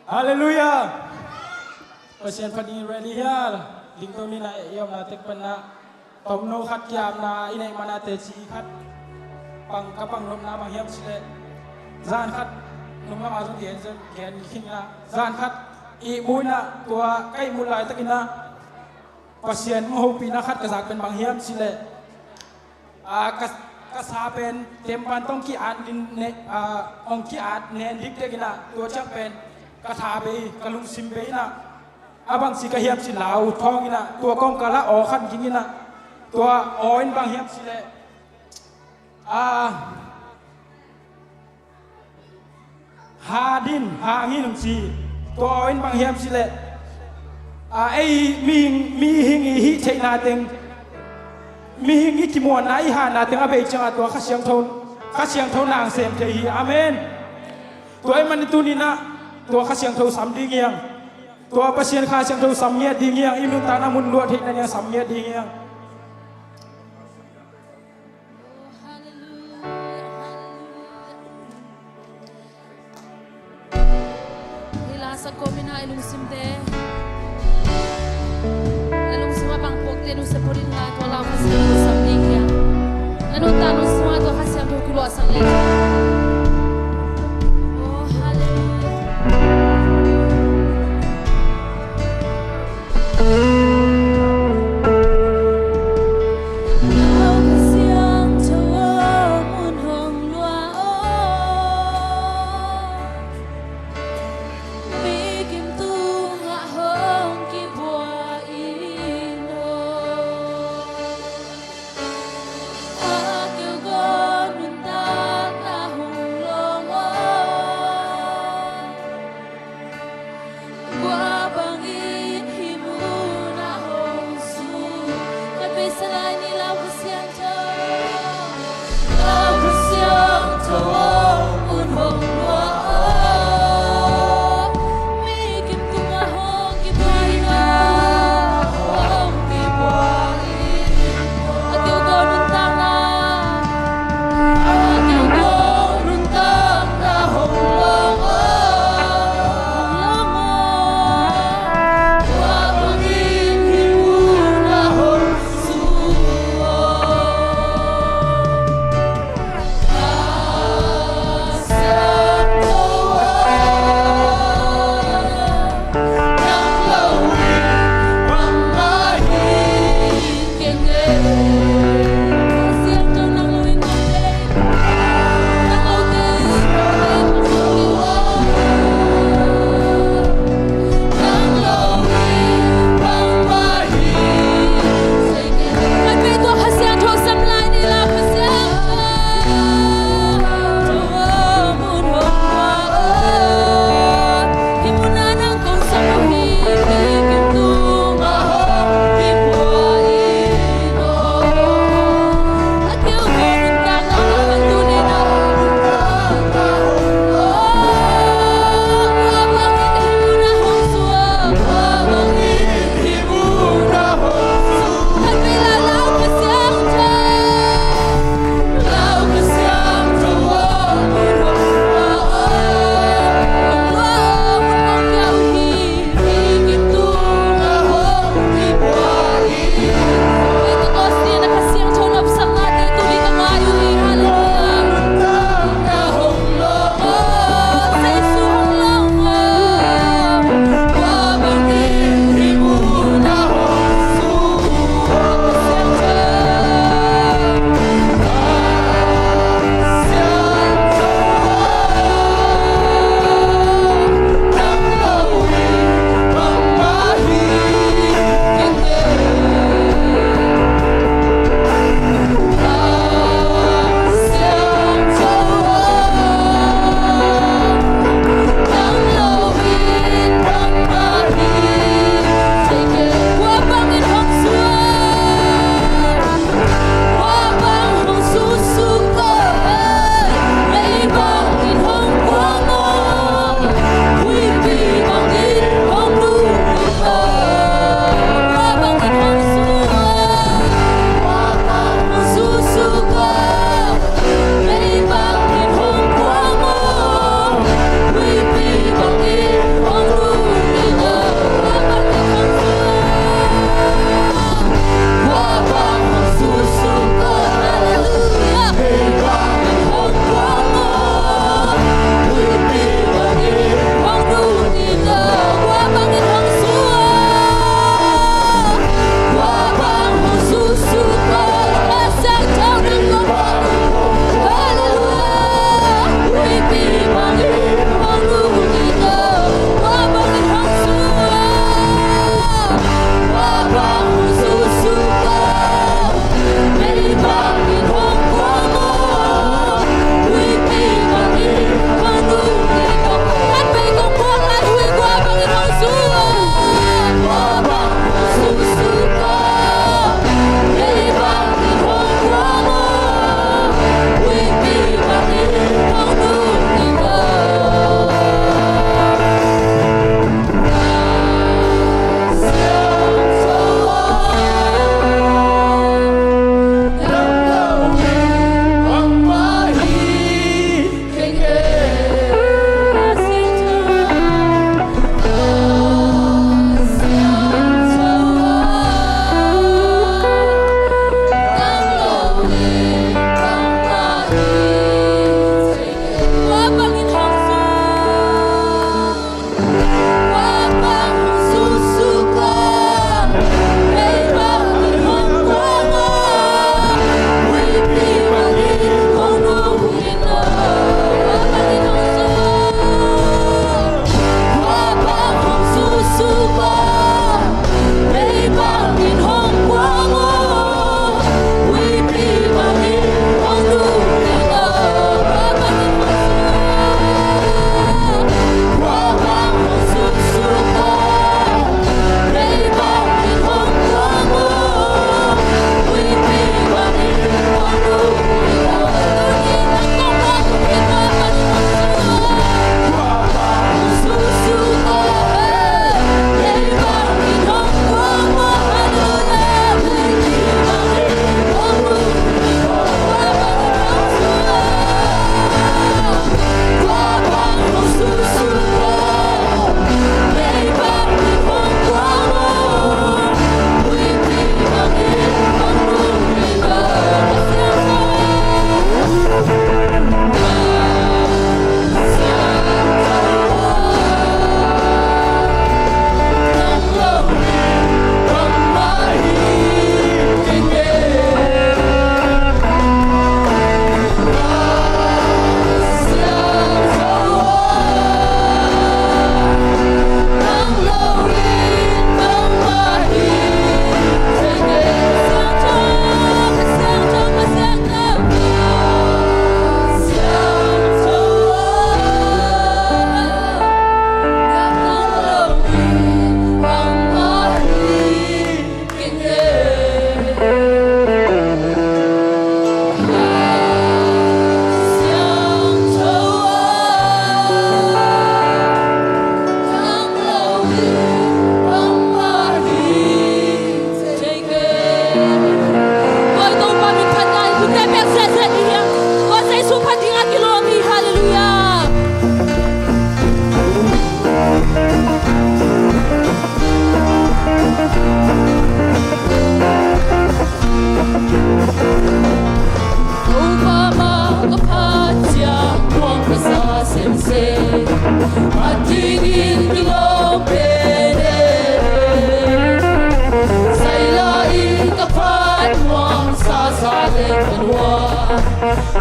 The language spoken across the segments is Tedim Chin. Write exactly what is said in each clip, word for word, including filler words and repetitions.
Halleluiah. Pasian phat ding ready hial. Dingto ni na i omna tek pan na tomno khat kiamna i neih mana teci khat pang ka pang nopna bang hiam cileh, zan khat nunglam a zong gen gen khin na, zan khat ihmu ina, tua ka ihmu laitakin na Pasian hopihna khat ka zak pen bang hiam cileh, a, ka, ka sa pen tempan tong ki-at nin ne, a, ong ki-at nen dikdek ina, tua ciang pen ka tha bei, ka lungsim bei ina, a bangci ka hiam ci lau thawng ina, tua kong ka la aw khan ging ina, tua aw in bang hiam cileh, a, hadin hangin ci, tua aw in bang hiam cileh, a, ei mihing, mihing i hih theihna teng, mihing i kimuanna i hahna teng a bei ciangah tua Kha Siangtho, Kha Siangtho nang sem thei hi. Amen. Tua i man i tuni na tua Kha Siangtho sam ding hiang, tua Pasian Kha Siangtho sam ngiat ding hiang, i nuntakna mun luah theihna niang sam ngiat ding hiang. Hila sa komin a i lungsimte, i lungsim a bang puakte nusia photin la tua lau Kha Siangtho sam ding hiang. Na nuntak lungsim a tua Kha Siangtho kiluahsak le. Oh, halleluiah.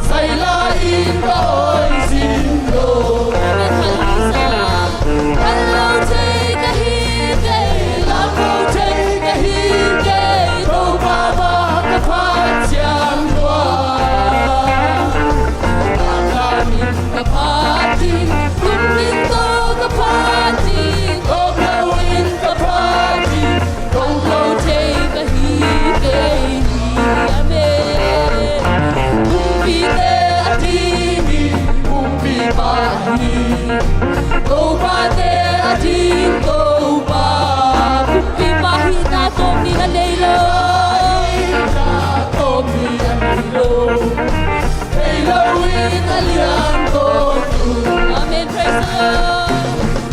Sai lai in ka oi zin lo. Phat lo thei ka hi kei, lam lo thei ka hi kei, Topa mah ka phat ciang lua. Lam lam in ka phat ding, kum ding tawh ka phat ding, kawm lo in ka phat ding, kawm lo thei ka hi kei hi. Amen. Kumpite a dingin kumpipa hi, Topate a ding Topa. Kumpipa hihna tawm ni a nei lo. Hihna tawm ni a nei lo. Thei lo in a lian tawn uh. Amen. Praise the Lord.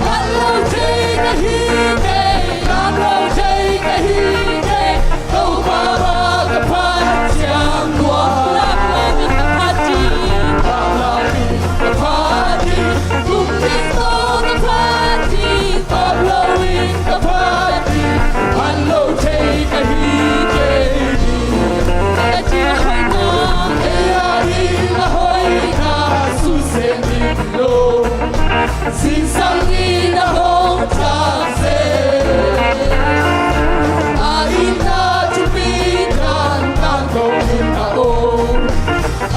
Phat lo thei ka hi kei, lam lo thei ka hi kei, Topa mah ka phat ciang lua. Lam lo in ka phat ding, lam lo in ka phat ding, kum ding tawh ka phat ding, kawm lo in ka phat ding, phat lo thei ka hi kei hi. Ei a ding a hoihna, ei a ding a hoihna, susia ding lo. Zingsang in a hong thak zel. A itna thupi dan tangkong in a om.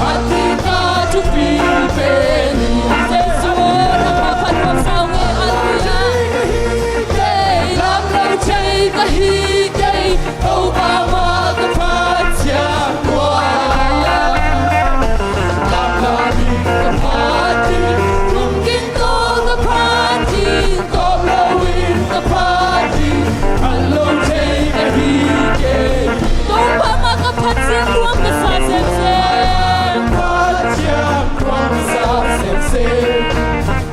A ding a thupi pen in. Jesu, na phat phat nuam sa ung e. Halleluiah. Lam lo thei ka hi kei. Topa mah ka phat ciang lua. Lam lam in ka phat ding, kum ding tawh ka phat ding, kawm lo in ka phat ding, phat lo thei ka hi kei. Topa mah ka phat ciang lua ka sa semsem. Phat ciang lua ka sa semsem.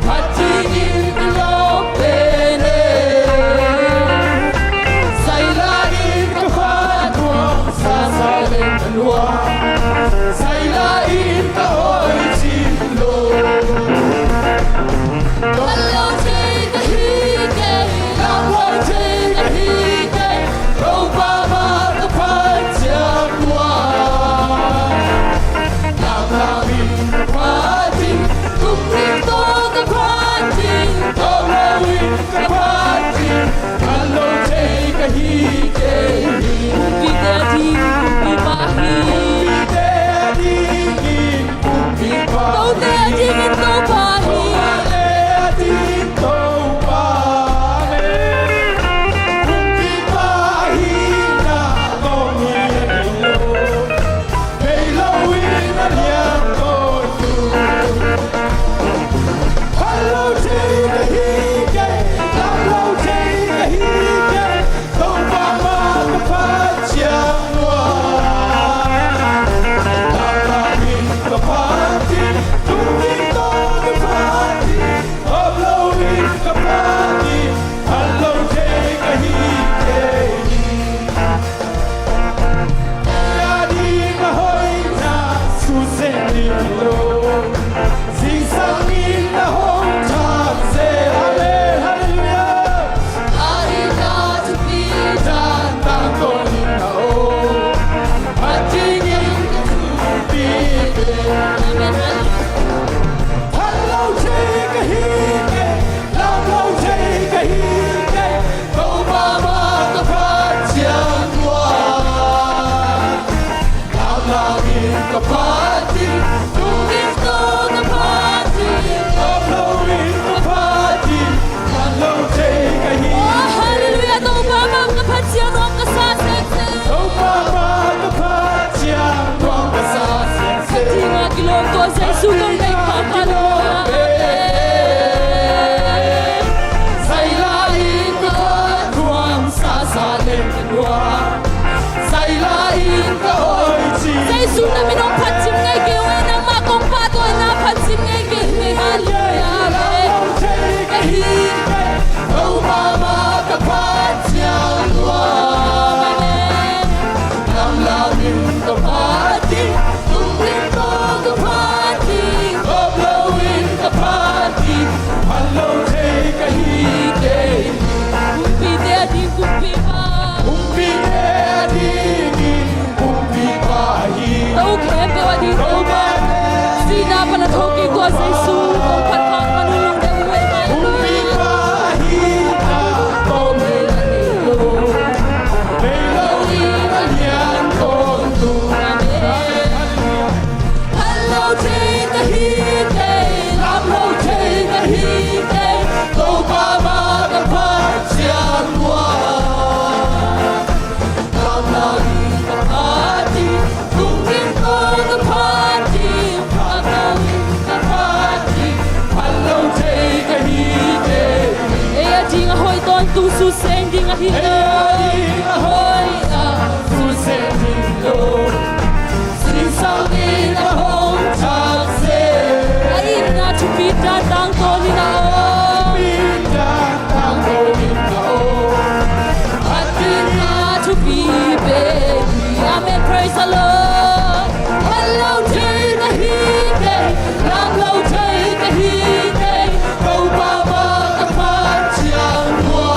Phat dingin ka lawp pen e. Sai lai in ka phat nuam, sa sa leng ka nuam. Sai lai in ka oi cin lo. Lam lo thei ka hi kei, lam lo thei ka hi kei, Topa mah ka phat ciang lua. Lam lam in ka phat ding, kum ding tawh ka phat ding, kawm lo in ka phat ding, phat lo thei ka hi kei hi. Kumpite a ding kumpipa hi. Kumpite a dingin kumpipa hi. Kote a dingin Topa hi. Kote a ding Topa. Amen. Kumpipa hihna tawm ni a nei lo. Thei lo in a lian tawn uh. Phat lo thei ka hi kei, lam lo thei ka hi kei, Topa mah ka phat ciang lua. Lam lam in ka phat ding, kum ding tawh ka phat ding, kawm lo in ka phat ding, phat lo thei ka hi kei hi. Ei a ding a hoihna, susia ding lo. Zingsang in a hong thak zel. Amen. Halleluiah. A itna thupi dan tangkong in a om. Phat dingin ka thupi pen. Amen. Halleluiah. Phat lo thei ka hi kei, lam lo thei ka hi kei, Topa mah ka phat ciang lua. Lam lam in ka phat ding, kum ding tawh ka phat ding, kawm lo in ka phat ding, phat lo thei ka hi. Oh, halleluiah, Topa mah ka phat ciang lua ka sa semsem. Topa mah ka phat ciang lua ka sa semsem. Phat ding a kilawm tawh Jesu tawh nei pha pha lo. Sai lai in ka phat nuam, sa sa leng ka nuam. Sai lai in ka oi cin. Jesu na min hong phat cing ngei kei ung e, nangmah kong phat uh a na phat cing ngei kei ung e. Halleluiah. Lam lo thei ka hi kei, Topa mah ka phat ciang lua. Amen. Lam lam in ka phat ding, kum ding tawh ka phat ding, kawm lo in ka phat ding, phat lo thei ka hi kei. Kumpite a ding kumpipa. Kumpite a dingin kumpipa hi. Thuseng ding ahi lo. Hei, a hoih a thuseng ding lo. Sinsang in a hong thak seh. A itna thupi dan tangtawn in a om. Thupi dan tangtawn in a om. A itna thupi pen hi. Amen. Praise the Lord. Mat lo thei na hi kei, lam lo thei na hi kei, Topa bang a phat ciang hua.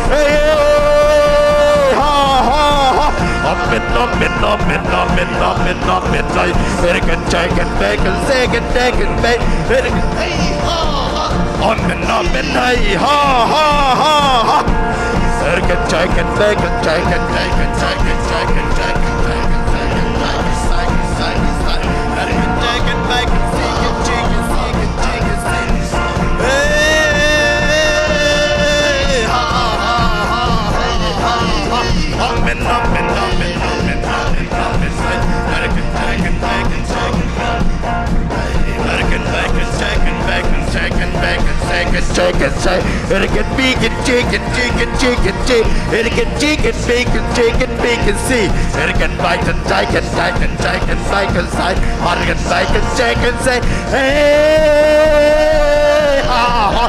Hey, hey, ha, ha, ha. Amen, amen, amen, amen, amen, amen. Hey, American, Jamaican, second, second, back. American, hey, ha, ha. Amen, amen, hey, ha, ha, ha, ha. American, Jamaican, bacon, Jamaican, bacon, Jamaican, Jamaican, Jamaican, Jamaican, Jamaican, Jamaican, Jamaican, Jamaican, Jamaican, Jamaican, Jamaican, Jamaican, Jamaican. Hey, ha, ha, ha. Amen, amen, amen, amen, amen, amen. American, Jamaican, bacon, Jamaican. American, bacon, Jamaican, bacon, Jamaican, bacon, Jamaican, Jamaican, Jamaican. American, bacon, chicken, chicken, chicken, chicken, chicken. American, chicken, bacon, chicken, bacon, see. American, bacon, chicken, chicken, chicken, bacon, side. American, bacon, chicken, say. Hey, ha, ha.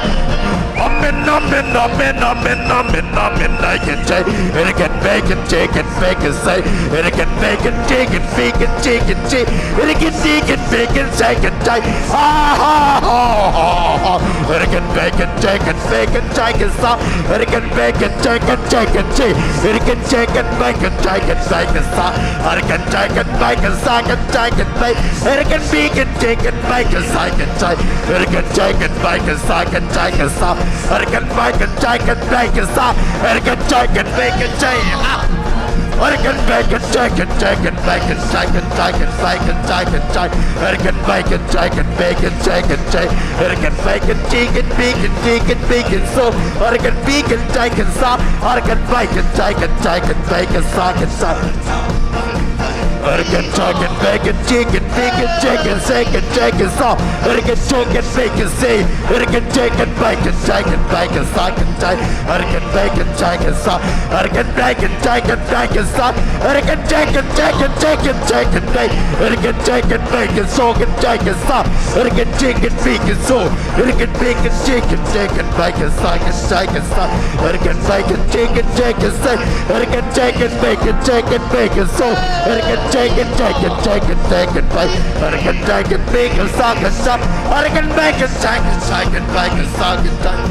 Amen, amen, amen, amen, amen, amen, I can say. American, bacon, chicken, bacon, say. American, bacon, chicken, bacon, chicken, chicken. American, chicken, bacon, chicken, say. Ha, ha, ha, ha, ha. American, bacon, chicken, bacon, chicken, sa. American, bacon, chicken, chicken, chi. American, chicken, bacon, chicken, bacon, sa. American, chicken, bacon, sa, chicken, chicken, bacon. American, bacon, chicken, bacon, sa, chicken, chi. American, chicken, bacon, sa, chicken, chicken, sa. American, bacon, chicken, bacon, sa. American, chicken, bacon, chi. Ah. American, bacon, chicken, chicken, bacon, chicken, chicken, bacon, chicken, chi. American, bacon, chicken, bacon, chicken, chi. American, bacon, chicken, bacon, chicken, bacon, so. American, bacon, chicken, sa. American, bacon, chicken, chicken, bacon, sa, chicken, sa. American, chicken, bacon, chicken, bacon, chicken, second, chicken, sa. American, chicken, bacon, say. American, chicken, bacon, chicken, bacon, sa, chicken, chi. American, bacon, chicken, sa. American, bacon, chicken, bacon, sa. American, chicken, chicken, chicken, chicken, bacon. American, chicken, bacon, so, chicken, sa. American, chicken, bacon, so. American, bacon, chicken, chicken, bacon, sa, chicken, chicken, sa. American, bacon, chicken, chicken, sa. American, chicken, bacon, chicken, bacon, so. American, chicken, chicken, chicken, chicken, bacon. American, chicken, bacon, sa, chicken, sa. American, bacon, chicken, chicken, bacon, sa, chicken, chicken.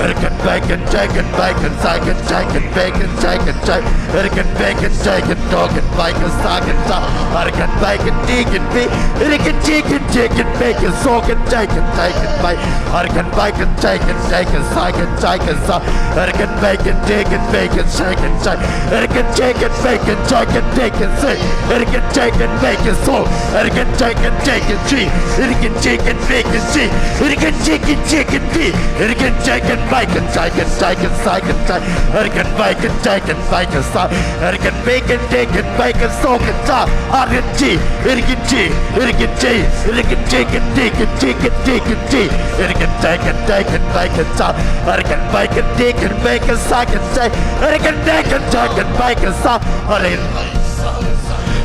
American, bacon, chicken, bacon, sa, chicken, chicken, bacon, chicken, chicken. American, bacon, chicken, chicken, bacon, sa, chicken, sa. American, bacon, chicken, bacon, American, chicken, chicken, bacon, so, chicken, chicken, chicken, bacon. American, bacon, chicken, chicken, sa, chicken, chicken, sa. American, bacon, chicken, bacon, chicken, chicken. American, chicken, bacon, chicken, bacon, say. American, chicken, bacon, so. American, chicken, chicken, chi. American, chicken, bacon, chi. American, chicken, chicken, chi. American, chicken, bacon, chicken, chicken, sa, chicken, chicken. American, bacon, chicken, bacon, sa. American, bacon, chicken, bacon, so, chicken, sa. American, chi. American, chi. American, chi. American, chicken, chicken, chicken, chicken, chi. American, chicken, chicken, bacon, sa. American, bacon, chicken, bacon, sa, chicken, chi. American, bacon, chicken, bacon, sa. American,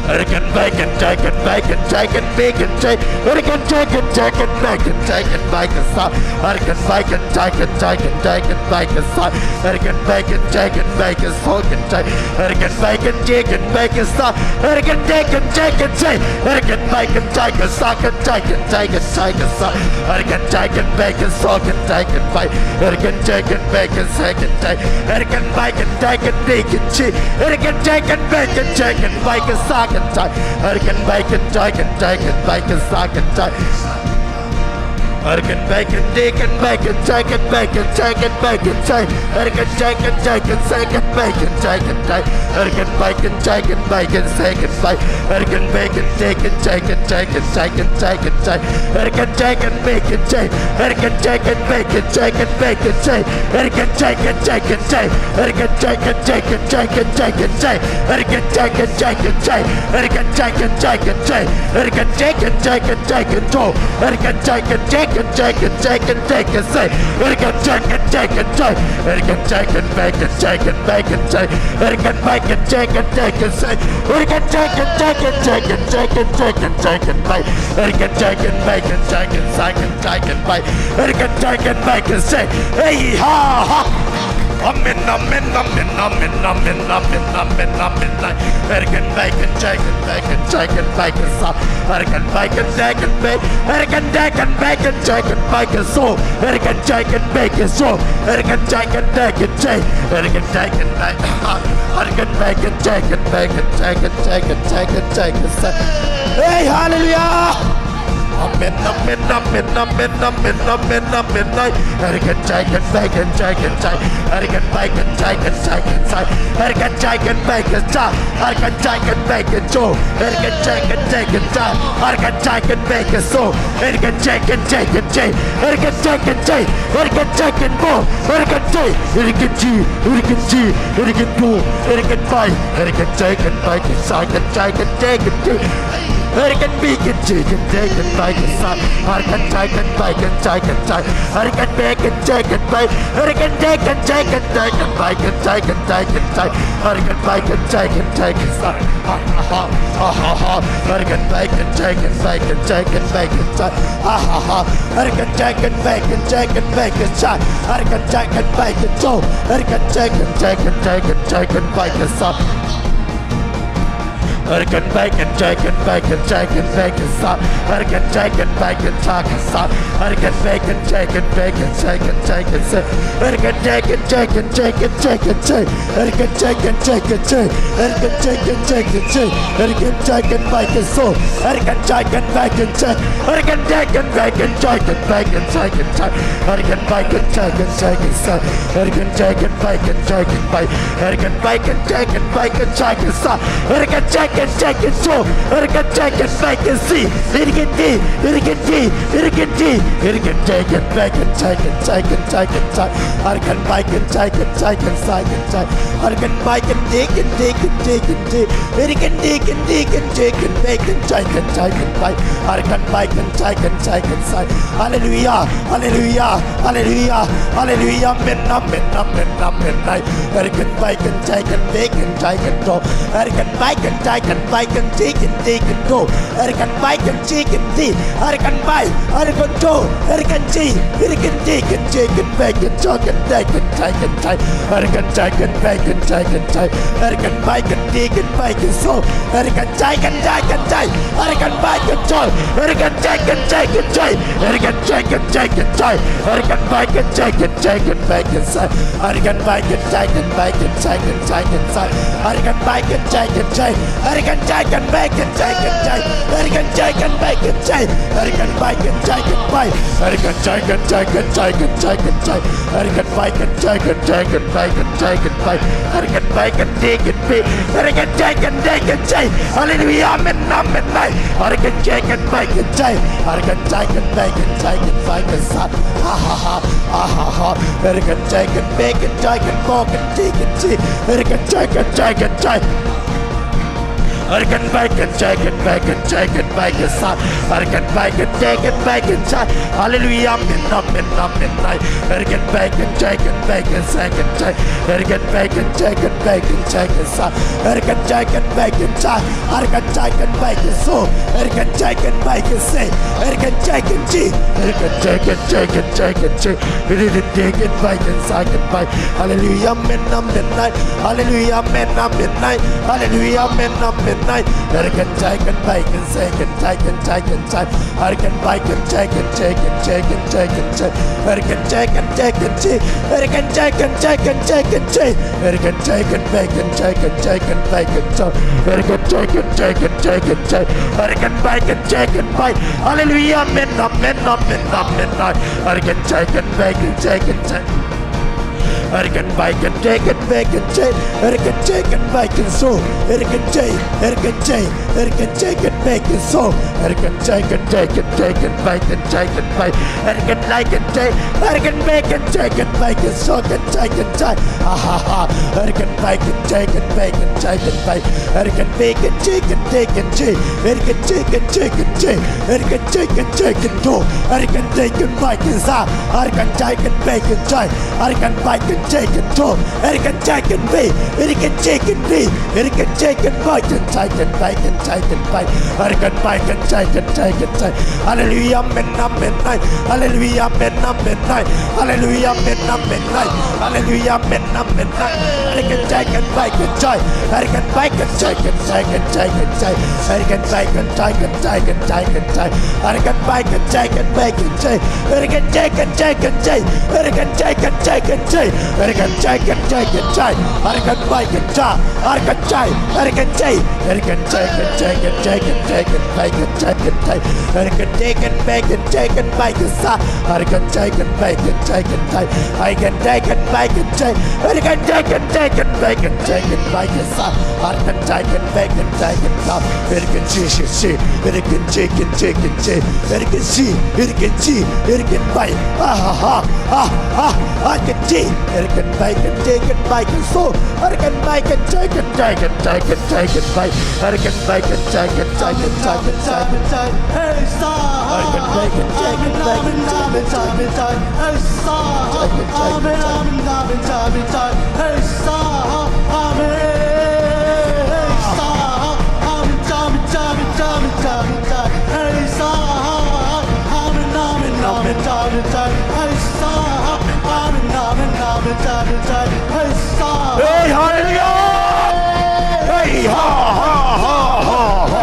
American, bacon, chicken, bacon, chicken, bacon, chi. American, chicken, chicken, bacon, chicken, bacon, sa. American, bacon, chicken, chicken, chicken, bacon, sa. American, bacon, chicken, bacon, so, chicken, chi. American, bacon, chicken, bacon, sa. American, chicken, chicken, chi. American, bacon, chicken, sa, chicken, chicken, chicken, chicken, sa. American, chicken, bacon, so, chicken, chicken, bacon. American, chicken, bacon, second, chi. American, bacon, chicken, bacon, chi. American, chicken, bacon, chicken, bacon, second, chi. American, bacon, chicken, chicken, bacon, second, chi. American, bacon, chicken, bacon, chicken, bacon, chicken, bacon, chi. American, chicken, chicken, second, bacon, chicken, chi. American, bacon, chicken, bacon, second, chi. American, bacon, chicken, chicken, chicken, chicken, chicken, chi. American, chicken, bacon, chi. American, chicken, bacon, chicken, bacon, chi. American, chicken, chicken, chi. American, chicken, chicken, chicken, chicken, chi. American, chicken, chicken, chi. American, chicken, chicken, chi. American, chicken, chicken, chicken, cho. American, chicken, chicken, Chicken, chicken, chicken, chicken, say. Chicken, chicken, chicken, chicken. Chicken, chicken, bacon, chicken, bacon, say. Chicken, bacon, chicken, chicken, say. Chicken, chicken, chicken, chicken, chicken, chicken, chicken, bacon. Chicken, chicken, bacon, chicken, chicken, chicken, bacon. Chicken, chicken, bacon, say. Hey, ha, ha. Amen, amen, amen, amen, amen, amen, amen, amen, amen. Ergen bacon, chicken, bacon, chicken, bacon, sa. Ergen bacon, chicken, bacon, ergen, chicken, bacon, chicken, bacon, so. Ergen, chicken, bacon, so. Ergen, chicken, bacon, chicken, ergen, chicken, bacon, ergen bacon, chicken, bacon, chicken, chicken, chicken, chicken, sa. Hey, hallelujah! Amen, amen, amen, amen, amen, amen, amen. Ergen, chicken, bacon, chicken, chicken, ergen bacon, chicken, chicken, chicken, ergen, chicken, bacon, chicken, ergen, chicken, bacon, so, ergen, chicken, chicken, chicken, ergen, chicken, bacon, so, ergen, chicken, chicken, chicken, ergen, chicken, chicken, ergen, chicken, bo, ergen, chicken, ergen, chi, ergen, chi, ergen, bo, ergen, bacon, ergen, chicken, bacon, chicken, chicken, chicken, chicken. Hurricane bacon, chicken, chicken, bacon, sa. Hurricane chicken, bacon, chicken, chicken. Hurricane bacon, chicken, bacon. Hurricane chicken, chicken, chicken, bacon, chicken, chicken, chicken. Hurricane bacon, chicken, chicken, sa. Ha, ha, ha, ha, ha, ha. Hurricane bacon, chicken, bacon, chicken, bacon, sa. Ha, ha, ha. Hurricane chicken, bacon, chicken, bacon, sa. Hurricane chicken, bacon, so. Hurricane chicken, chicken, chicken, chicken, bacon, sa. Hurricane bacon, chicken, bacon, chicken, bacon, sa. Hurricane chicken, bacon, chicken, sa. Hurricane bacon, chicken, bacon, chicken, chicken, sa. Hurricane chicken, chicken, chicken, chicken, chicken. Hurricane chicken, chicken, chicken. Hurricane chicken, chicken, chicken. Hurricane chicken, bacon, so. Hurricane chicken, bacon, chicken. Hurricane chicken, bacon, chicken, bacon, chicken, chicken. Hurricane bacon, chicken, chicken, sa. Hurricane chicken, bacon, chicken, bacon. Hurricane bacon, chicken, bacon, chicken, sa. Hurricane chicken, chicken, so. Hurricane chicken, bacon, si. Hurricane di, hurricane di, hurricane di. Hurricane chicken, bacon, chicken, chicken, chicken, sa. Hurricane bacon, chicken, chicken, chicken, sa. Hurricane bacon, chicken, chicken, chicken, chicken. Hurricane chicken, chicken, chicken, bacon, chicken, chicken, bacon. Hurricane bacon, chicken, chicken, sa. Hallelujah, hallelujah. Hallelujah, hallelujah, amen, amen, amen, amen. Ai, hurricane bacon, chicken, bacon, chicken, so. Hurricane bacon, chicken, bacon, chicken, chicken, so. Hurricane bacon, chicken, di. Hurricane bacon, hurricane, so. Hurricane, chi, hurricane, chicken, chicken, bacon, chicken, bacon, chicken, chicken. Hurricane chicken, bacon, chicken, chicken. Hurricane bacon, chicken, bacon, so. Hurricane chicken, chicken, chicken. Hurricane bacon, so. Hurricane chicken, chicken, chicken. Hurricane chicken, chicken, chicken. Hurricane bacon, chicken, chicken, bacon, sa. Hurricane bacon, chicken, bacon, chicken, chicken, sa. Hurricane bacon, chicken, chicken. Hurricane chicken, bacon, chicken, chicken. Hurricane chicken, bacon, chicken. Hurricane bacon, chicken, bacon. Hurricane chicken, chicken, chicken, chicken, chicken. Hurricane bacon, chicken, chicken, bacon, chicken, bacon. Hurricane bacon, chicken, bacon. Hurricane chicken, chicken, chicken. Hallelujah, amen, amen, amen. Hurricane chicken, bacon, chicken. Hurricane chicken, bacon, chicken, bacon, sa. Ha, ha, ha, ha, ha, ha. Hurricane chicken, bacon, chicken, bacon, chicken, chicken. Hurricane chicken, chicken, chicken. Hurricane bacon, chicken, bacon, chicken, bacon, sa. Hurricane bacon, chicken, bacon, sa. Hallelujah, amen, amen, amen, amen. Hurricane bacon, chicken, bacon, chicken, chicken. Hurricane bacon, chicken, bacon, chicken, sa. Hurricane chicken, bacon, sa. Hurricane chicken, bacon, so. Hurricane chicken, bacon, say. Hurricane chicken, chi. Hurricane chicken, chicken, chicken, chi. Hurricane chicken, bacon, chicken, bacon. Hallelujah, amen, amen, amen. Hallelujah, amen, amen, amen. Hallelujah, amen, amen, amen. Hurricane chicken, bacon, chicken, chicken, chicken, chicken. Hurricane bacon, chicken, chicken, chicken, chicken, chicken. Hurricane chicken, chicken, chi. Hurricane chicken, chicken, chicken, chi. Hurricane chicken, bacon, chicken, chicken, bacon, so. Hurricane chicken, chicken, chicken, chicken. Hurricane bacon, chicken, bacon. Hallelujah, amen, amen, amen, amen, amen. Hurricane chicken, bacon, chicken, chicken. Erken baiken teken beken ce, erken teken baiken so, erken ce, erken ce, erken teken beken so, erken teken teken teken baiken teken bai, erken baiken ce, erken beken teken baiken so, ken teken ce, ha ha ha, erken baiken teken baiken teken bai, erken beken teken teken ce, erken teken teken ce, erken teken teken to, erken teken baiken sa, erken teken baiken ce. Erken baiken teken to, erken teken bei, erken teken bei, erken teken baiken teken baiken teken bai, erken baiken teken teken teken. Hallelujah, amen, amen, nai. Hallelujah, amen, amen, nai. Hallelujah, amen, amen, nai. Hallelujah, amen, amen, nai. Erken teken baiken ce, erken baiken teken teken teken ce, erken baiken teken teken teken ce, erken baiken teken baiken ce. Erken teken teken ce, erken teken teken ce, erken teken teken ce, erken baiken ce, erken ce, erken ce, erken teken teken teken baiken teken ce, erken teken baiken teken baiken sa, erken teken baiken teken ce, erken teken baiken ce, erken teken teken baiken teken baiken sa, erken teken baiken teken sa, erken ci ci ci, erken teken teken ce, erken ci, erken ci, erken bai, ah ah ah ah ah, erken ci, erken baiken teken baiken so, erken baiken teken teken teken teken bai, erken baiken teken teken teken teken bai, erken baiken teken baiken teken teken bai. Hey, hallelujah! Hey, ha, ha, ha, ha, ha.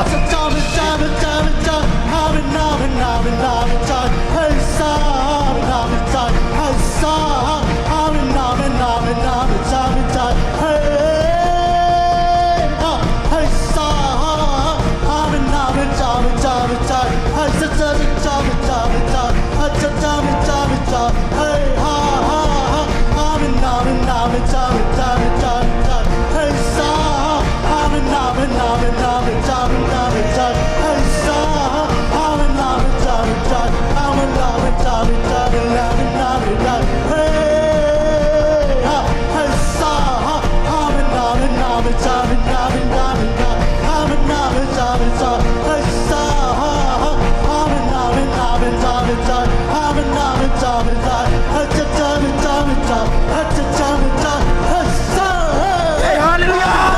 Hey, hallelujah!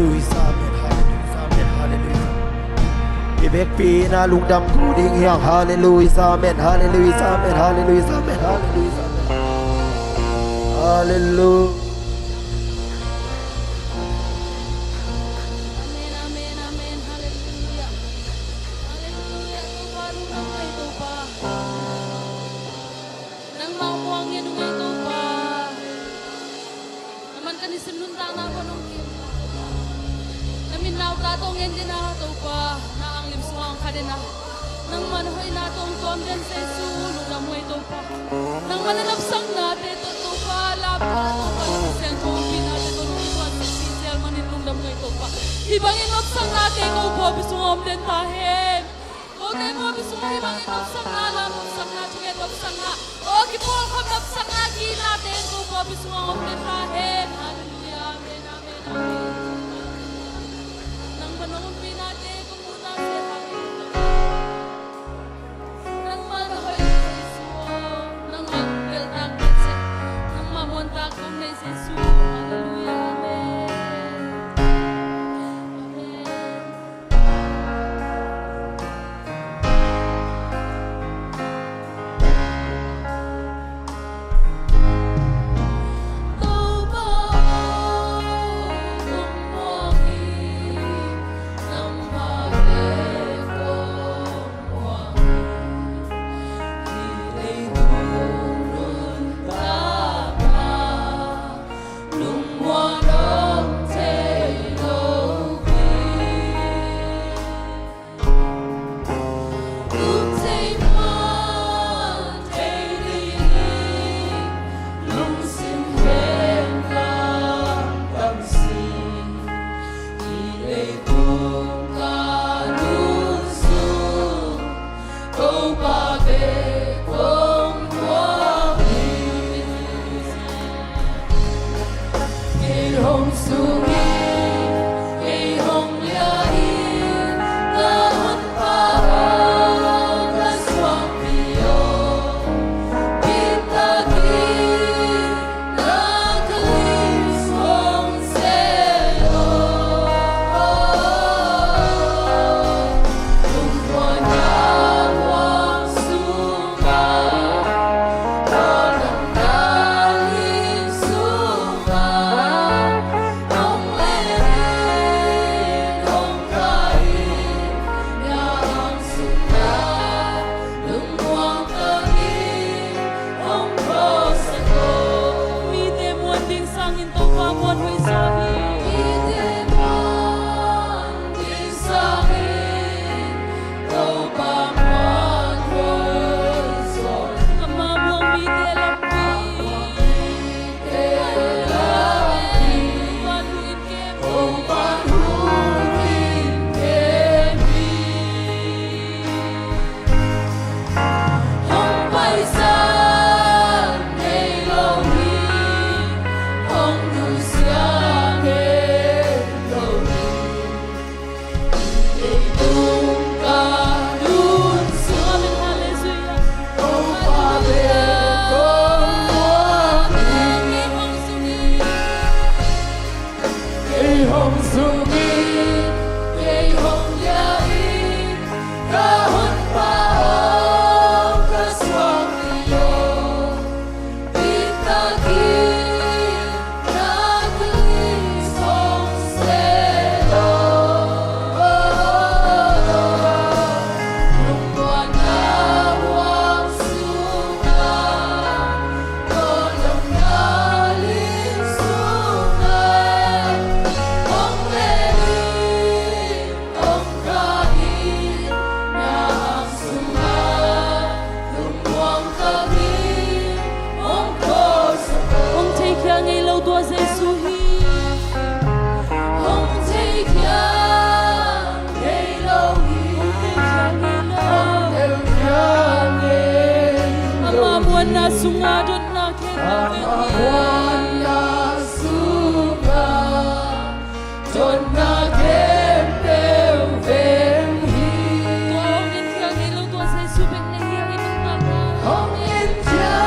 Halleluia, amen, halleluia, amen, halleluia. I vekpi in ah lungdam ko ding hi hang. Halleluia, amen, halleluia, amen, halleluia, amen, halleluia, amen. Halleluia. Amen, amen, amen. Halleluia. Halleluia. Topa, lungdam ngai, Topa. Nangmah muang ngen uh ngai, Topa. Na man ka nisim nuntakna khawng hong kim. Na min nau ta tawh ngen den a, Topa. Na anglim sungah hong kha den a. Nangmah na hoihna tawh hong tuam den, Jesu, lungdam ngai, Topa. Nangmah na nopsaknate tawh, Topa, lamna, Topa, na Kha Siangtho ompinate tawh nong kituat sese zel manin lungdam ngai, Topa. Hih bangin nopsaknate ko pawlpi sungah om den ta hen. Kote pawlpi sungah hih bangin nopsakna, lam nopsakna, thungen nopsakna, aw kipawlkhop nopsakna, ki-itnate ko pawlpi sungah om den ta hen. Halleluia, amen, amen, amen. Nangmah na ompinate ko muhna se, halleluia. Nangmah na hoih, Jesu aw. Nangmah belhtak, belhtak. Jesuh. Halleluia. Amen. Amen. Topa aw, kong muang hi, nangmah bek kong muang hi. Hih leitung nuntakna lungmuang om thei lo hi. Lungthei muan thei ding hi, lungsim hen lam tam si. Hih leitung ka nunzuk, Topa bek kong muang hi. Kei hong sung in, kei hong liah in, ka Honpa aw, ka suangpi aw, bitak in na ka lim hong se lo. Lungmuanna muang sungah, mite muan ding sangin Topa muan hoih zaw hi. Mite muan ding sangin Topa muan hoih zaw hi. Ama muang mite lampi. Topa thu in kem hi. Hong paisan ngei lo hi. Hong nusia ngei lo hi. Leitung ka nunzuk, Topa bek kong muang hi. Kei hong sung in, kei hong liah in, ka Honpa aw, ka suangpi aw, bitak in na ka lim hong se lo. Lungmuanna muang sungah, hong theikhia ngei lo tua Jesuh hi. Hong theikhia ngei lo hi. Hong theikhia ngei lo hi. Ama muanna sungah dotna khempeuh, ama muanna sungah dotna khempeuh veng hi. Tua hong enkhia ngei lo tua Jesuh bek na hi a, i nuntakna hong enkhia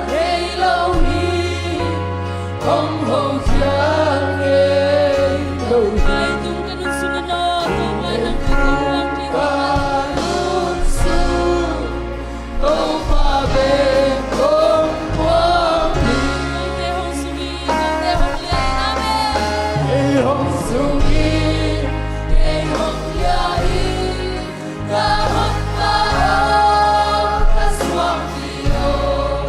ngei lo hi. Hong hokhia ngei lo hi. Leitung ka nunzuk in aw, Topa nang thu kong muang kik. Ka nunzuk, Topa bek kong muang hi. Kei hong sung in, kei hong liah in, amen. Kei hong sung in, kei hong liah in, ka Honpa aw, ka suangpi aw,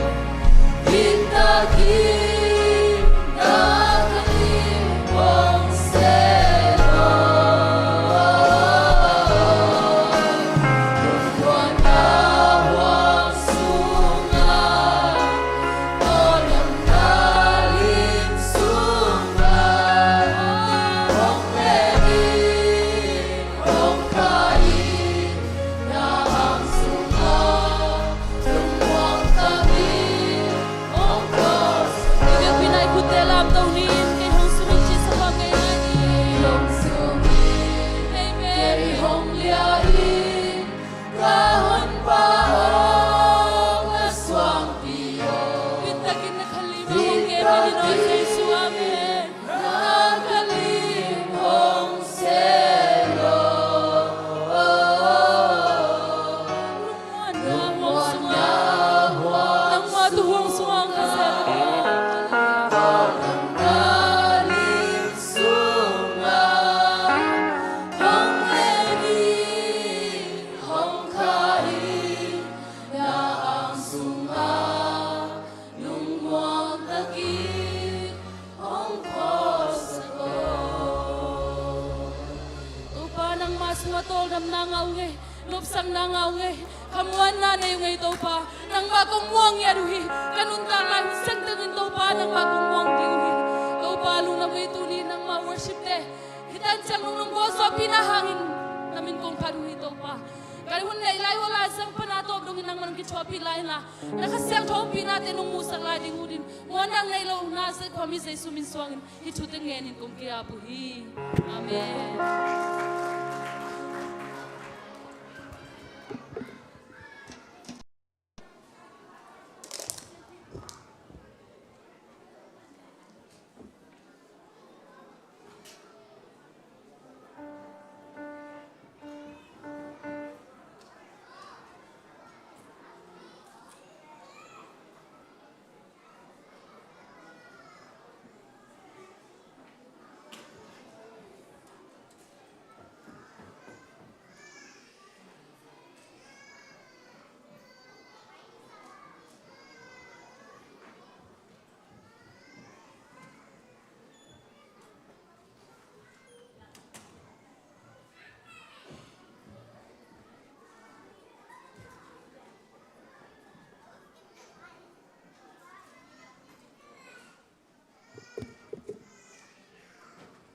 bitak in na ka lim hong se lo. Lungmuanna muang sungah, lungmuanna lim sungah, hong len in, hong kah in, na ang sungah, lungmuang tang in, hong kah Amen. Amen. Nangmah tu huang sungah ka sel. Topa, nangmah sungah tawldamna ngah ung ei, nopsakna ngah ung ei, khamuanna nei ung ei Topa. Nangmah kong muang ngiat uh hi. Ka nuntak lai hun siangtho in Topa, nangmah kong muang ding uh hi. Topa, lungdam ei, tuni nangmah worship te hih tan ciang nong nong gualzawhpihna hangin na min kong phat uh hi Topa. Ka hun neih lai uh a, Lai Siangtho pan a tawp dongin nangmah nong kithuahpih lai inla, na Kha Siangtho ompihna te nong muhsak lai ding uh din, muanna nei lo Nazareth khuami Jesu min suangin hih thute ngenin kong ki-ap uh hi. Amen.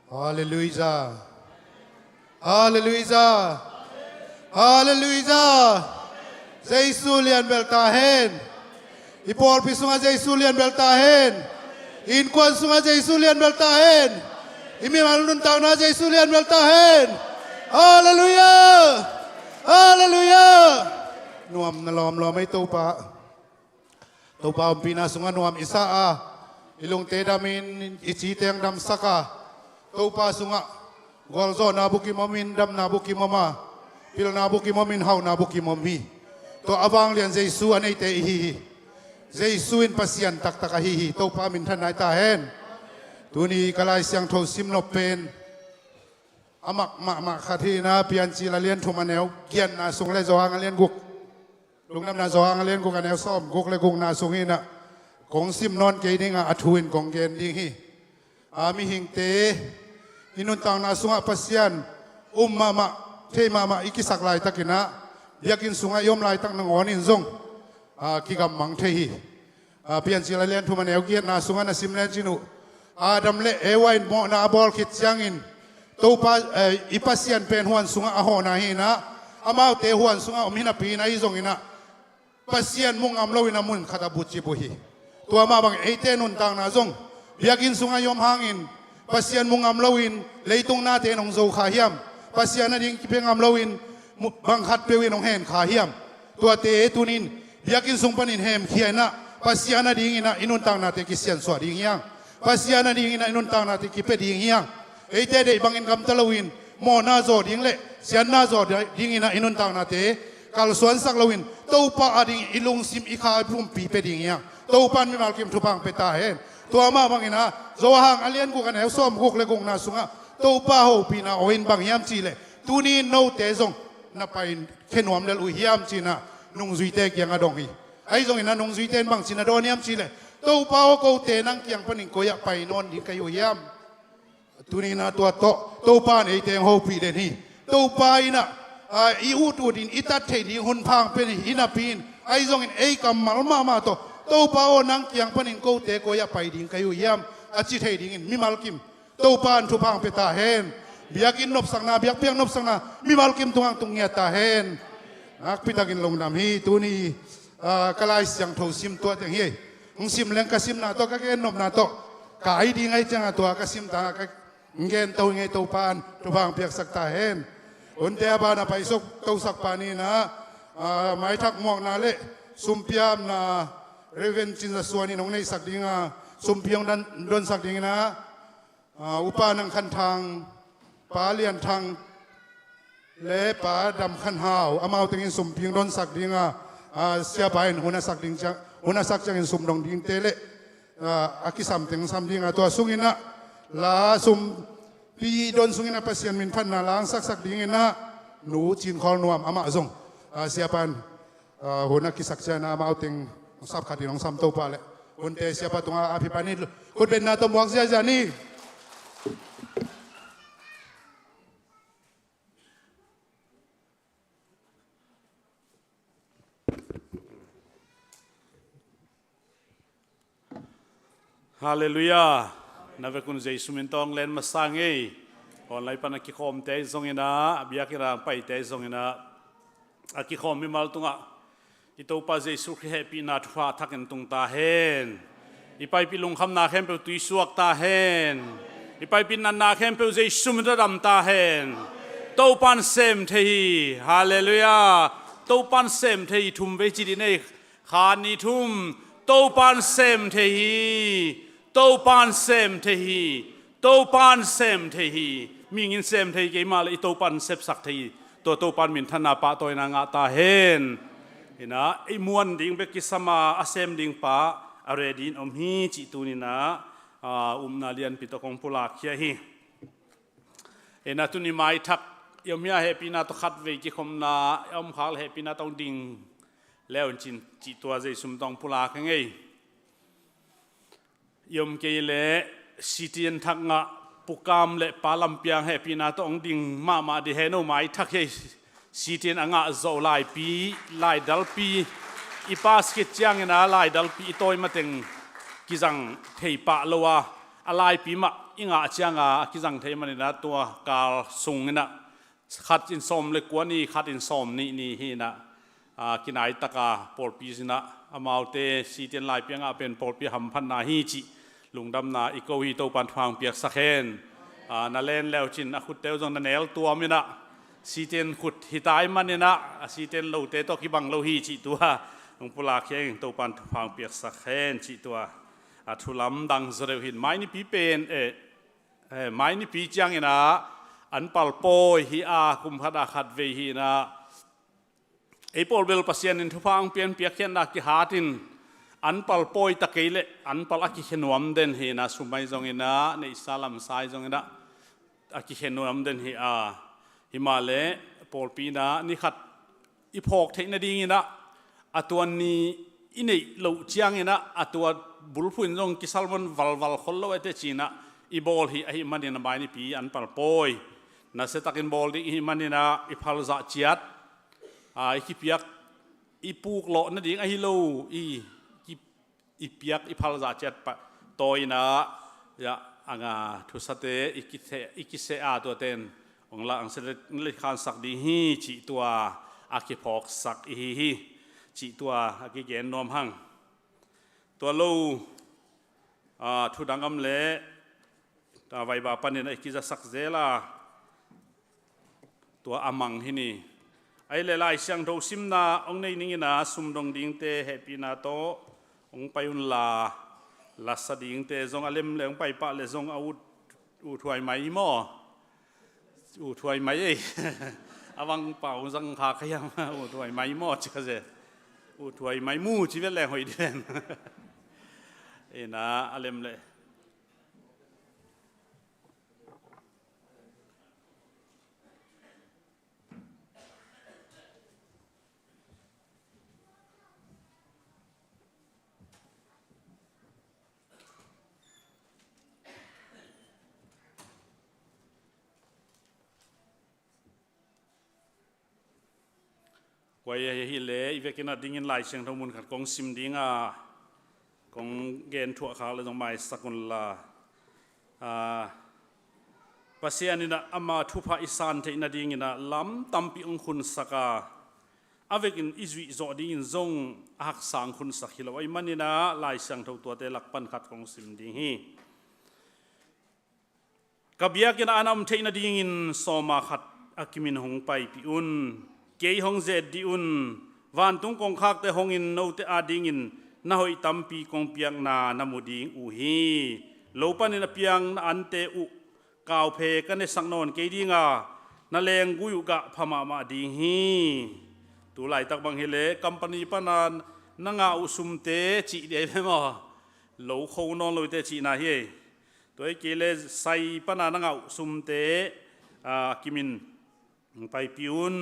Halleluijah. Halleluijah. Halleluijah. Jesu lianbel ta hen. I pawlpi sungah Jesu lianbel ta hen. I innkuan sungah Jesu lianbel ta hen. I mimal nuntakna Jesu lianbel ta hen. Halleluijah. Halleluijah. Nuam na lawmlawm ei Topa. Topa ompihna sungah nuam i sa a, i lungte damin i citeng damsak a, Topa sungah gualzawhna bukim omin, damna bukim om a, pilna bukim omin, hauhna bukim om hi. Tua a vanglian Jesu a neite i hi hi. Jesu in Pasian taktak ahi hi. Topa minthanna hi ta hen. Tuni ka Lai Siangtho simnop pen a mak mahmah khat hi inah, Piancil a lian thum a neu giatna sung le Johan a lian guk, Lungdamna Johan a lian guk a neu sawm guk le gukna sung hi inah, kong sim nawn kei dingah a thu in kong gen ding hi. A, mihingte i nuntakna sungah Pasian um mahmah, thei mahmah i kisak laitakinah, biakinn sungah i om laitak nangawn in zong, a, kigammang thei hi. A, Piancil a lian thum a neu giatna sungah na sim lecin uh, Adam le Eva in mawhna a bawl khit ciangin Topa, eh, i Pasian pen huan sungah a hawhna hi inah, amaute huan sungah om hi napi inah, ahi zonginah Pasian mu ngam loin a mun khat a bucip uh hi. Tua mah bangin eite nuntakna zong biakinn sungah i om hangin Pasian mu ngam loin leitung nate in hong zo kha hiam? Pasian a ding kipia ngam loin mu-, bang khat peuh in hong hen kha hiam? Tuate tunin biakinn sung panin hemkhia inah, Pasian a dinginah i nuntaknate kisiansuah ding hiang? Pasian a dinginah i nuntaknate kipia ding hiang? Eite deih bangin gamta loin mawhna zaw ding le siatna zaw dinginah i nuntaknate kalsuansak loin Topa a ding i lungsim i kha i pumpi pia ding hiang? Topa in mimal kim thupha hong pia ta hen. Tua mah banginah Johan a lian guk a neu sawm guk le gukna sungah Topa hopihna aw in bang hiam cihleh, tuni in note zong na pai khe nuam lel uh hiam cinah nungzuite kiangah dong hi. Ahi zonginah nungzuite in bangci na dawn hiam cihleh, Topa aw, kote nang kiang panin koi-ah pai nawn ding ka hi uh hiam? Tuni inah tua tawh Topa in eite hong hopih den hi. Topa inah, a, i ut utin i tat theih ding hun pha hong pia hi napi in, ahi zongin ei kammal mahmah tawh, Topa aw, nang kiang panin kote koi-ah pai ding ka hi uh hiam, a ci thei dingin mimal kim Topa in thupha hong pia ta hen. Biakinn nopsakna, biakpiak nopsakna mimal kim tungah hong tung ngiat ta hen. Nakpitakin lungdam hi. Tuni, a, ka Lai Siangtho sim tua teng hi. Hong sim leng ka simna tawh, ka gennopna tawh, ka ai ding ahi ciangah tua ka sim ta, ka gen to hi ngei. Topa in thupha hong piaksak ta hen. Hunte a ban a paisuk tosak pa ni inah, a, maithak muakna le sumpiamna Reverend Cin Za Suan in hong neihsak ding a, sumpi hong dan, donsak dingin ah, ah, Upa Nang Khan Thang, Pa Lian Thang le Pa Dam Khan Hau, amau tengin sumpi hong donsak ding a, ah, siapa in hun a sak ding ciang, hun a sak ciangin sum dong dingte le, ah, a kisam teng sam ding a, tua sungin ah la sumpi don sungin ah Pasian minthanna la hong saksak dingin ah Nu Cin Khawl Nuam amah zong, ah, siapa in, ah, hun a kisak ciang ah amau teng sap khat in hong sam, Topa le hunte siapa tungah a pi pan hi. Khutbetna tawh muak ziahziah ni. Halleluiah. Na vekun Jesu min tawh len masa ing ei. Online pan a kikhawmte zongin ah, a biakinn a paite zongin ah, a kikhawm mimal tungah i Topa Jesu Khrih hehpihna thupha thakin tung ta hen. I paipih lungkhamna khempeuh tuisuak ta hen. I paipih natna khempeuh Jesu min tawh dam ta hen. Topan sem thei hi. Halleluiah. Topan sem thei hi. Thum vei ci dih ni. Khat, nih, thum. Topan sem thei hi. Topan sem thei hi. Topan sem thei hi. Mihing in sem thei kei mah le i Topan sepsak thei hi. Tua Topan minthanna pahtawina ngah ta hen. Hi na, i muan ding bek kisam a, a sem ding pa a ready in om hi cih tuni-in ah, a, upna lianpi tawh kong pulak khia hi. Hi na, tuni maithak i om hi a, hehpihna tawh khatvei kikhopna a om khak le hehpihna tawh ding le un cin cih tua Jesu min tawh pulak hi ing ei. I om kei leh C T N thak ngah Pu Kam le Pa Lam Piang hehpihna tawh hong ding mahmah dih hen aw. Maithak hi ei, C T N a ngah zawh laipi, laidalpi i pass khit ciangin ah laidalpi i tawi mateng kizang thei pah lo a, a laipi mah i ngah ciang a, a kizang thei manin ah tua kal sungin ah khat in sawm le kua ni, khat in sawm nih ni hi-in ah, a, kinai taka pawlpi sin ah amaute C T N laipi a ngah pen pawlpi hamphatna hi cih lungdamna i ko hi. Topan thupha hong piaksak hen. A, na len le uh cin a khutte uh zong na nel tuam in ah, C T N khut hi ta ahih manin ah, a, C T N lote tawh kibang lo hi cih tua hong pulak khia ing. Topan thupha hong piaksak hen cih tua, a, thu lamdang zaw deuh hi-in, mai nipi pen, eh, Eh, mai nipi ciangin ah an palpawi hi a, kum khat a khatvei hi-in ah, ei pawl bel Pasian in thupha hong pian piakkhiatna kihatin an palpawi ta kei leh an pal a kikhia nuam den hi-in ah, sum ahi zongin ah, neihsa lamsa ahi zongin ah a kikhia nuam den hi a, hi mah leh pawlpi in ah ni khat i phawk theih nadingin ah, a tua ni i neih loh ciangin ah, a tua bulphuh in zong kisalmon valval khol lo e teh ci-in ah i bawl hi ahih manin ah, mai nipi an palpawi nasia takin bawl ding i hih manin ah, i phal zah ciat, a, i kipiak, i puk lawh nading ahi lo, i ki i piak, i phal zah ciat pah tawi-in ah, ya, a nga thusate i kiseh, i kiseh a, tuate in hong la, hong seh le, le khansak ding hi cih tua a kiphawksak i hi hi cih tua a kigen nuam hang. Tua lo, a, thu dang om leh, a, Viber panin ah i kizasak zel a, tua a mang hi ni. Ahih leh Lai Siangtho simna hong nei ning in ah, sum dong dingte hehpihna tawh hong pai un la, la sa dingte zong a lem leh hong pai pah leh zong a ut, uthuai mai maw? Uthuai mai ei. A vang pau zang kha ka hiam, uthuai mai maw ci kha ze. Uthuai mai mu ci vet leng hoih dih ven. Hi na, a lem leh. Kua hi, hi leh i vekin a dingin Lai Siangtho mun khat kong sim ding a, kong gen thuah khak leh zong maisak un la. A, Pasian in ah ama thupha i san theih nadingin ah lam tampi hong khunsak a, a vekin i zuih zawh dingin zong a haksa hong khunsak hi lo ahih manin ah Lai Siangtho tuate lak pan khat kong sim ding hi. Ka biakinn ah an a om theih nadingin sawma khat a kimin hong paipih un. Kei hong zet dih un. Vantung kongkhakte hongin note adingin na hoih tampi kong piakna na mu ding uh hi. Lo panin a piang na ante uh kauphe ka nesak nawn kei dinga, na lenggui uh gah pha mahmah ding hi. Tu laitak bang hileh company pana na ngah uh sumte cih dei ve maw? Lo kho nawn lote cihna hi ei. Tua hi kei le sai pana na ngah uh sumte, a, kimin paipih un.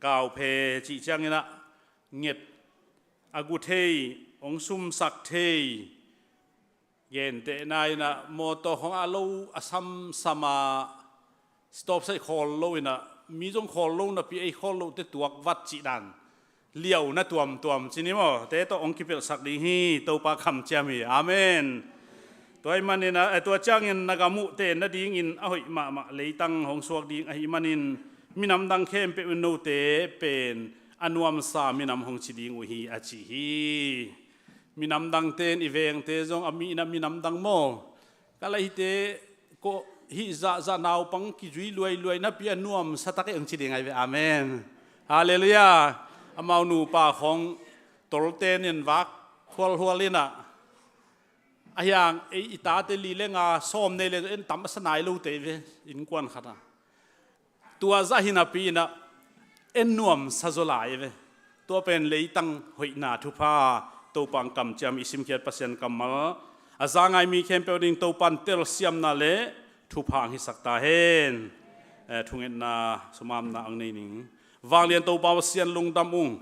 Kauphe cih ciangin ah nget a gu thei, hong sumsak thei. Gentehna in ah mawtaw khong a lo a samsam a stop saih khawl lo in ah, mi zong khawl lo napi ei khawl lote tuak vat cih dan liau na tuamtuam ci ni maw? Te tawh hong kipelhsak ding hi. Topa kamciam hi. Amen. Tua ahih manin ah, eh, tua ciangin na gam uh ten nadingin a hoih mahmah leitang hong suak ding ahih manin minamdang khempeuh in note pen a nuamsa minam hong ci ding uh hi a ci hi. Minamdangte in i vengte zong a mi in a minamdang maw? Ka lei hite ko hih zahzah naupang kizui luailuai napi a nuamsa tak ei hong ci ding ahi ve. Amen. Halleluiah. Amau nupa khong tolten in vak hualhual in ah, a hiang ei i tate li le nga sawm nei le en tam a sa nai lote ve. Innkuan khat a tua zah hi napi in ah en nuamsa zaw lai ve. Tua pen leitang hoihna thupha Topa hong kamciam i simkhiat Pasian kammal a za ngai mi khempeuh ding Topa in telsiamna le thupha hong hisak ta hen. Eh, thungetna sumamna hong nei ning. Vanglian Topa Pasian lungdam ung.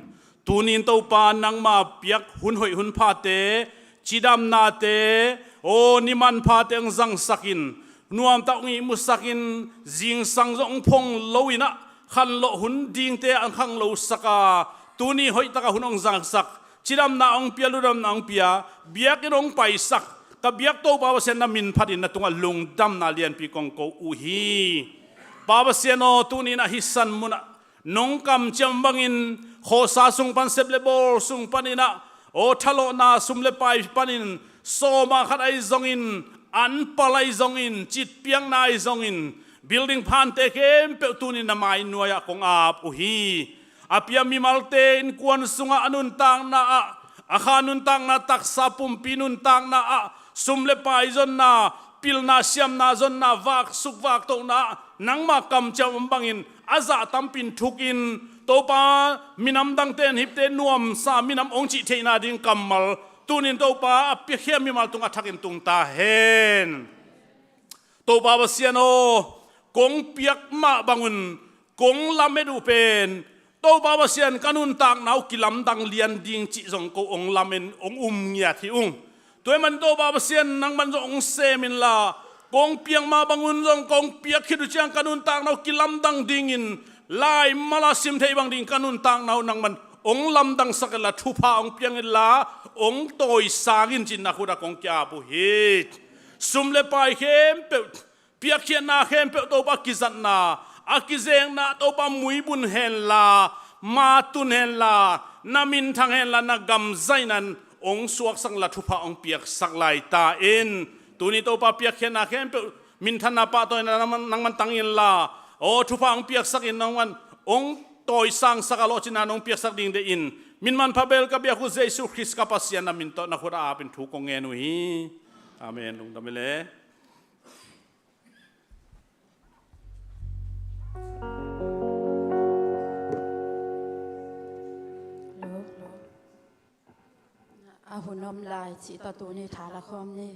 Tunin Topa nangma piak hun hoih hun phate, cidamnate, aw ni manphate hong zangsak in, nuamtak hong ihmusak in, zingsang zong hong phong lo in ah khanlawh hun dingte hong khanglosak a, tuni hoihtaka hun hong zangsak, cidamna hong pia, ludamna hong pia, biakinn hong paisak ka biak Topa Pasian na min phatin na tungah lungdamna lianpi kong ko uh hi. Pa Pasian aw, tunin a hih san munah nong kamciam bangin khawsa sung pan, sep le bawl sung panin ah, aw thalawhna sum le pai panin sawma khat ahi zongin, anpal ahi zongin, citpiakna ahi zongin, building phante khempeuh tunin na mainnuai ah kong ap uh hi. A pia mimalte innkuan sungah a nuntakna ah, a kha nuntakna, taksa pumpi nuntakna ah, sum le pai zonna, pilna siamna zonna, vaksuk vaktohna ah nangma kamciam om bangin a zah tampin thukin, Topa minamdangte in hihte nuamsa minam hong cih theihna ding kammal tunin Topa a piakhia mimal tungah thakin tung ta hen. Topa Pasian aw, kong piak mah bangun kong lamet uh pen Topa Pasian ka nuntakna uh kilamdang lian ding cih zong ko hong lamen hong um ngiat hi ung. Tua ahih manin Topa Pasian nangman zong hong sem inla, kong piak mah bangun zong kong piak khit uh ciang ka nuntakna uh kilamdang dingin laimal a sim thei bang ding ka nuntakna uh nangman hong lamdangsak inla, thupha hong piang inla, hong tawisang in cin na khut ah kong ki-ap uh hi. Sum le pai khempeuh, piakkhiatna khempeuh Topa kizatna, a kizekna Topa muibun henla, matun henla, na minthang henla, na gamzainan hong suaksak inla, thupha hong piaksak lai ta in. Tuni Topa piakkhiatna khempeuh minthanna pahtawina nangman, nangman tang inla, aw thupha hong piaksak in nangman hong tawisangsak a, lawhcinna hong piaksak ding deih in, min manpha bel ka biak uh Jesu Khrist ka Pasian na min tawh na khut a apin thu kong ngen uh hi. Amen. Lungdam hi le. A hun om lai cih tawh tuni tha la khawm ni.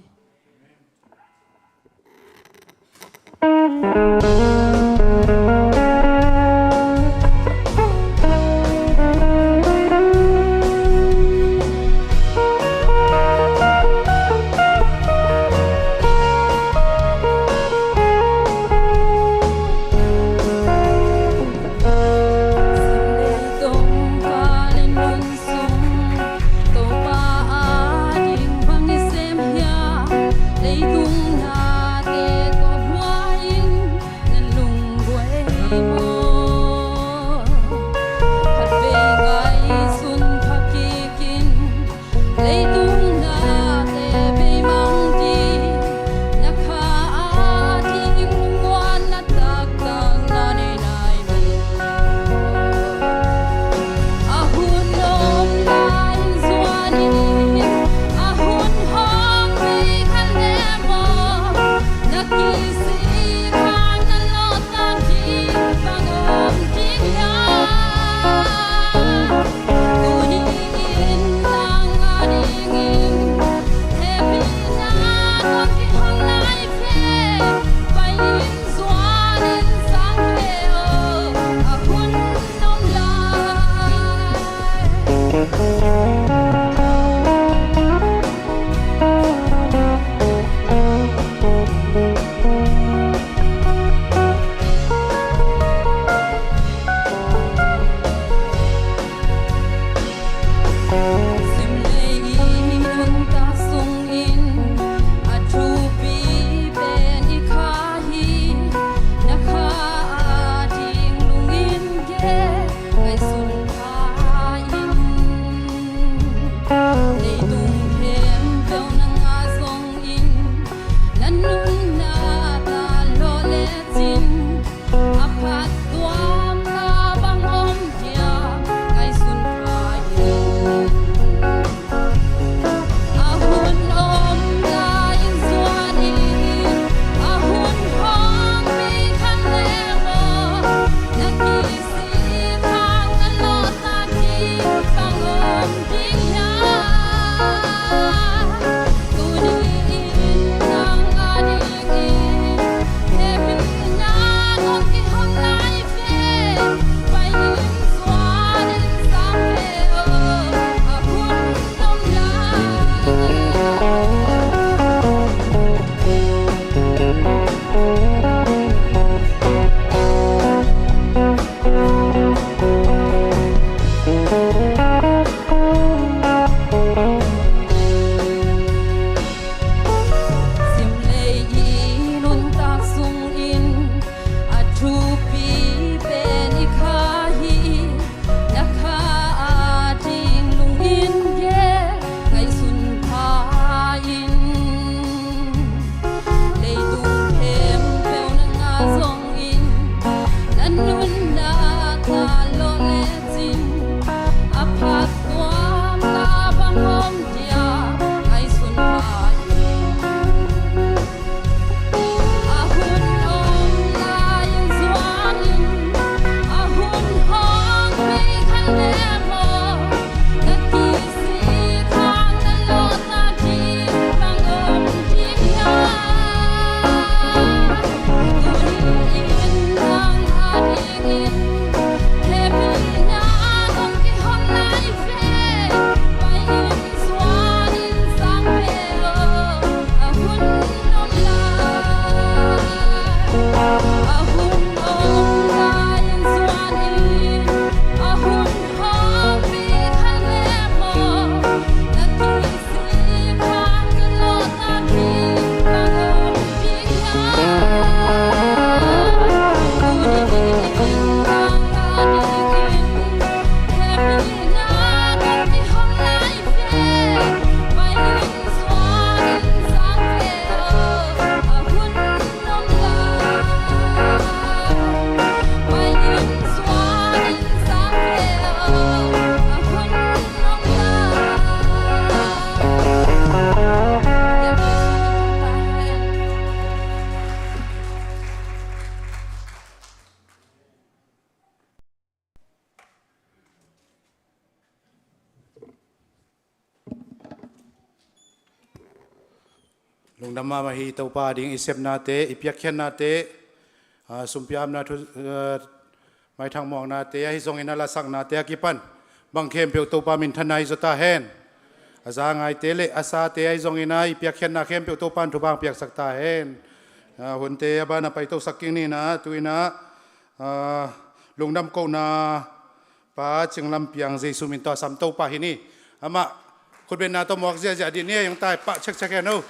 Lungdam mahmah hi. Topa ding i sepnate, i piakkhiatnate, a, sumpiamna thu, a, maithang muaknate, ahi zongin a lasaknate a kipan bang khempeuh Topa minthanna i zaw ta hen. A za ngaite le a sate ahi zongin a i piakkhiatna khempeuh Topa in thupha piaksak ta hen. A, hunte a ban a paitosak kik ni in a, tu in a, a, lungdam kohna Pa Cing Lam Piang Jesu min tawh a sam Topa hi ni. Amah khutbetna tawh muak ziahziah dih ni, hong tai pah chekchek hen o.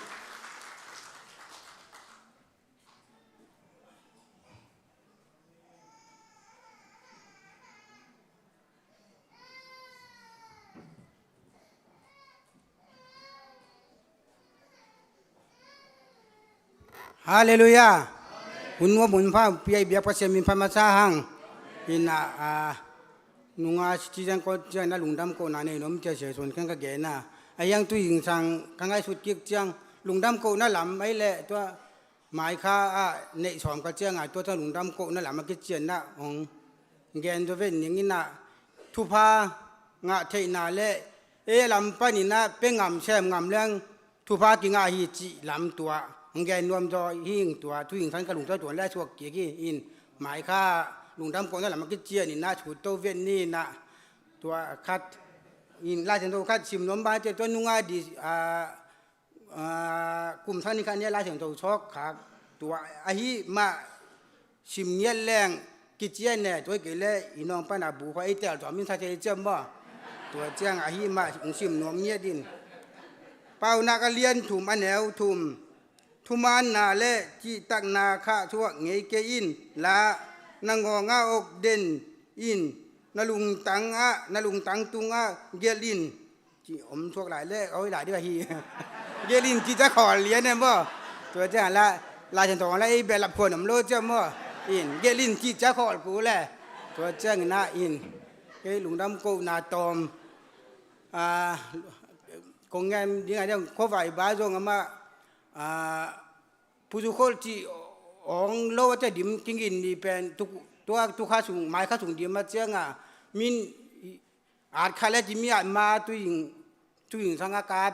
Halleluiah. Hun nuam hun pha pia i biak Pasian min pha masa hang. Ina, a, nunga citizen court ciang na lungdam kohna nei nuam cia sia suan keng ka gen a. A hiang tu hing sang ka ngaihsut kik ciang lungdam kohna lam ai le tua maikha a neih sawm ka cianga tua tua lungdam kohna lam a kicianna hong gen zaw ven ning ina thupha ngah theihna le ei a lam paninah pe ngam sem ngam leng thupha kingah hi cih lam tua hong gen nuam zaw hing tua thu hing san ka lungtuai tuan le a suak kik hi in maikha lungdam kohna lam a kicianinah sut to ven ninah tua khat in Laisiangtho khat sim nuam ba te tua nunga di a kum sang ni kha nia Laisiangtho sawk khak tua ahi mah sim ngiat leng kician ne tua kei le i nawng pana bu kha ei tel tua min sa thei ciam maw? Tua ciang ahi mah hong sim nuam ngiat in. Paunak a lian thum a neu thum. Thumaanna le cihtakna khah thuak ngei kei in la na ngawngah ok den in na lungtang ah na lungtang tungah gelh in. Ci om thuak lai le a hoi lai dih ahi. Gelin ci ca khawl lian e maw? Tua ciang la Laisiangtho la ei bia lap khuan om lo ciang maw? In gelin ci ca khawl ku le. Tua ciang ina in kei lungdam kohna tawm a kong ngen ding a diang khuavai ba zong amah a puzu khawl ci ong lo a cia dim kingin ni pen tua tukha sung maikha sung dim a cianga min at kha le ci mi at ma tuing tuing sanga kap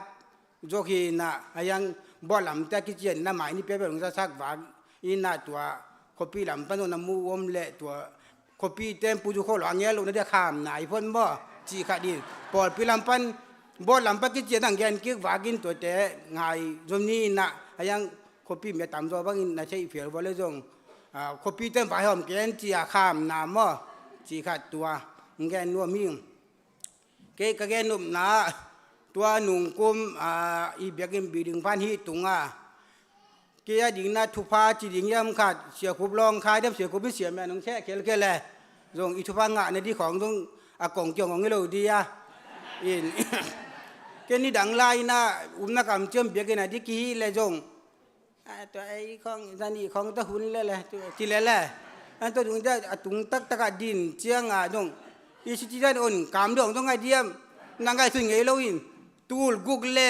zok hi na a yang bawt lam tia kician na mai ni pia bel ung sa sak vak ina tua khuapi lam pan zong na mu om le tua khuapi ten puzu khawl lo a ngel lo na dia kham nai phon maw ci khat in pawlpi lam pan bawt lam pan kician ang gen kik vak in tua te ngai zom ni na a yang khuapi mi a tam zaw bangin na theih fial vua le zong khuapi ten vai hawm ken ci a kham na maw ci khat tua gen nuam hi. Kei ka gen nopna tua nungkum i biakinn building pan hi tunga kei a dingna thupha ci ding hiam khat siakhup lawng khai dem siakhup in siam mia nong seh khelkhel e. Zong i thupha ngahna di khawng zong a kong kiawng hong hi lo di a in kei ni dang lai ina upna kam ciam biakinn a di kihih le zong a tua ei khong zani khong ta hun lele ci lele an tua dung a tung taktak a din cianga dong i citizen on kam dong dong a diam na ngai sui ngei lo in tul guk le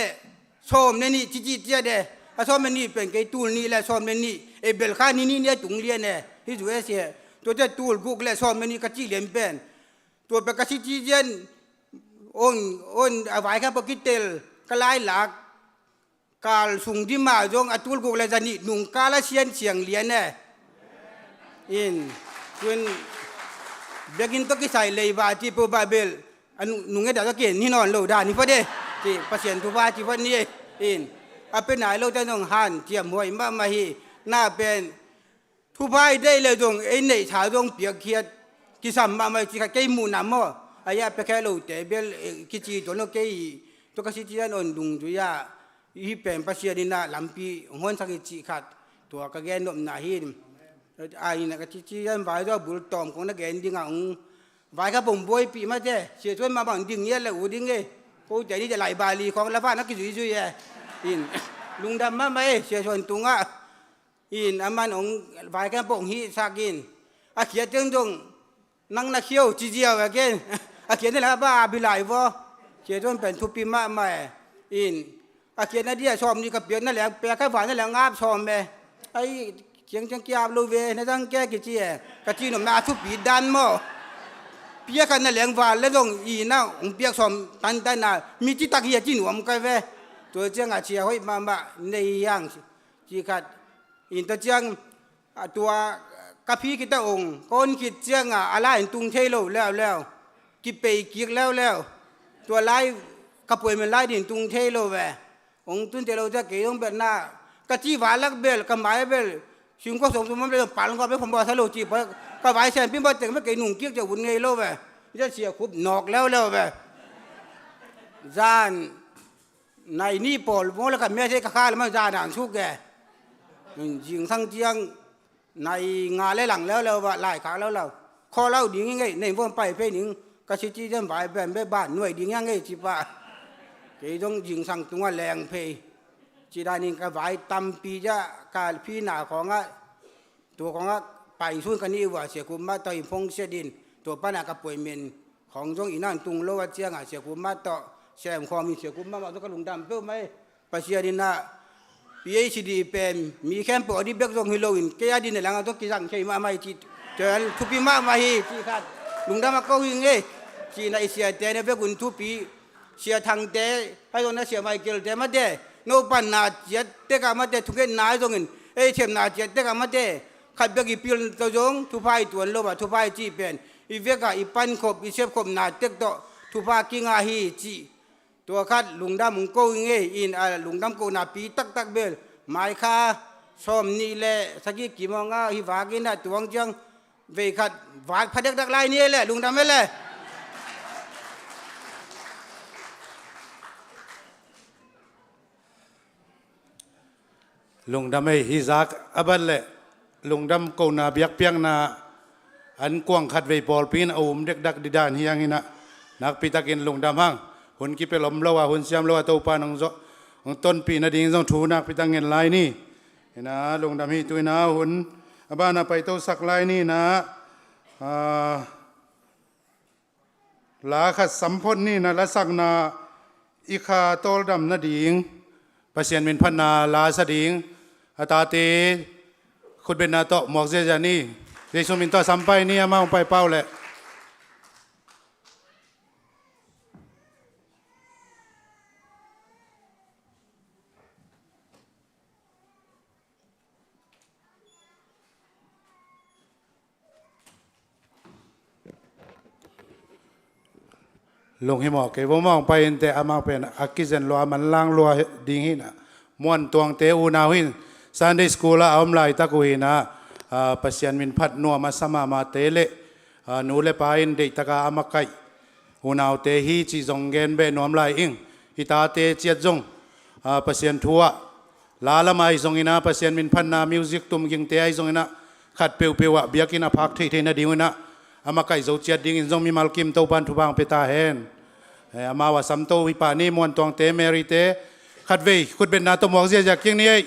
sawm le nih cici cia de a sawm le nih pen kei tul nih le sawm le nih e bel kha ni ni nia tung lian e hi zu e sia tua cia tul guk le sawm le nih ka ci lian pen tua pe ka citizen on on a vai kha po kitel ka lai lak kal sung dima zong a tul guk le zani nung kal a sian siang lian e. In tun biakinn tawh kisai leiba ci po ba bel a nung e da tawh ken ni nawn lo da ni phot e ci Pasian thupha ci phot ni e. In a pe nai lo te zong han ciam huai mahmah hi na pen Thupha i deih le zong ei neih tha zong piakkhiat kisam mahmah i ci kha kei muhna maw? A ia piakkhiat lote bel kici tuan lo kei tua ka citizen on dungzui ah hih pen Pasian in ah lampi hong honsak hi cih khat tua ka gen nopna hi. A ina ka citizen vai zaw bul tawm kong na gen dingah hong vai kha bong buaipih mate sia tuan mah bang ding ngiat le uh ding e. Kote ni te lai bali khawng la van a kizuizui e. In lungdam mahmah e sia suan tungah In a man ong vaiken pong hih sak in a khiat teng zong nang na khiau ci ziau a ken a khiat ni la ba a bi lai vaw. Cia zon pen thupi mahmah e. In a khiat na dia sawm ni ka piak na leng pek khai vai na leng ap sawm e. Ai kiang ciang kiap lo ve na zang ke kici e ka ci nuam na a thupi dan maw? Piak khat na leng val le zong i na ong piak sawm tantan a mi citak hi a ci nuam kai ve. Tua ciangah sia hoih mahmah nei hiang ci khat. In tua ciang a tua ka phi khita ong ka on khit ciangah a la in tung thei lo leuleu. Kipei kik leuleu. Tua lai ka puai men lai din tung thei lo ve. Ong tun thei lo ciang kei zong bel na ka ci va lak bel ka mai bel singkua song tum bel pal ngawh bel khom bawh sa lo ci pa ka vai sian pin bawh teng bel kei nung kik ciang vun ngei lo ve. Ita sia khup nawk leuleu ve. Zan nai ni pawl vawng le ka mia thei ka kha le man zan an suk e. Zingsang ciang nai nga le lang leuleu va lai khak leuleu. Khawl au ding i ngei nei vawm pai phei ning ka citizen vai pen be ban nuai ding i a ngei ci pah. Kei zong zingsang tungah leng phei ci danin ka vai tampi ciah ka phina khawngah tua khawngah pai sun ka nih uh a sia kum mah tawh in phong siat in tua panah ka puai men khawng zong i nang tung lo a ciangah sia kum mah tawh sem khawm in sia kum mah mah zong ka lungdam peuhmah e. Pasian in ah PhD pen mi khempeuh a dih bek zong hi loin kei a dih na langah zong kizang thei mahmah hi ci. Tua thupi mahmah hi ci khat lungdam a ko hi ngei. Ci na i siate na bek un thupi. Sia Thangte hai zong na sia Michael te mate no pan na ciat tekah mate thungetna hai zongin ei themna ciat tekah mate khat bek i pil tawh zong thupha i tuan lo ah thupha i cih pen i vekah i pankhop i sepkhopna tek tawh thupha kinga hi ci. Tua khat lungdam hong ko ing ei in a lungdam kohna pi taktak bel maikha sawm nih le sagih kim hong a hi vakin a tuang ciang vei khat vat pha dekdak lai ni ei le lungdam ei le. Lungdam ei hi zak a bat leh lungdam kohna biakpiakna an kuang khatvei pawlpi in a um dekdak didan hiang inah nakpitakin lungdam hang hun kipelh om lo a hun siam lo a Topa nong zawh hong tonpih nading zong thu nakpitak ngen lai ni. Inah lungdam hi tu inah hun a bana paitosak lai ni inah la khat samphot ni na lasakna i kha tawldam nading Pasian min phatna la sa ding a tate khutbetna tawh muak ziazia ni. Jesu min tawh sampai ni amah hong pai pau leh. Lunghimawh kei vomawng pai inte amau pen a kizen lua manlang lua ding hinah muan tuangte unau hin Sunday school ah a om laitak uh hinah Pasian min phat nuam a sa mahmahte le nu le pa in deihtaka a makaih unaute hi cih zong gen beh nuam lai ing. I tate ciat zong Pasian thu ah la lamah ahi zongin ah Pasian min phatna music tum gingte ahi zongin ah khat peuhpeuh ah biakinn a phak theihtheih nadingun ah a makaih zo ciat dingin zong mimal kim Topan thupha hong pia ta hen. Amau a samto hi pah ni muantuangte Mary te khatvei khutbetna tawh muak ziazia kik ni ei.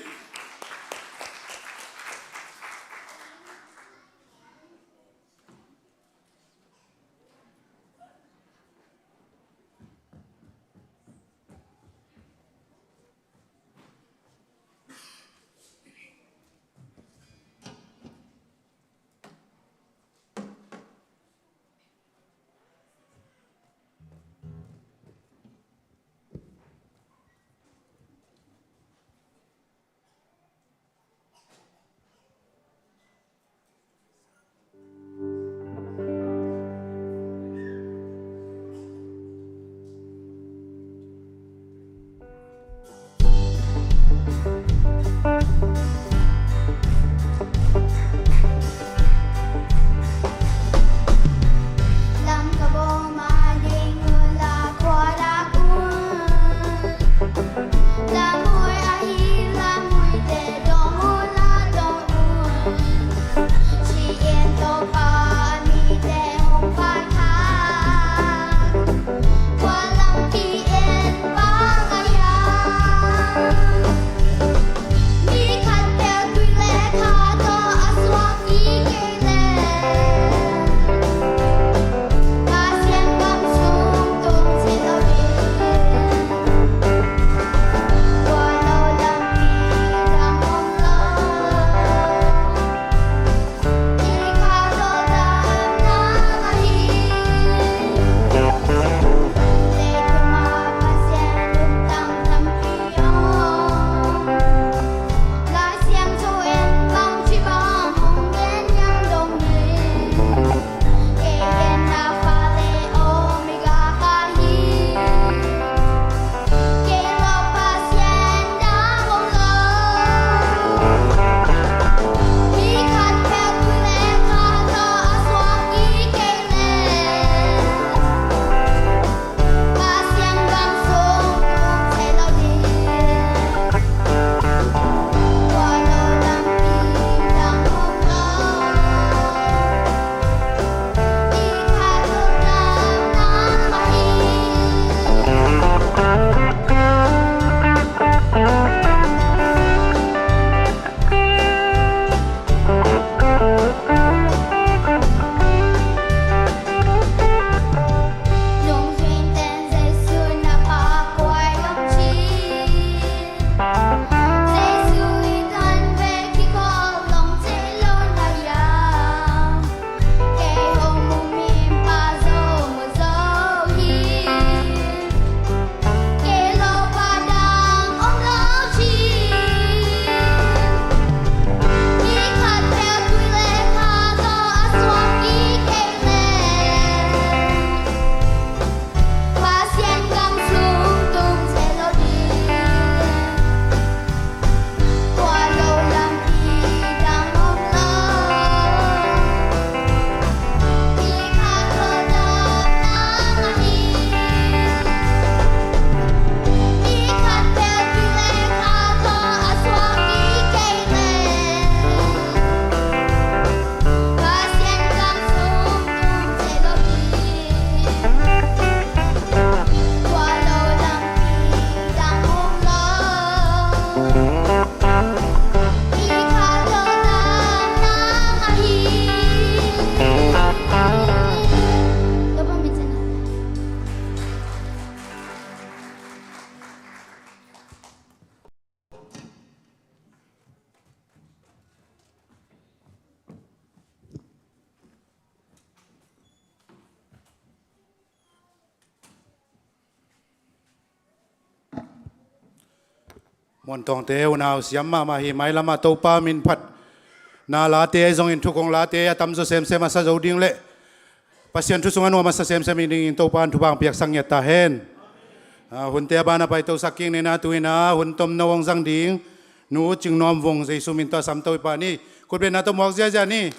Muantawngte unau siam mahmah hi. Mailamah Topa min phatna late ahi zongin, thukong late a tamzaw semsem a sa zo ding le Pasian thu sungah nuam a sa semsem hi dingin Topa in thupha hong piaksak ngiat ta hen. Ah, hunte a ban a paitosak kik ni. Na tu-in ah hun tomno hong zang ding Nu Cing Nuam Vung, Jesu min tawh a sam to i pa ni. Khutbetna tawh muak ziazia ni.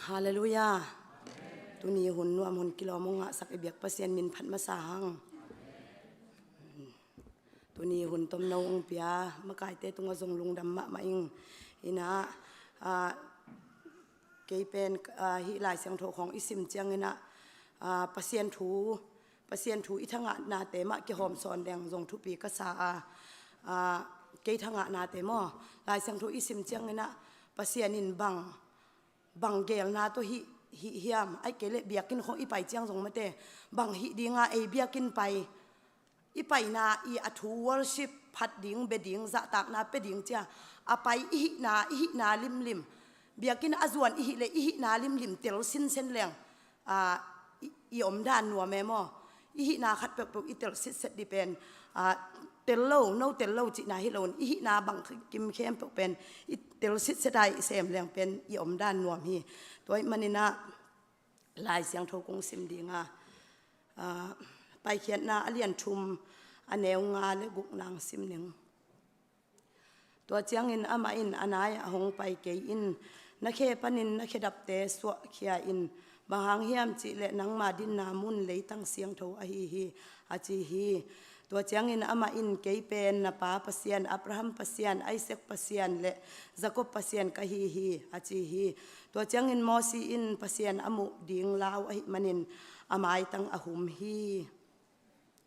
Halleluiah. Tuni hun nuam, hun kilawm hong ngahsak i biak Pasian min phat masa hang. Tuni hun tomno hong pia makaite tungah zong lungdam mahmah ing. Inah, ah, kei pen, ah, hih Lai Siangtho khawng i sim cianginah, ah, Pasian thu, Pasian thu i thangahnate mah kihawm sawn leng zong thupi ka sa a, ah, kei thangahnate maw, Lai Siangtho i sim cianginah Pasian in bang, bang geelna tawh hih, hih hiam, ahih kei leh biakinn khawng i pai ciang zong mate, bang hih dinga ei biakinn pai, i paina i a thu worship phat ding, bia ding, zahtakna pia ding cia a pai i hihna, i hihna limlim, biakinn a zuan i hih leh i hihna limlim tel sinsen leng, ah, i, i omdan nuam e maw. I hihna khat peuhpeuh i tel sitset dih pen, ah, tel lo, no tel lo cihna hi loin, i hihna bang kim khempeuh pen i tel sitset a i sem leng pen i omdan nuam hi. Tua ahih maninah Lai Siangtho kong sim dinga, ah, Paikhiatna a lian thum, a neu nga le guk nang sim ning. Tua ciangin amah in a nai-ah hong pai kei in, na khe panin na khedapte suahkhia in, bang hang hiam cihleh nangma dinna mun leitang siangtho ahi hi, a ci hi. Tua ciangin amah in, kei pen na pa Pasian, Abraham Pasian, Isaac Pasian le Jacob Pasian ka hi hi, a ci hi. Tua ciangin Mosi in Pasian a muh ding lau ahih manin a maitang a hum hi.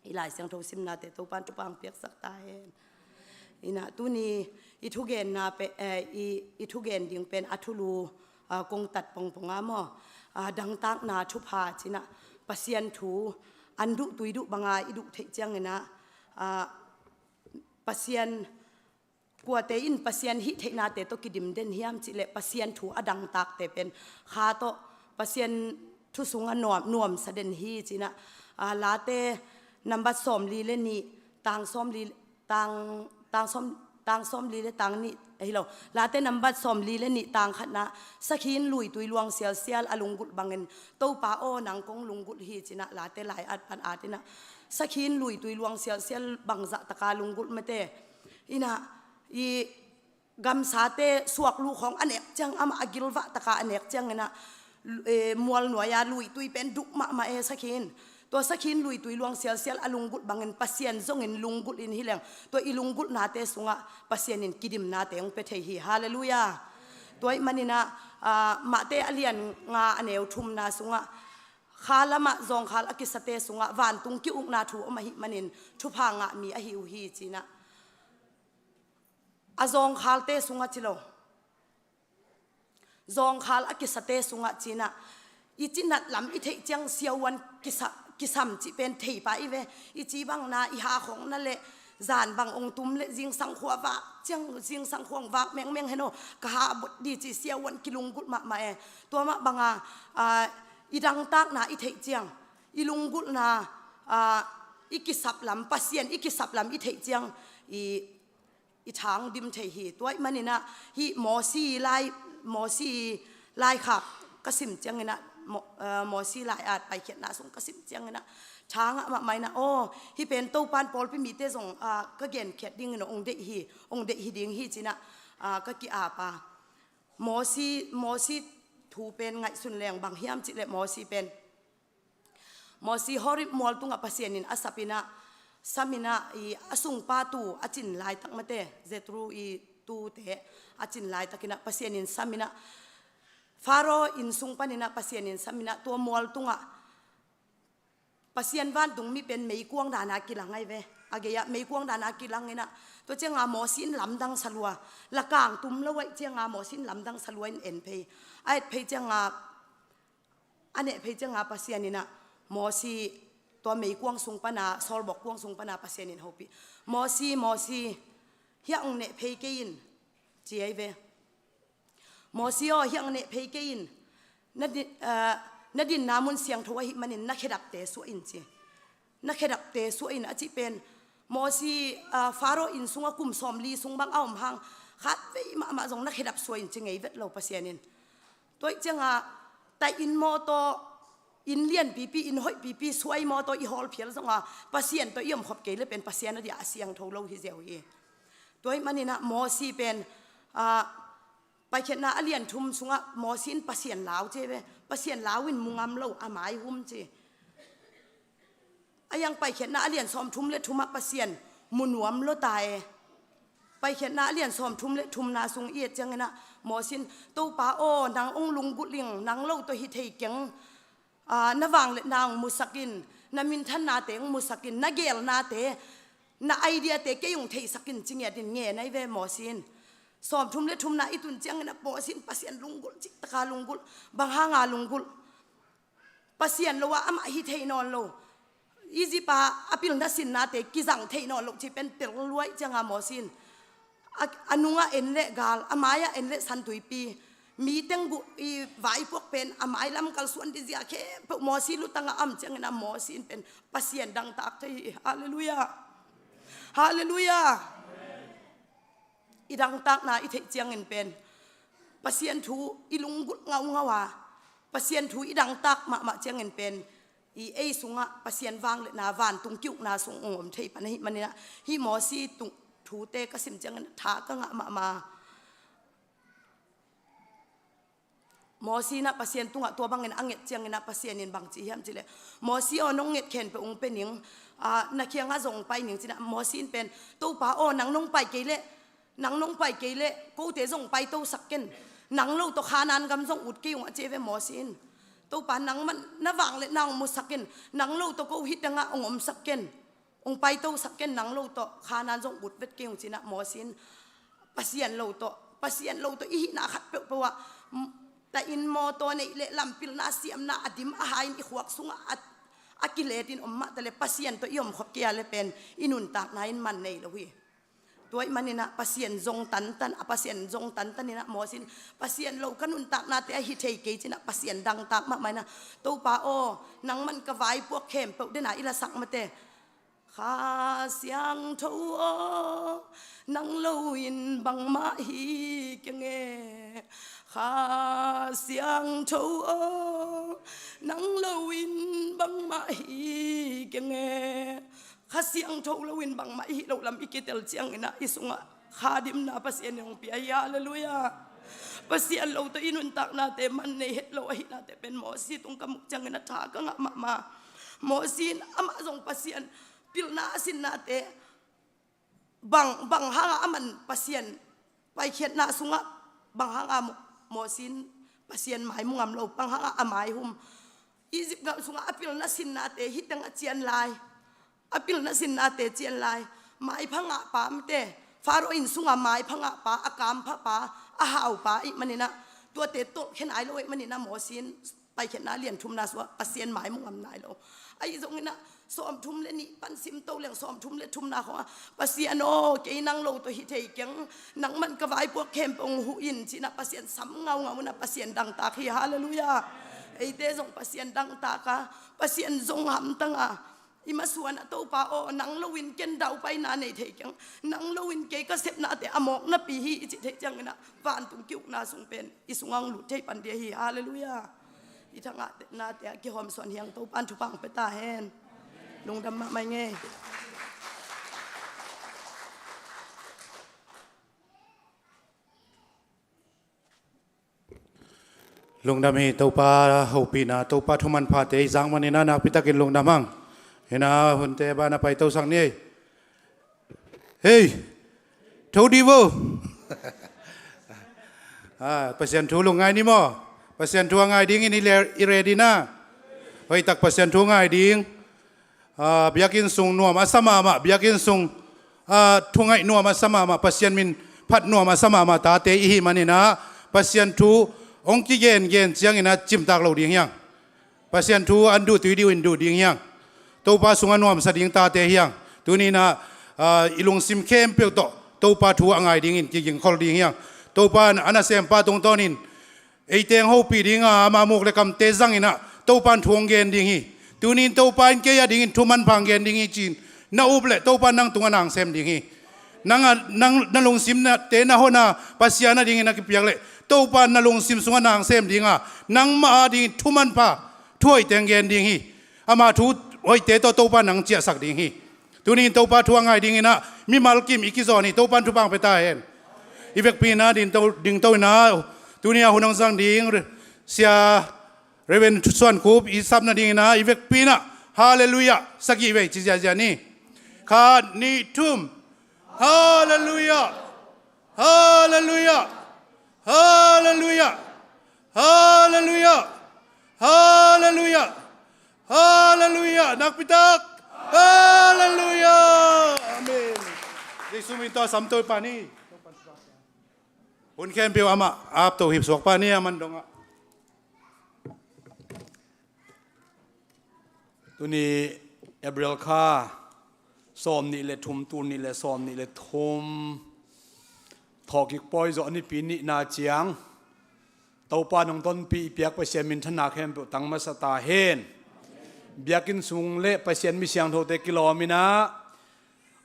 I Lai Siangtho simnate Topan thupha hong piaksak ta hen. Inah tuni i thugenna pe, eh, i, i thugen ding pen a thulu, ah, kong tat pongpong a maw, ah, dangtakna thupha cinah Pasian thu an duh tui duh banga i duh theih cianginah, ah, Pasian kuate in Pasian hih theihnate tawh kidim den hiam cihleh Pasian thu a dangtakte pen kha tawh Pasian thu sungah nuam, nuamsa den hi cinah, ah, Late nambat sawmli le nih, tang sawmli, tang, tang sawm, tang sawmli le tang nih, ahi lo. Late nambat sawmli le nih, tang khatna, sakhi in luitui luang sialsial a lunggulh bangin, Topa aw, nang kong lunggulh hi cinah Late lai-at pan at inah, sakhi in luitui luang sialsial bangzah taka lunggulh mate. Inah, i gamsate suakluh khawng a nek ciang, amah a gilvah taka a nek cianginah, eh, mual nuai-a luitui pen duh mahmah e sakhi in. Tua sakhi in luitui luang sialsial a lunggulh bangin Pasian zongin lunggulh in hi leng, tua i lunggulhnate sungah Pasian in kidimnate hong pia thei hi. Halleluiah. Tua ahih maninah, ah, Mate a lian nga a neu thumna sungah kha lamah zawngkhal a kisate sungah vantung ki-ukna thu om ahih manin thupha ngah mi ahi uh hi cinah, a zawngkhalte sungah ci lo, zawngkhal a kisate sungah cinah, i cinat lam i theih ciang siavuan kisa, kisam cih pen thei pah i ve. I ci bangna, i hakhawngna le zan bang hong tum le zingsang khua vak ciang, zingsang khua hong vak mengmeng hen aw, ka ha bot dih cih siavuan kilunggulh mahmah e. Tua mah banga, ah, i dangtakna i theih ciang, i lunggulhna, ah, i kisap lam, Pasian i kisap lam i theih ciang, i i thang dim thei hi. Tua ahih maninah hih Mosi lai, Mosi laikhak ka sim cianginah, Mo-, eh, Mosi lai-at Paikhiatna sung ka sim cianginah thangah mahmah inah, aw, hih pen Topan pawlpi mite zong, ah, ka genkhiat dingin hong deih hi, hong deih hi ding hi cinah, ah, ka ki-ap a. Mosi, Mosi thu pen ngaihsun leng bang hiam cihleh Mosi pen Mosi Horeb mual tungah Pasian in a sap inah, sam inah, i a sungpa tu a cin laitak mate, Jethro i tute a cin laitakinah Pasian in sam inah, Faro inn sung paninah Pasian in sam inah tua mual tungah Pasian vantungmi pen meikuang dana kilang ahi ve. A gei-ah meikuang dana kilang inah, tua cianga Mosi in lamdang salua, lakang tum lo ahih cianga Mosi in lamdang salua in en phei. A et phei cianga, a neh phei cianga Pasian inah, Mosi tua meikuang sung pana, sawlbawk kuang sung pana Pasian in hopih. "Mosi, Mosi, hiah hong neh phei kei in," ci ahi ve. "Mosi aw, hiah hong neh phei kei in. Na di-, ah, na dinna mun siangtho ahih manin na khedapte suah in," ci. "Na khedapte suah in," a cih pen Mosi, ah, Faro inn sungah kum sawmli sung bang a om hang, khatvei mahmah zong na khedap suah in ci ngei vet lo Pasian in. Tua ih ciangah, taih inn maw tawh, inn lianpipi, inn hoihpipi suai maw tawh i hawlphial zongah Pasian tawh i omkhop kei le pen Pasian a dia a siangtho lo hi ziau hi. Tua ih maninah Mosi pen, ah, Paikhiatna a lian thum sungah Mosi in Pasian lau ci ve. Pasian lau in mu ngam lo, a mai hum ci. A iang Paikhiatna a lian sawmthum le thumah Pasian mu nuam lo ta e. Paikhiatna a lian sawmthum le thumna sung i et cianginah Mosi in, "Topa aw, nang hong lunggulh ing, nang lo tawh hi thei keng. Ah, na vangliatna hong musak in, na minthannate hong musak in, na geelnate, na ideate kei hong theisak in," ci ngiatin ngen ahi ve Mosi in. Sawmthum le thumna i tun cianginah Mosi in Pasian lunggulh, cihtaka lunggulh, bang hanga lunggulh. Pasian lo ah amah hi thei nawn lo. Egypt ah a pilna sinnate kizang thei nawn lo cih pen tel luai cianga Mosi in a, a nungah en le gal, a mai-ah en le santuipi, mi teng guh i vaipuak pen a mai lam kalsuan dizia khempeuh Mosi lutangah a om ciangin a Mosi in pen Pasian dangtak thei hi. Halleluiah. Halleluiah. I dangtakna i theih ciangin pen Pasian thu i lunggulh ngaungau a, Pasian thu i dangtak mahmah ciangin pen i ei sungah Pasian vangliatna, vantung ki-ukna sung hong om thei pan ahih maninah hih Mosi tung thute ka sim ciangin tha ka ngah mahmah. Mosi inah Pasian tungah tua bangin a nget cianginah Pasian in bang ci hiam cileh, "Mosi aw, nong nget khempeuh hong pe ning, ah, na kiangah zong pai ning," cinah Mosi in pen, "Topa aw, nang nong pai kei leh, nang nong pai kei leh kote zong paitosak ken. Nang lo tawh Khanaan gam zong ut kei ung," a ci ve Mosi in. "Topa, nangmah na vangliatna hong musak in, nang lo tawh ko hih tengah hong omsak ken. Hong paitosak ken, nang lo tawh Khanaan zong ut vet kei ung," cinah Mosi in Pasian lo tawh, Pasian lo tawh i hihna khat peuhpeuh ah, m-, taih inn maw tawh neih leh lam pilna siamna a dim a hai in i khuak sungah a, a kiletin om mahta le Pasian tawh i omkhop kei a le pen i nuntakna in man nei lo hi. Tua ih maninah Pasian zong tantan, a Pasian zong tantan inah Mosi in Pasian lo ka nuntaknate ahi thei kei cinah Pasian dangtak mahmah inah, "Topa aw, nangmah ka vaipuak khempeuh dena i lasak mate. Kha Siangtho aw, nang lo in bangmah hi keng e. Kha Siangtho aw, nang lo in bangmah hi keng e." Kha Siangtho lo in bangmah i hih loh lam i kitel cianginah i sungah kha dimna Pasian in hong pia hi. Halleluiah. Pasian lo tawh i nuntaknate man nei het lo ahihnate pen Mosi tung ka muh cianginah tha ka ngah mahmah. Mosi in amah zong Pasian pilna a sinnate bang, bang hanga a man Pasian, Paikhiatna sungah bang hanga Mo-, Mosi in Pasian mai mu ngam lo, bang hanga a mai hum. Egypt gam sungah a pilna sinnate hih tengah cian lai. A pilna sinnate cian lai. Maipha ngahpa mite, Faro inn sungah maipha ngahpa, a kampha pa, a haupa ih maninah tuate tolhkhia nai lo ih maninah Mosi in Paikhiatna lian thumna sungah Pasian mai mu ngam nai lo. Ahi zonginah sawmthum le nih pan simto leng sawmthum le thumna khongah, "Pasian aw, kei nang lo tawh hi thei keng, nangmah ka vaipuak khempeuh hong huh in," cinah Pasian sam ngaungau inah Pasian dangtak hi. Halleluiah. Eite zong Pasian dangtak a, Pasian zong hamtang a, i masuanah, "Topa aw, nang lo in ken daupaina nei thei keng, nang lo in kei ka sepnate a mawk napi hi," i cih theih cianginah vantung ki-ukna sung pen i sungah hong lut thei pan ding hi. Halleluiah. I thangahnate ah kihawmsawn hi hang. Topa in thupha hong pia ta hen. Lungdam mahmah ing ei. Lungdam hi. Topa hopihna, Topa thumanphate i zak maninah nakpitakin lungdam hang. Hinah hunte banah paitosak ni ei. Hei! Tho dih vo! Ah, Pasian thu lungngai ni maw? Pasian thu a ngai dingin i le-, i ready na? Hoihtak Pasian thu ngai ding. Ah, biakinn sung nuam a sa mahmah, biakinn sung, ah, thungaih nuam a sa mahmah, Pasian min phat nuam a sa mahmah tate i hih maninah Pasian thu hong kigengen cianginah cimtak lo ding hi hang. Pasian thu an duh tui diu in duh ding hiang. Topa sungah nuamsa ding tate hiang. Tuni-in ah, ah, i lungsim khempeuh tawh Topa thu a ngai dingin kigingkhol ding hiang. Topa in a nasempa tungtawnin eite hong hopih ding a, ama muk le kamte zangin ah Topa in thu hong gen ding hi. Tuni-in Topa in kei a dingin thu manpha hong gen ding hi ci-in na up leh Topa in nang tungah na hong sem ding hi. Nang a, nang na lungsimte na hon a Pasian a dingin na kipiak leh Topa in na lungsim sungah na hong sem ding a, nangmah a dingin thu manpha, thu hoihte hong gen ding hi. Ama thu hoihte tawh Topa in nang ciahsak ding hi. Tuni-in Topa thu a ngai dingin ah mimal kim i kizawn hi. Topa in thupha hong pia ta hen. I vekpi-in ah dingto, dingto-in ah tuni-a hun hong zang ding Sia Reverend Suan Khup i sap nadingin ah i vekpi-in ah Halleluiah sagih vei ci ziahziah ni. Khat, nih, thum. Halleluiah. Halleluiah. Halleluiah. Halleluiah. Halleluiah. Halleluiah. Nakpi tak. Halleluiah. Amen. Jesu min tawh sam to pah ni. Hun khempeuh amah ap to hip suak pah ni, a man dongah. Tuni April kha sawmnih le thum, tul nih le sawmnih le thum, thawhkik pawi zawh nipi nihna ciang Topa in hong tonpih i piak Pasian minthanna khempeuh tang masa ta hen. Biakinn sung le Pasian mi siangthote kilawm in ah,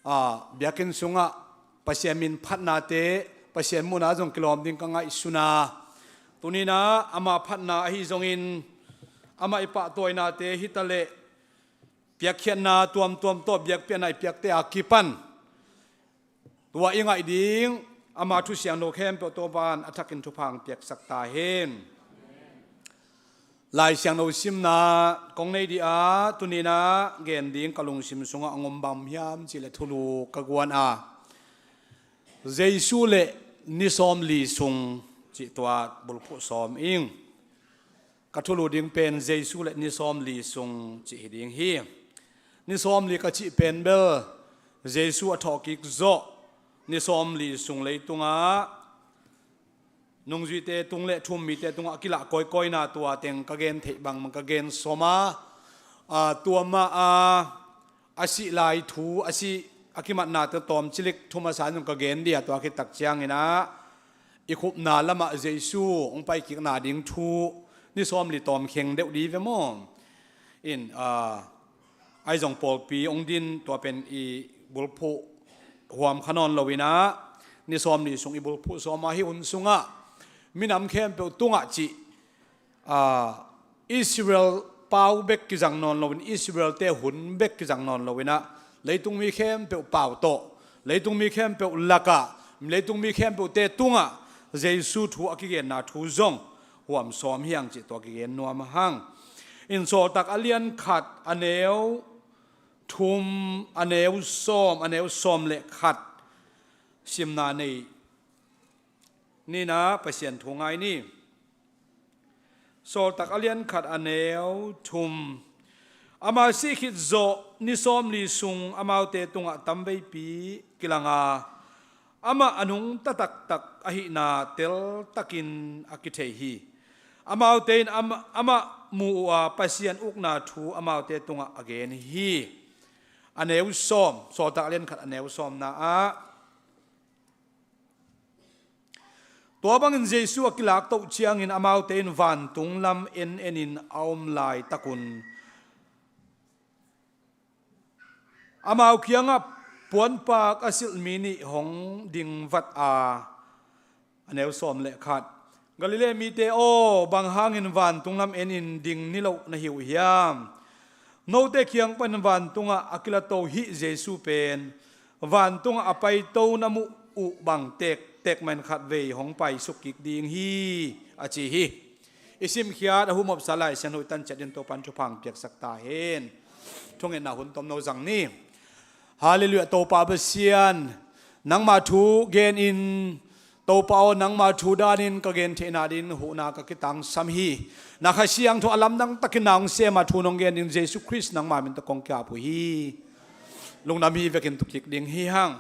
a, biakinn sungah Pasian min phatnate, Pasian muhna zong kilawm ding ka ngaihsun a, tuni-in ah ama phatna ahi zongin amah i pahtawinate hi ta leh piakkhiatna tuamtuam tawh biakpiakna i piakte a kipan tua i ngaih ding ama thu siangtho khempeuh Topa in a thakin thupha hong piaksak ta hen. Lai Siangtho simna kong nei dih a, tuni-in ah gen ding ka lungsim sungah hong om bang hiam cih leh thulu ka guan a, Jesu le ni sawmli sung cih tua bulphuh sawm ing. Ka thulu ding pen Jesu le ni sawmli sung cih hi ding hi. Ni sawmli ka cih pen bel Jesu a thawhkik zawh ni sawmli sung leitungah nungzuite tung le thu-um mite tungah a kilah kawikawina tua teng ka gen theih bangbang ka gen sawm a, a, tua mah a, a sih lai thu, a sih a kimatnate tawm cilik thu masa in zong ka gen dih a, tua khit tak ciangin ah i khupna lamah Jesu hong paikikna ding thu ni sawmli tawm kheng deuh dih ve maw? In, a, ahi zong pawlpi hong din tua pen i bulphuh huam kha nawn lo-in ah ni sawmli sung i bulphuh sawm a, hih hun sungah minam khempeuh tungah cih, a, Israel pau bek kizang nawn lo-in, Israel-te hun bek kizang nawn lo-in ah leitung mi khempeuh pau tawh, leitung mi khempeuh lakah, leitung mi khempeuhte tungah Jesu thu a kigenna thu zong huam sawm hiang cih tua kigen nuam hang. In Sawltak a lian khat a neu thum, a neu sawm, a neu sawm le khat simna nei ni-in ah Pasian thu ngai ni. Sawltak a lian khat a neu thum. Ama sih khit zawh ni sawmli sung amaute tungah tamveipi kilang a, amah a nungta taktak ahihna teltakin a kithei hi. Amaute in am-, amah mu uh a, Pasian ukna thu amaute tungah a gen hi. A neu sawm, Sawltak a lian khat a neu sawmna ah, tua bangin Jesu a kilaktoh ciangin amaute in vantung lam en-enin a om laitakun amau kiangah puanpak a silh mi nih hong dingvat a, a neu sawm le khat. Galilee mite aw, bang hangin vantung lam enin ding niloh na hi uh hiam? Note kiang panin vantungah a kilato hih Jesu pen vantungah a paito na muh uh bang tektek mahin khatvei hong paisuk kik ding hi, a ci hi. I simkhiat a humopsa Lai Siangtho i tan ciat dingin Topa in thupha hong piaksak ta hen. Thungetna hun tomno zang ni. Halleluiah, Topa Pasian, nangma thu genin, Topa aw, nangma thu danin ka gen theihna dingin huhna ka kitangsam hi. Na Kha Siangtho a lamdang takin na hong sem a, thu nong gen ding Jesu Khrist nangma min tawh kong ki-ap uh hi. Lungdam hi. Vekin tu kik ding hi hang.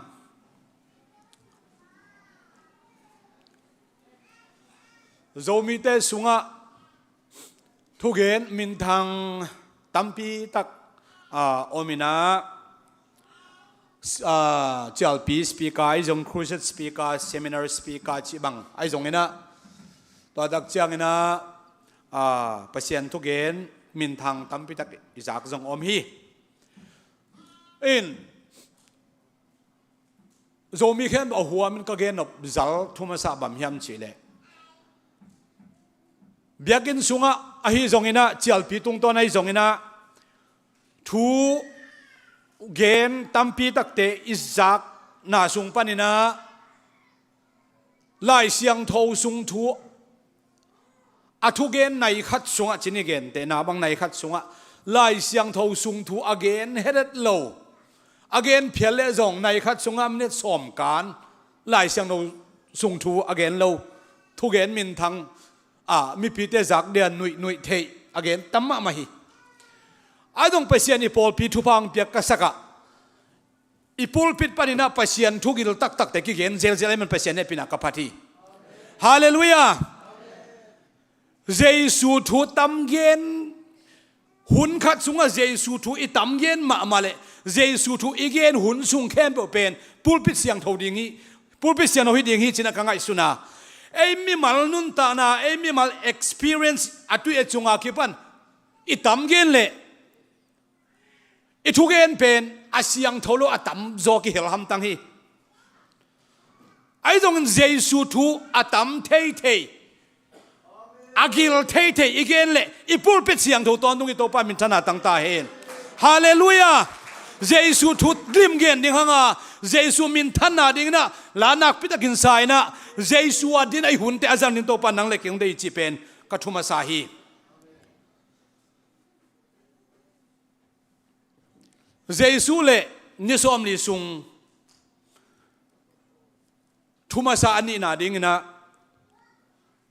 Zomite sungah Thugen minthang tampi tak, ah, om inah, ah, cialpi speaker ahi zong, crusade speaker, seminar speaker cih bang ahi zong inah, tua tak ciang inah, ah, Pasian thugen minthang tampi tak i zak zong om hi. In Zomi khempeuh a huamin ka gen nop zal thu masa bang hiam cih leh, biakinn sungah ahi zong inah, cialpi tungtawn ahi zong inah, thugen tampi takte i zakna sung pan inah, Lai Siangtho sung thu, a thugen nai khat sungah, cih ni, gentehna bang nai khat sungah Lai Siangtho sung thu a gen het het lo, a gen phial leh zong nai khat sungah minit sawm kan Lai Siangtho sung thu a gen lo, thugen minthang, ah, mipite zak dia nuih nuih theih a gen tam mahmah hi. Ahi zong Pasian i pawlpi thupha hong piak ka sakah, i pulpit pan inah Pasian thugil taktakte kigen zelzel ahih man Pasian hehpihna ka phat hi. Halleluiah. Jesu thu tamgen, hun khat sungah Jesu thu i tamgen mahmah leh Jesu thu i gen hun sung khempeuh pen pulpit siangtho ding hi, pulpit siangtho hi ding hi ci-in ah ka ngaihsun a. Ei mimal nuntakna, ei mimal experience a tui a cungah kipan i tamgen leh i thugen pen a siangtho lo, a tamzaw kihel hamtang hi. Ahi zongin Jesu thu a tam theithei, a gil theithei i gen leh i pulpit siangtho tawntung i Topa minthanna tang ta hen. Halleluiah. Jesu thu lim gen ding hanga, Jesu minthanna ding inah la nakpi takin sa inah, Jesu a din a i hunte a zang ding Topa nang le kei hong deih hi cih pen ka thu masa hi. Jesu le ni sawmli sung thu masa a nihna ding inah,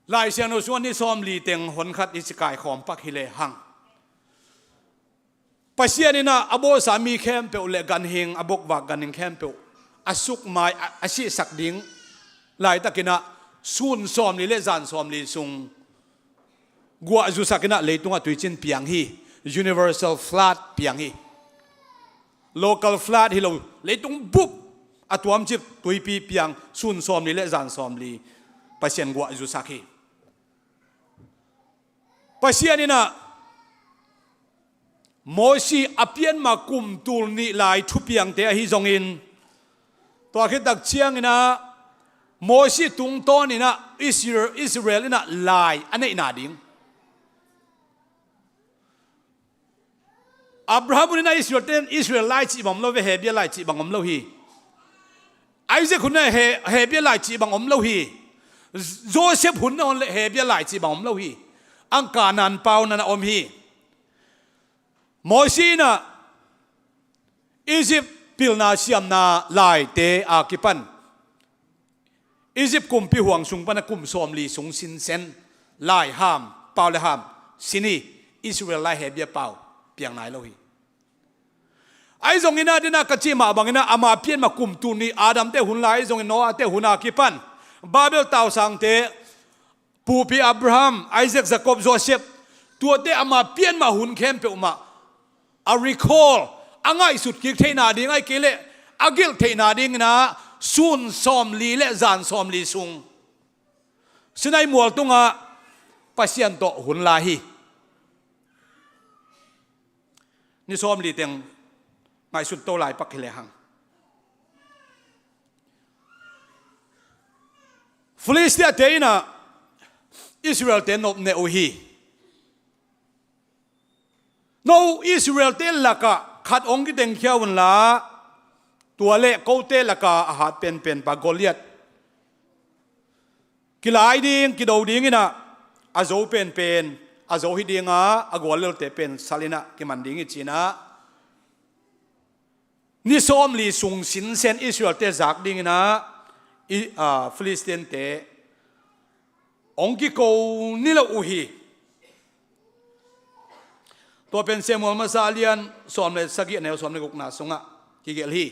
Lai Siangtho sungah ni sawmli teng hon khat i ci kaikhawm pak hi lehang, Pasian inah a bawlsa mi khempeuh le ganhing, a bokvak ganhing khempeuh a sukmai, a, a sihsak ding laitak inah sun sawmli le zan sawmli sung guah zusak inah leitungah tuicin piang hi. Universal flood piang hi. Local flood hi lo, leitung bup a tuamcip tuipi piang, sun sawmli le zan sawmli Pasian guah zusak hi. Pasian inah Mosi a pianma kum tul nih lai thupiangte ahi zongin, tua khit tak ciang inah Mosi tungtawn inah Israel, Israel inah lai a neihna ding. Abraham hun inah Israel ten, Israel lai cih bang om lo ve, Hebia lai cih bang om lo hi. Isaac hun inah He-, Hebia lai cih bang om lo hi. Joseph hun inah hon leh Hebia lai cih bang om lo hi. Ang Kanaan pau na na om hi. Mosi inah Egypt pilna siamna laite a kipan, Egypt kumpi huang sung pana kum sawmli sung sinsen lai ham, pau le ham sin hi. Israel lai Hebia pau piang nai lo hi. Ahi zongin ah, dena ka cih mah bangin ah, ama pianma kum tul nih Adam te hun lai, ahi zongin Noah te hun a kipan Babel tausangte, pupi Abraham, Isaac, Jacob, Joseph, tuate ama pianma hun khempeuh mah a recall, a ngaihsut kik theihna ding, ahih kei leh a gelh theihna dingin ah sun sawmli le zan sawmli sung Sinai mual tungah Pasian tawh hun lai hi. Ni sawmli teng ngaihsut to lai pak hi lehang, Filistia te in ah Israel te nopneh uh hi. No Israel te lakah khat hong kitengkhia unla, tua le kote lakah a hat penpen pa Goliath kilai ding, kido dingin ah a zo penpen, a zo hi ding a, a guallelte pen sal in ah kiman ding hi ci-in ah, ni sawmli sung sinsen Israel te zak dingin ah, i, a, Philistine te hong kiko ni lo uh hi. Tua pen Samuel masa a lian sawm le sagih, a neu sawm le gukna sungah kigelh hi.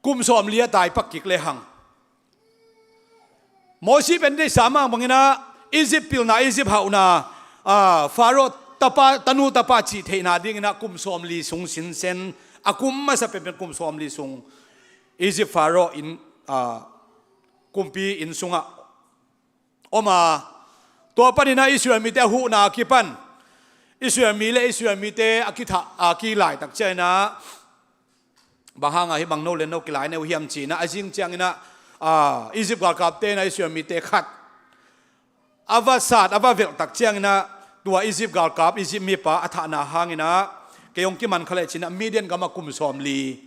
Kum sawmli a tai pak kik lehang, Mosi pen deihsa mah bangin ah Egypt pilna, Egypt hauhna, ah, Pharaoh tapa, tanu tapa cih theihna dingin ah kum sawmli sung sinsen, a kum masa penpen kum sawmli sung Egypt Pharaoh inn, ah, kumpi inn sungah om a, tua panin ah Israel mite a huhna a kipan, Israel mi le Israel mite a kithah, a kilaitak ciangin ah, bang hangah hih bang no le no kilai ne uh hiam ci-in ah, a zing ciangin ah, ah, Egypt galkapte in ah Israel mite khat a va sat, a va velh tak ciangin ah, tua Egypt galkap, Egypt mipa a thahna hangin ah, kei hong kiman kha leh ci-in ah Midian gamah kum sawmli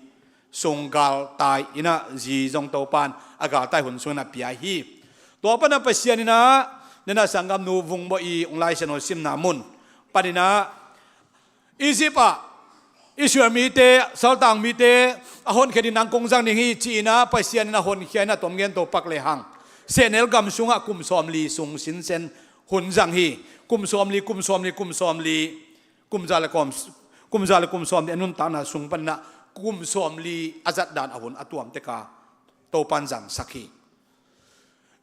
sung galtai in ah, zi zong Topan a galtai hun sungin a pia hi. Tua pan ah Pasian in ah, nena sanggamnu Vung Bawi i hong Lai Siangtho simna mun panin ah, Egypt ah Israel mite, saltang mite a honkhia ding nang kong zang ding hi ci-in ah Pasian in a honkhia in a tom gen to pak lehang, sehnel gam sungah kum sawmli sung sinsen hun zang hi. Kum sawmli, kum sawmli, kum sawmli, kum za le kum, kum za le kum sawmli a nuntakna sung panin ah kum sawmli a zatdan a hun a tuamtek a Topan zansak hi.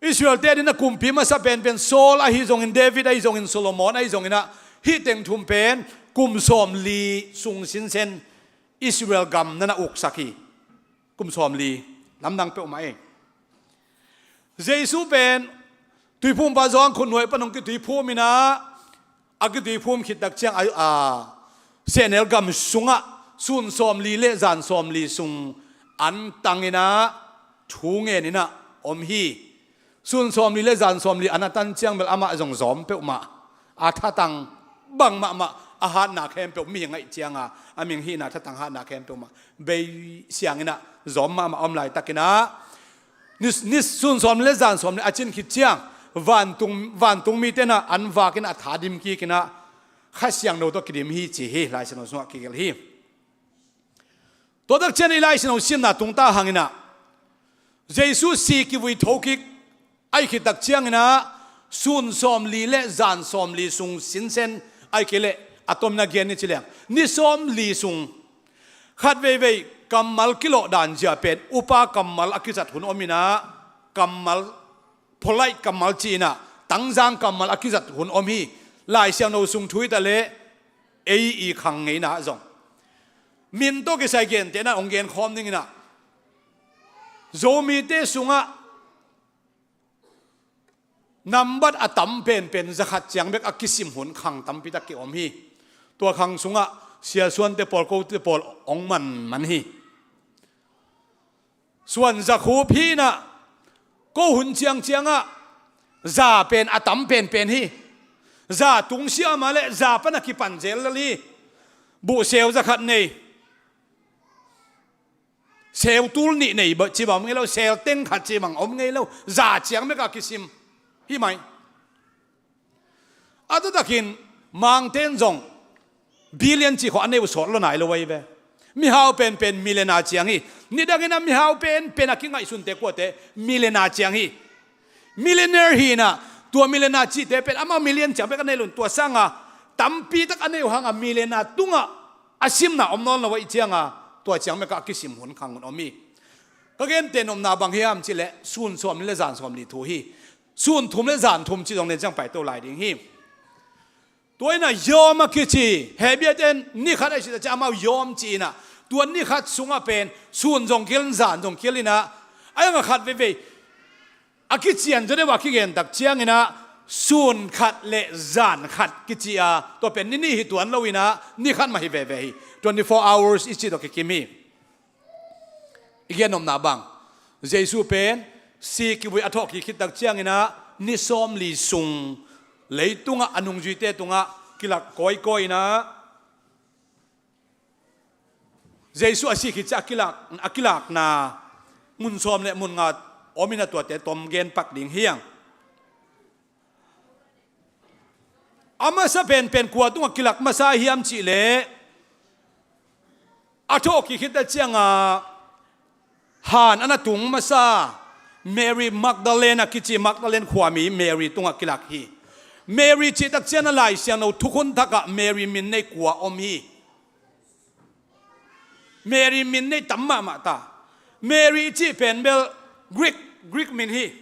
Israel-te adingin a kumpi masa penpen Saul ahi zongin, David ahi zongin, Solomon ahi zongin ah, hih teng thum pen kum sawmli sung sinsen Israel gam na na uksak hi. Kum sawmli, lamdang peuhmah e. Jesu pen tuiphumpa Johan khutnuai pan hong kituiphum in ah, a kituiphum khit tak ciang a, a, sehnel gam sungah sun sawmli le zan sawmli sung an tang in ah, thu ngen in ah om hi. Sun sawmli le zan sawmli an a tan ciang bel amah zong zawm peuhmah, a thatang bang mahmah, a hatna khempeuh mihing ahih cianga a mihing hihna thatang hatna khempeuh mah bei siang in ah zawm mahmah om laitakin ah, ni, ni sun sawmli le zan sawmli a cin khit ciang vantung, vantung mite in ah an vak in ah a tha dim kik in ah Kha Siangtho tawh kidim hi ci hi, Lai Siangtho sungah kigelh hi. Tua tak ciang i Lai Siangtho simna tungta hang in ah, Jesu si kivui thokik ahih khit tak ciangin ah, sun sawmli le zan sawmli sung sinsen, ahih kei leh a tom in a gen ni ci leng, ni sawmli sung, khat veivei kammal kilawh dan zia pen upa kammal a kizat hun om in ah, kammal, polite kammal ci in ah, tangzang kammal a kizat hun om hi. Lai Siangtho sung thu hi ta leh, ei i khang ngeina ah zong min tawh kisai gentehna hong gen khawm ding in ah, Zomite sungah nambat a tam penpen zakhat ciang bek a kisim hun khang tampi tak kiom hi. Tua khang sungah siasuante pawl, kote pawl hong manman hi. Suan zakhup hi in ah, ko hun ciangciangah za pen a tam penpen hi. Za tungsiah mah leh za pan a kipan zel lel hi. Buhseu zakhat nei, seutul nih nei bang ci bang om ngei lo, sel teng khat ci bang om ngei lo. Za ciang bek a kisim hi mai. A taktakin Mangte in zong billion cih khawng a nei uh sawt lo nai lo ahi ve. Mihau penpen millionaire ciang hi. Nidangin a mihau penpen a kingaihsunte kuate millionaire ciang hi. Millionaire hi in ah, tua millionaire cihte pen amau million ciang bek a nei lo in, tua sanga tampi tak a nei uh hanga millionaire tungah a simna om nawn lo ahih cianga, tua ciang bek a kisim hun khang hun om hi. Ka gente nopna bang hiam cih leh sun sawmli le zan sawmli thu hi. Sun thum le zan thum cih zong nen ciang paito lai ding hi. Tua in ah yawm a kici, Hebrew-te in ni khat a cih tak ciang amau yawm ci in ah, tua ni khat sungah pen sun zong kil in, zan zong kil in ah, a yang a khat veivei a kician zaw deuh a kigen tak ciangin ah, sun khat le zan khat kici a, tua pen ni nih hi tuan lo in ah, ni khat mah hi veve hi. Twenty four hours i cih tawh kikim hi. I gen nopna bang, Jesu pen si kivui a thawhkik khit tak ciangin ah, ni sawmli sung leitungah a nungzuite tungah kilak kawikawi in ah, Jesu a si khit ciang a kilak, a kilakna mun sawm le mun nga om in ah, tuate tom gen pak ding hi hang. A masa penpen kua tungah kilak masa hiam cih leh, a thawhkik khit tak cianga han a na tung masa Mary Magdalene a kici, Magdalene khuami Mary tungah kilak hi. Mary cih tak ciang a Lai Siangtho thukhun thakah Mary min nei kua om hi. Mary min nei tam mahmah ta. Mary i cih pen bel Greek, Greek min hi.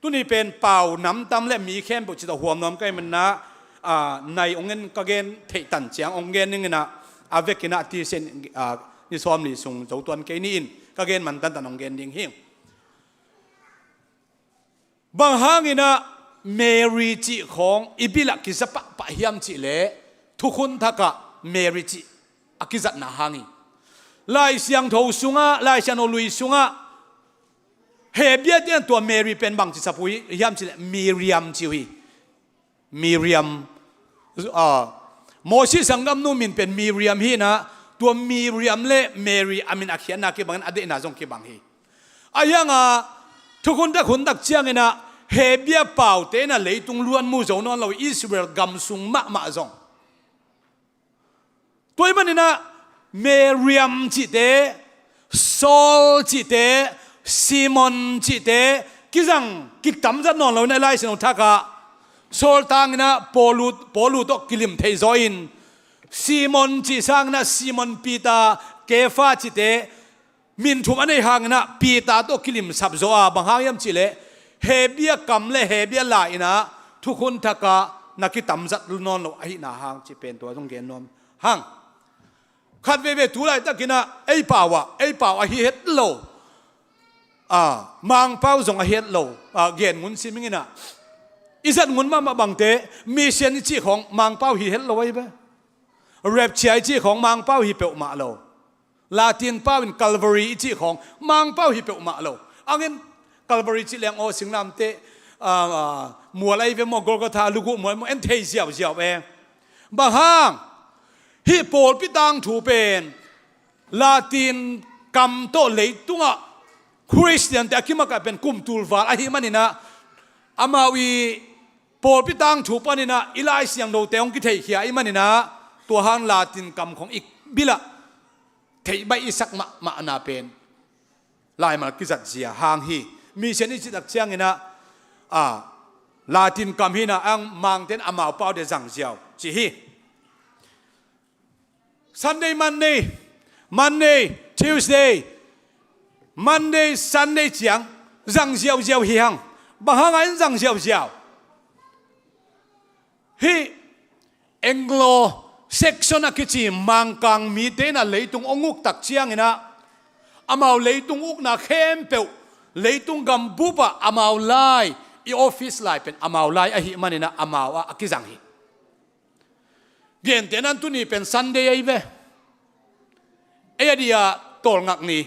Tuni pen pau namtam le mi khempeuh cih tawh huam nuam ka hih manin ah, nai hong en ka gen theih tan ciang hong gen ning in ah, a vekin ah a tisen, ah, ni sawmli sung zo tuan kei ni in ka gen man tantan hong gen ding hi. Bang hangin ah Mary cih khawng i bil ah kiza pahpah hiam cih leh, Thukhun Thak ah Mary cih a kizatna hang hi. Lai Siangtho sungah, Lai Siangtho lui sungah Hebru te in tua Mary pen bang ci sap uh hiam cih leh Miriam ci uh hi. Miriam, ah, Moses sanggamnu min pen Miriam hi in ah, tua Miriam le Mary a min a khiatna kibangin a deihna zong kibang hi. Ahi hang a, Thukhun Thak hun tak ciangin ah Hebru paute in ah leitung luan mu zo nawn lo, Israel gam sung mahmah zong. Tua ahih manin ah Miriam cihte, Saul cihte, Simon cihte kizang kitamzat nawn lo in ah Lai Siangtho Thak ah Saul tangin ah Paulu, Paulu tawh kilim thei zaw in, Simon cih sangin ah Simon Peter, Kefa cihte min thum a neih hangin ah Peter tawh kilim sap zaw a, bang hang hiam cih leh Hebru kam le Hebru la in ah Thukhun Thak ah na kitamzat nawn lo ahihna hang cih pen tua zong gen nuam hang. Khat veivei tu laitakin ah ei pau ah, ei pau ahi het lo, ah, Mangpau zong ahi het lo, ah, gen ngun sim ing in ah, i zat ngun mahmah bangte, Mission i cih khawng Mangpau hi het lo ahi ve. Rapture i cih khawng Mangpau hi peuhmah lo. Latin pau in Calvary i cih khawng Mangpau hi peuhmah lo. Hangin Calvary cih leng aw singlamteh, ah, ah, mual ahi ve maw, Golgotha luguh mual maw, en thei ziauziau e. Bang hang? Hih pawlpi tangthu pen Latin kam tawh leitungah Khristiante a kimak ah pen kum tul val ahih manin ah, amau i pawlpi tangthu panin ah i Lai Siangthote hong kitheihkhia ahih manin ah, tua hang Latin kam khawng i bil ah theih baih i sak mahmahna pen laimal kizat zia hang hi. Mission i cih tak ciangin ah, ah, Latin kam hi in ah, ang Mangte in amau pau deuh zang ziau ci hi. Sunday, Monday, Monday, Tuesday, Monday, Sunday ciang zang ziauziau hi hang. Bang hang a in zang ziauziau? Hih Anglo-Saxon a kici Mangkang mite in ah leitung hong uk tak ciangin ah, amau leitung ukna khempeuh, leitung gambup ah amau lai, i office lai pen amau lai ahih manin ah amau ah a kizang hi. Gentehna in tuni pen Sunday ahi ve. Ei a dia tawlngak ni,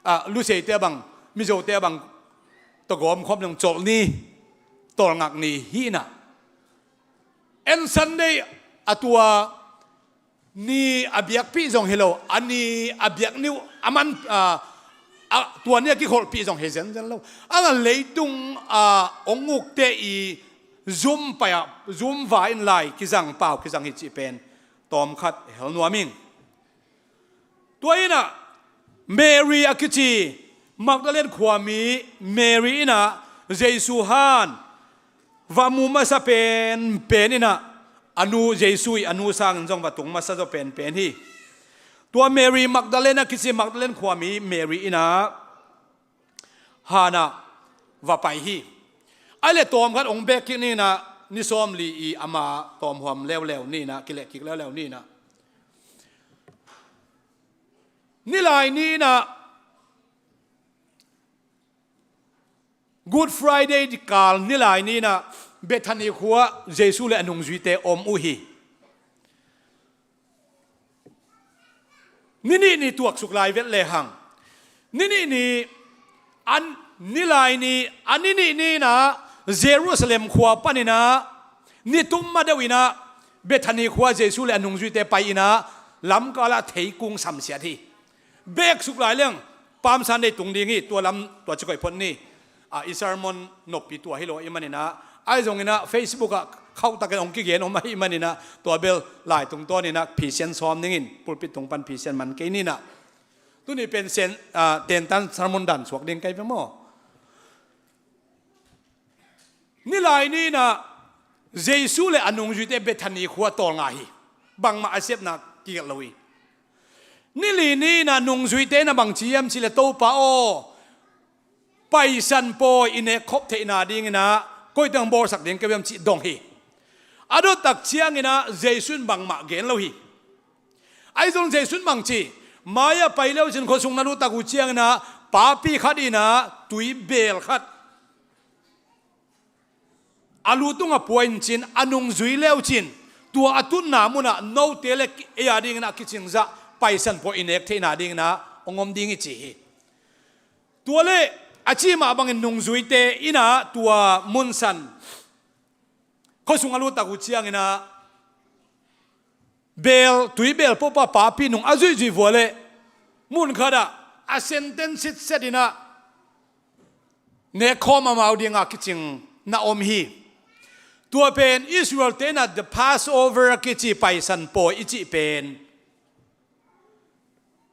ah, Luseite a bang, Mizote a bang, tawgawm khawm leng colh ni, tawlngak ni hi in ah, en Sunday a tua ni a biakpih zong hi lo, a ni a biak ni uh a man, ah, a, tua ni a kikholhpih zong hi zenzen lo. Ang a leitung, ah, hong ukte i zum pai ah, zum va in lai kizang, pau kizang hi cih pen tawmkhat hel nuam ing. Tua in ah Mary a kici Magdalene khuami Mary in ah Jesu han va mu masa penpen in ah, a nu, Jesu i a nu sangin zong va tung masa zaw penpen hi. Tua Mary Magdalene a kici Magdalene khuami Mary in ah han ah va pai hi. Ahih leh tawmkhat hong beek kik ni in ah, ni sawmli i ama tawmhuam leuleu ni in ah, kileh kik leuleu ni in ah, nilai ni in ah, Good Friday kal nilai ni in ah Bethany khua Jesu le a nungzuite om uh hi. Ni nih ni tuaksuk lai vet lehang, ni nih ni, an, nilai ni, a ni nih ni in ah Jerusalem khua panin ah ni tum ma deuh in ah Bethany khua Jesu le a nungzuite pai in ah lamkal ah theikung samsiat hi. Beeksuk lai leng Palm Sunday tung ding hi, tua lam tua ci koih phot ni. Ah, i sermon noppi tua hi lo ahih manin ah, ahi zongin ah Facebook ah khauhtakin hong kigen om ahih manin ah, tua bel lai tungtawnin ah phisian sawm ning in, pulpit tung pan phisian man kei ni in ah. Tuni pen sen, ah, tentan sermon dan suak ding ka hi ve maw. Nilai ni in ah Jesu le a nungzuite Bethany khua tawlnga hi. Bangmah a sepna kigelh lo hi. Nili ni in ah nungzuite in ah bang ci hiam cih leh, Topa aw, Paisan pawi i nek khop theihna dinginah koiteng bawlsak ding ka hiam cih dong hi. A dottak cianginah Jesu in bangmah gen lo hi. Ahi zong Jesu in bang ci, mai-ah pai leucin khuasung na luttak uh cianginah papi khat inah tuibeel khat a lu tungah pua in cin, a nungzui leucin tua a tutna munah note le ei a dinginah a kicingzah paisan pawi i nek theihna dinginah hong om ding hi ci hi. Tua le a ci mah bangin nungzuite inah tua munsan khuasung a luttak uh cianginah beel, tuibeel pohpah papi nung a zuihzuih vua le mun khatah a senten sitset inah nekkhawm amau dinga kicing na om hi. Tua pen Israel-te inah the Passover a kici paisan pawi i cih pen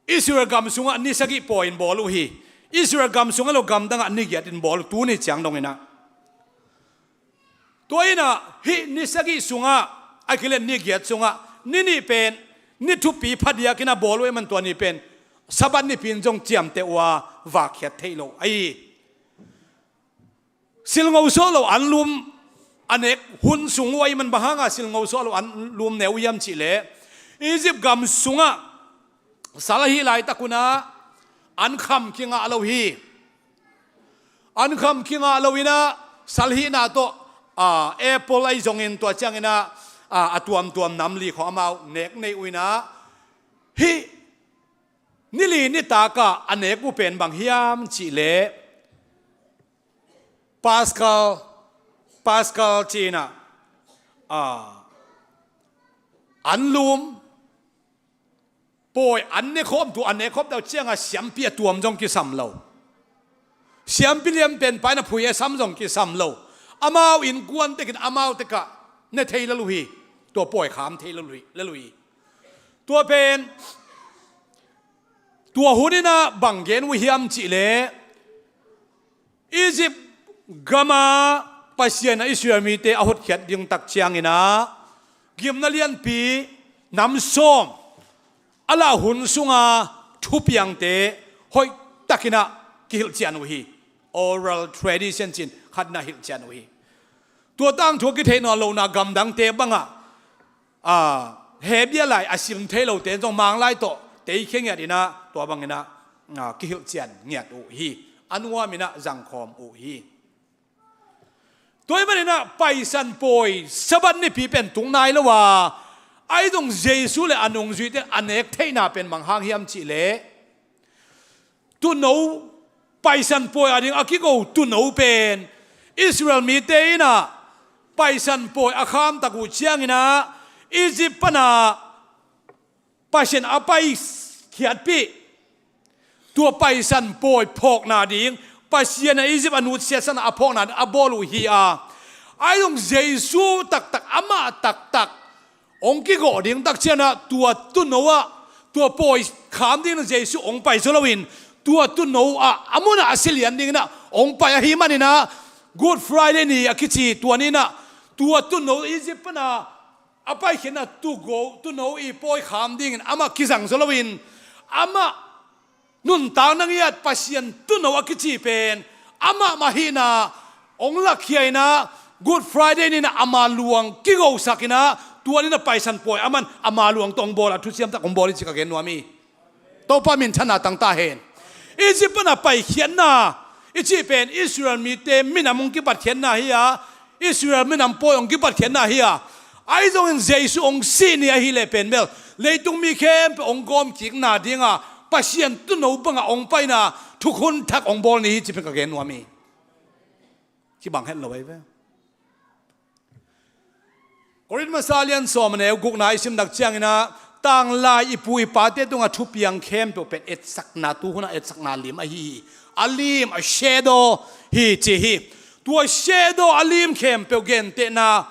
Israel gam sungah ni sagih pawi in bawl uh hi. Israel gam sungah lo gamdangah ni giat in bawl uh, tuni ciang donginah. Tua inah hih ni sagih sungah a kilen ni giat sungah ni nih pen ni thupi phadiakinah bawl uh ahih man tua ni pen Sabbath nipi in zong ciamteh uh a, vakkhiat theih loh ahi hi. Silngo sawh lo anlum a nek hun sung uh ahih man bang hanga silngo sawh lo anlum ne uh hiam cihleh Egypt gam sungah sal ahih laitak unah ankham kingah lo hi. Ankham kingah lo inah sal hihna tawh, a, apple ahi zongin tua cianginah, a, a tuamtuam namli khawng amau nek nei uh inah hih nili nitakah a nek uh pen bang hiam cihleh Paskal, Paskal cinah, a, anlum pawi an nekhawm, tua an nekhawm tau cianga siampi a tuam zong kisam lo. Siampi lian pen paina phui a sam zong kisam lo. Amau innkuan tekin amau tekah ne thei lel uh hi. Tua pawi kham thei lel uh hi, lel uh hi. Tua pen tua hun inah bang gen uh hiam cihleh Egypt gama Pasian a Israel mite a hotkhiat ding tak cianginah gimna lianpi nam sawm a lah hun sunga thupiangte hoihtakinah kihilhcian uh hi. Oral tradition cin khatna hilhcian uh hi. Tua tangthu a kitheih nawn lohna gamdangte bangah, a, hebia lai a sim thei lote zong Manglai tawh teikhia ngiat inah tua banginah, a, kihilhcian ngiat uh hi. A nuam inah zangkhawm uh hi. Tua ahih maninah paisan pawi Sabbath nipi pen tung nai lo a, ahi zong Jesu le a nungzuite a nek theihna pen bang hang hiam cihleh tuuno, paisan pawi a ding a kigo tuuno pen Israel mite inah paisan pawi a khamtak uh cianginah Egypt pana Pasian a paikhiatpih tua paisan pawi phawkna ding, Pasian a Egypt a nutsiatsak a phawkna ding a bawl uh hi a, ahi zong Jesu taktak, amah taktak hong kigawh ding tak cianah tua tuuno ah, tua pawi kham dingin Jesu hong pai zaw loin tua tuuno ah a munah a si lian dinginah hong pai ahih maninah Good Friday ni a kici tua ni inah tua tuuno Egypt pana a paikhiatna tuuno, tuuno i pawi kham dingin amah kizang zaw loin amah nuntakna ngiat Pasian tuuno a kici pen amah mah hihna hong lakhia inah Good Friday ni inah ama luang kigosak inah tua ni inah paisan pawi aman ama luang tawh hong bawl a, thuciam tak hong bawl hi ci ka gen nuam hi. Topa minthanna tang ta hen. Egypt pana paikhiatna i cih pen Israel mite minam hong kipatkhiatna hi a, Israel minam pawi hong kipatkhiatna hi a, ahi zongin Jesu hong sih ni ahih leh pen bel leitung mi khempeuh hong gawmkikna dinga Pasian tuuno banga hong paina thukhun thak hong bawl ni hi ci pen ka gen nuam hi. Kibang het lo ahi ve. Korin masa lian sawm a neu gukna i simnak cianginah tanglai i pu i pate tungah thupiang khempeuh pen etsakna, tu hunah etsakna lim ahi hi. A lim, a shadow hi ci hi. Tua shadow a lim khempeuh gentehna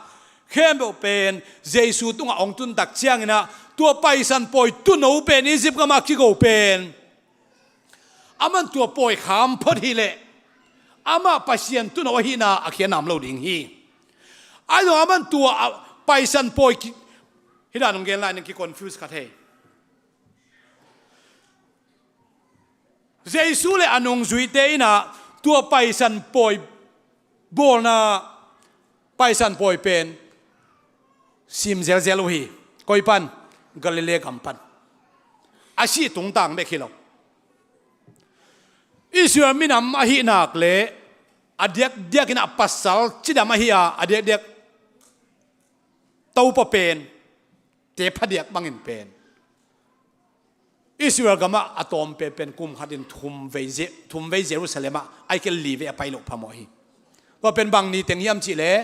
khempeuh pen Jesu tungah hong tuntak cianginah tua paisan pawi tuuno pen Egypt gamah kigo pen aman tua pawi kham phot hileh amah Pasian tuuno ahihna a khian nam lo ding hi. Ahi zong aman tua a paisan pawi ki, hi dan hong gen lai ning ki confuse kha thei. Jesu le a nungzuite inah Tua Paisan Pawi bawlna, Paisan Pawi pen sim zelzel uh hi. Koi pan? Galilee gam pan. A sih tungtang bek hi lo. Israel minam ahih nak leh a diakdiakin a pasal cidam ahi a, a diakdiak Topa pen te phadiak bangin pen Israel gamah a tawm penpen kum khatin thum vei Je-, thum vei Jerusalem ah, ahih kei leh li vei a pai loh phamawh hi. Tua pen bang ni teng hiam cih leh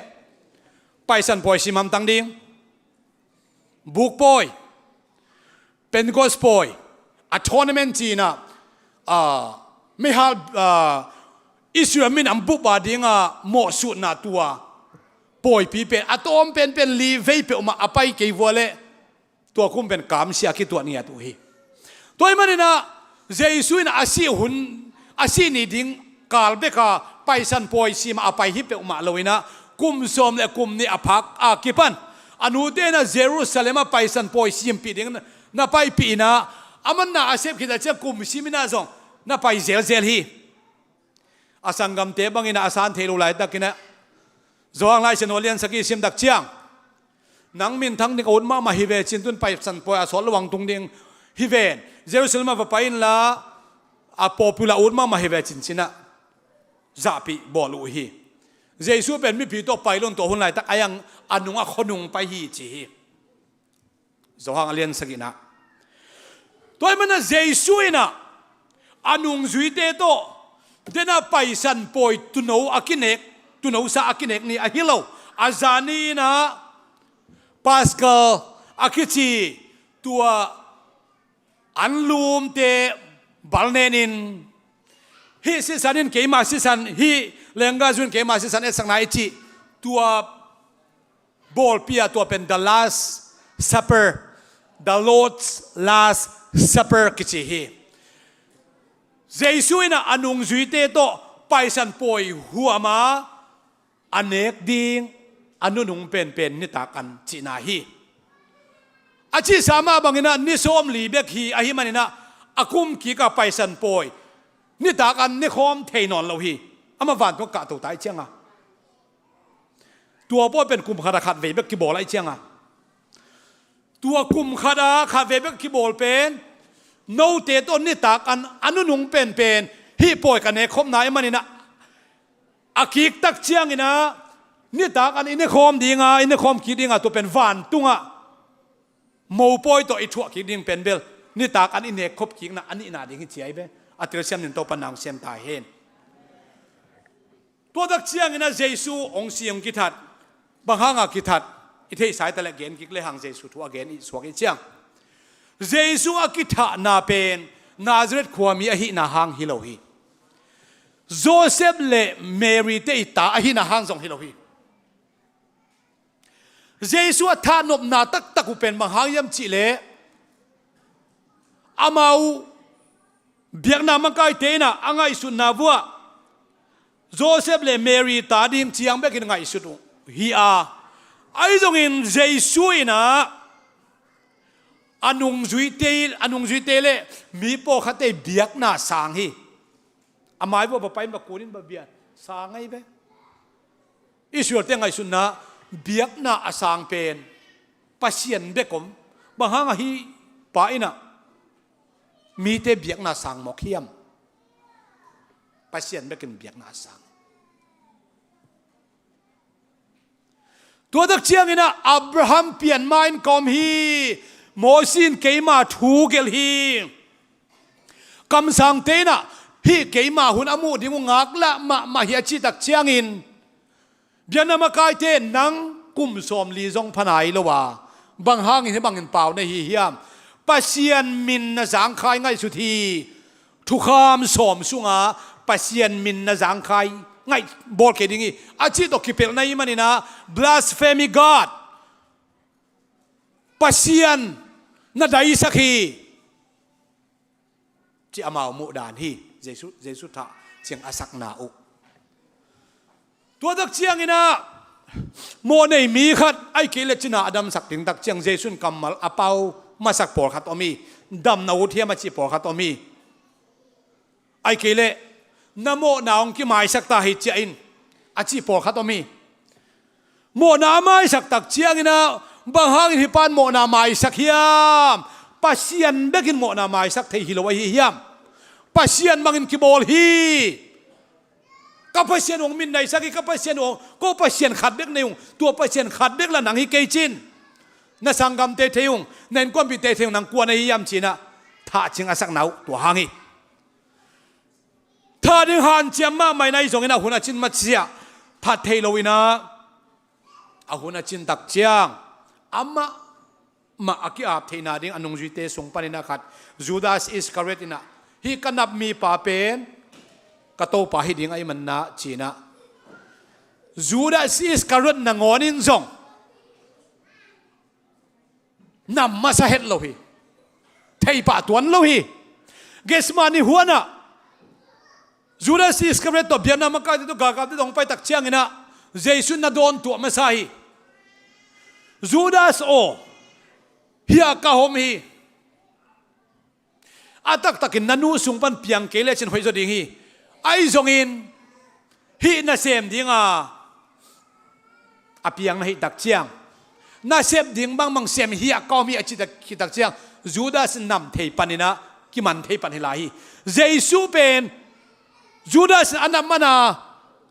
Paisan Pawi sim hamtang ding, Buk Pawi, Pentecost Pawi, Atonement ci-in ah, ah, meihal, ah, Israel minam bup a ding a mawhsutna tua pawipi pen a tawm penpen li vei peuhmah a pai kei vua leh tua kum pen kamsia kituat ngiat uh hi. Tua ahih manin ah Jesu in a sih hun, a sih ni ding kal bek a Paisan Pawi sim a pai hi peuhmah lo-in ah, kum sawm le kum nih a phak a kipan a nute in ah Jerusalem ah Paisan Pawi simpih ding na paipih in ah, aman na a sep khit a ciang kum sim in ah zong na pai zelzel hi. A sanggamte bangin ah a san thei lo laitakin ah, Johan Lai Siangtho a lian sagih sim tak ciang, nang minthang ding a ut mahmah hi ve cin, tun Paisan Pawi a sawt lo hong tung ding hi ven, Jerusalem ah va pai inla, a popular ut mahmah hi ve cin, ci-in ah zahpih bawl uh hi. Jesu pen mipi tawh pai lo-in tua hun laitak a iang a nung a khuanung pai hi ci hi. Johan a lian sagihna. Tua ahih manin ah Jesu in ah a nungzuite tawh, den ah Paisan Pawi tuuno a kinek, tuunosa a kinek ni ahi lo, a zani-in ah Paskal a kici tua anlumte balnenin, hih sisan in keima sisan, hih lenggahzu in keima sisan etsakna i cih tua bawlpi a, tua pen the Last Supper, the Lord's Last Supper kici hi. Jesu in ah a nungzuite tawh Paisan Pawi huam a, a nek ding a nunung penpen nitak an cihna hi. A cihsa mah bangin ah ni sawmli bek hi, ahih manin ah a kum kik a Paisan Pawi nitak an ne khawm thei nawn lo hi. Amah vantung ah kahto ta ahih ciang a, tua pawi pen kum khat a khat vei bek kibawl ahih ciang a, tua kum khat a khat vei bek kibawl pen note tawh nitak an a nunung penpen hih pawi ka nek khopna ahih manin ah, a kik tak ciangin ah nitak an i ne khawm ding a, i ne khawm kik ding a, tua pen vantung ah mopawi tawh i thuah kik ding pen bel nitak an i nek khop kikna a nihna ding hi ci hi ve. A telsiam ni in Topa in na hong sem ta hen. Tua tak ciangin ah Jesu hong si, hong kithat. Bang hang a kithat? I theihsa hi ta leh gen kik le hang, Jesu thu a gen i suak i hih ciang. Jesu a kithahna pen Nazareth khuami ahihna hang hi lo hi. Joseph le Mary te i ta ahihna hang zong hi lo hi. Jesu a thahnopna taktak uh pen bang hang hiam cih leh, amau biakna makaite in ah a ngaihsutna vuah Joseph le Mary ta ding ciang bekin ngaihsut uh hi a, ahi zongin Jesu in ah a nungzuite, a nungzuite le mi pawlkhatte biakna sang hi. A mai vuah va pai in, va kun in, va bia in, sang ahi ve. Israel-te ngaihsutna biakna a sang pen Pasian bek om. Bang hang a hih pa in ah mite biakna sang mawk hiam? Pasian bekin biakna a sang. Tua tak ciangin ah Abraham pianma in ka om hi. Mosi in keima thu gelh hi. Kamsangte in ah hih keima hun a muh ding uh ngaklah mahmah hi a cih tak ciangin, biakna makaite, nang kum sawmli zong pha nai lo a, bang hangin hih bangin pau na hi hiam? Pasian min na zangkhai ngaihsut hi. Thukham sawm sunga Pasian min na zangkhai ngaih bawl kei ding hi, a cih tawh kipelh na hih manin ah, blasphemy God, Pasian na daisak hi, ci amau muh dan hi. Jesu, Jesu thah ciang a sakna uh. Tua tak ciangin ah mawhnei mi khat, ahih kei leh cina a damsak ding tak ciang Jesu in kammal a pau masak pawlkhat om hi. Damna ut hiam a cih pawlkhat om hi. Ahih kei leh na mawhna hong kimaisak ta hi, ci-in a cih pawlkhat om hi. Mawhna a maisak tak ciangin ah, bang hangin hih pan mawhna maisak hiam? Pasian bekin mawhna maisak thei hi lo ahi hiam? Pasian bangin kibawl hi. Ka Pasian hong min naisak hi, ka Pasian hong, ko Pasian khat bek nei ung, tua Pasian khat bek la nang hi kei cin. Na sanggamte thei ung, na innkuanpihte thei ung, nang kua na hi hiam ci-in ah thahcing a sakna uh tua hang hi. Thah ding hanciam mahmah in ahi zongin a hun a cin maciah that thei lo-in ah, a hun a cin tak ciang amah mah a ki-ap theihna ding a nungzuite sung panin ah khat, Judas Iskariot in ah, hih ka nap mipa pen ka Topa hi ding ahih manin ah, ci-in ah Judas Iskariot nangawn in zong nam masa het lo hi. Thei pah tuan lo hi. Gethsemane huan ah Judas Iskariot tawh biakna makaite tawh galkapte tawh hong pai tak ciangin ah, Jesu in na dawn tuah masa hi. Judas aw, hiah ka om hi. A taktakin na nu sung pan piang kei lecin hoih zaw ding hi. Ahi zongin hih nasem dinga a piang na hih tak ciang, na sep ding bangbang sem hiah ka om hi, a cih tak, cih tak ciang, Judas nam thei panin ah kiman thei pan hi lai hi. Jesu pen Judas in a nap man a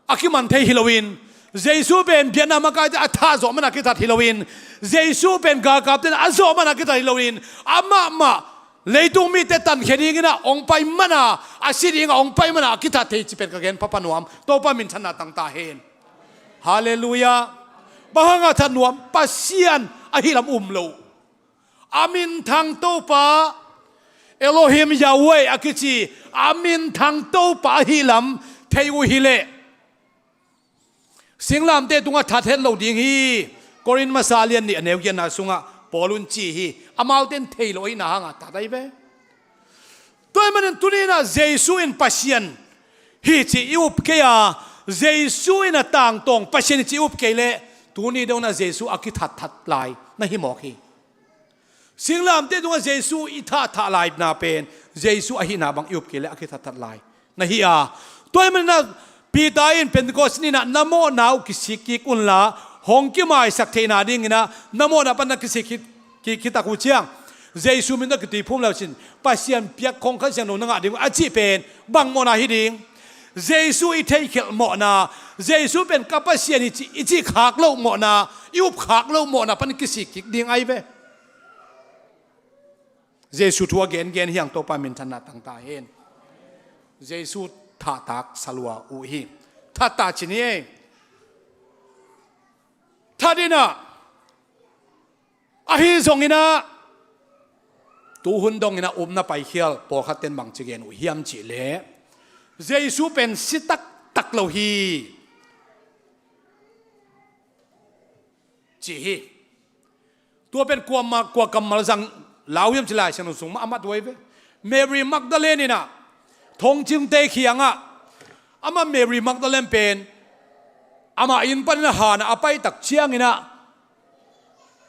a kiman thei hi loin, Jesu pen biakna makaite a thah zawh man a kithat hi loin, Jesu pen galkapte in a zawh man a kithat hi loin, amah mah leitung mite tankhia dingin ah hong pai man a, a si dingah hong pai man a a kithat thei cih pen ka gen phapha nuam. Topa minthanna tang ta hen. Halleluiah. Bang hanga that nuam? Pasian ahih lam um lo. A minthang Topa, Elohim Yahweh a kici, a minthang Topa ahih lam thei uh hi leh, singlamteh tungah that het lo ding hi. Korin masa lian nih a neu giatna sungah Paul in ci hi. Amaute in thei lo ahihna hanga that ahi ve. Tua ahih manin tuni in ah Jesu in Pasian hi cih i up kei a, Jesu in a tangtawng Pasian hi cih i up kei leh, tuni dong in ah Jesu a kithatthat lai na hi mawk hi. Singlamteh tungah Jesu i thathah laina pen, Jesu ahihna bang i up kei leh a kithatthat lai na hi a. Tua ahih manin ah Peter in Pentecost ni-in ah, na mawhna uh kisik kik unla, hong kimaisak theihna dingin ah na mawhna pan na kisik kik, kik, kik tak uh ciang, Jesu min tawh kitui phum le uh cin, Pasian piak khong Kha Siangtho na ngah ding uh a cih pen bang mawhna hi ding? Jesu i theikhelh mawhna, Jesu pen ka Pasian hi cih i cih khak loh mawhna, i up khak loh mawhna pan kisik kik ding ahi ve. Jesu thu a gengen hi hang. Topa minthanna tang ta hen. Jesu thahtak sa lua uh hi. Thatta ci ni ei. That in ah, ahi zongin ah, tuhun dongin ah upna paikhial pawlkhatte in bangci gen uh hiam cih leh, Jesu pen si taktak lo hi, ci hi. Tua pen kuama, kua kammal zang lau hiam cih leh Lai Siangtho sung mah a mat uh ahi ve. Mary Magdalene in ah, thongcingte kiangah, amah Mary Magdalene pen amah inn panin ah han ah a pai tak ciangin ah,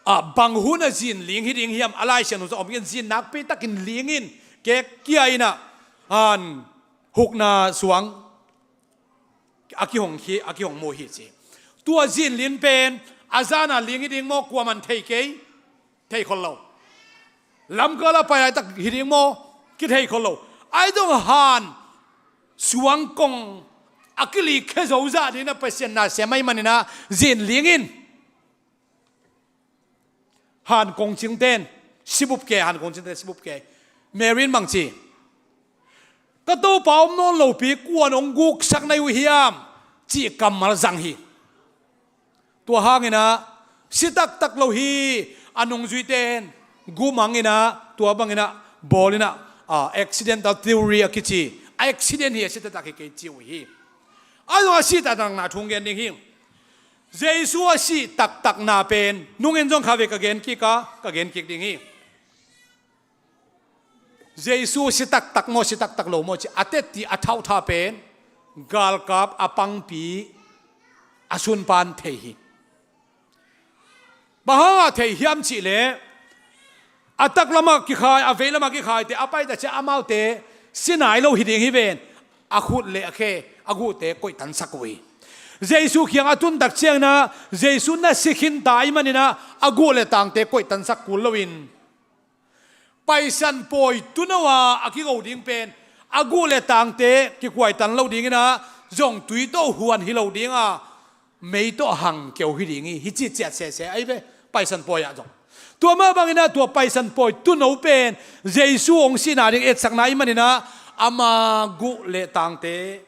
a, bang hun a zin ling hi ding hiam, a Lai Siangtho sung om kei in, zin nakpi takin ling in, kek kia in ah, han hukna suang a kihong hi, a kihong mu hi ci. Tua zin ling pen a zan a ling hi ding maw, kuaman thei kei, thei khol lo. Lamkal a pai laitak hi ding maw, kithei khol lo. Ahi zong han suang kong a kilikkhia zo zah dingin ah Pasian na sem ahih manin ah zin ling in. Han kongcingte in si bup kei, han kongcingte in si bup kei. Mary in bang ci? Ka Topa om nawn lopi kua'n hong guksak na hi uh hiam, cih kammal zang hi. Tua hangin ah si taktak lo hi. A nungzuite in gumang in ah, tua bangin ah bawl in ah, a, accidental theory a kici, a accident hi, a si taktak hi kei ci uh hi. A zong a si taktakna thu gen ding hi. Jesu a si taktakna pen nungin zong kha ve, ka gen kik a, ka gen kik ding hi. Jesu si taktak maw, si taktak lo maw cih a tetti a thauhtha pen galkap a pangpi a sunpan thei hi. Bang hangah thei hiam cih leh, a taklamah kikhai, a veilamah kikhaite a pai ta ciang amaute si nai lo hi ding hi ven. a khut le a khe, a guhte koihtansak uh hi. Jesu kiang a tuntak ciangin ah Jesu na si khinta ahih manin ah a guh le tangte koihtansak kul loin, Paisan pawi tuuno a a kigo ding pen a guh le tangte kikuaitan lo dingin ah zong tui tawh huan hi lo ding a, mei tawh hang keu hi ding hi, hi ci ciat sese ahi ve. Paisan pawi ah zong tua mah bangin ah tua Paisan pawi tuuno pen Jesu hong sihna ding etsakna ahih manin ah ama guh le tangte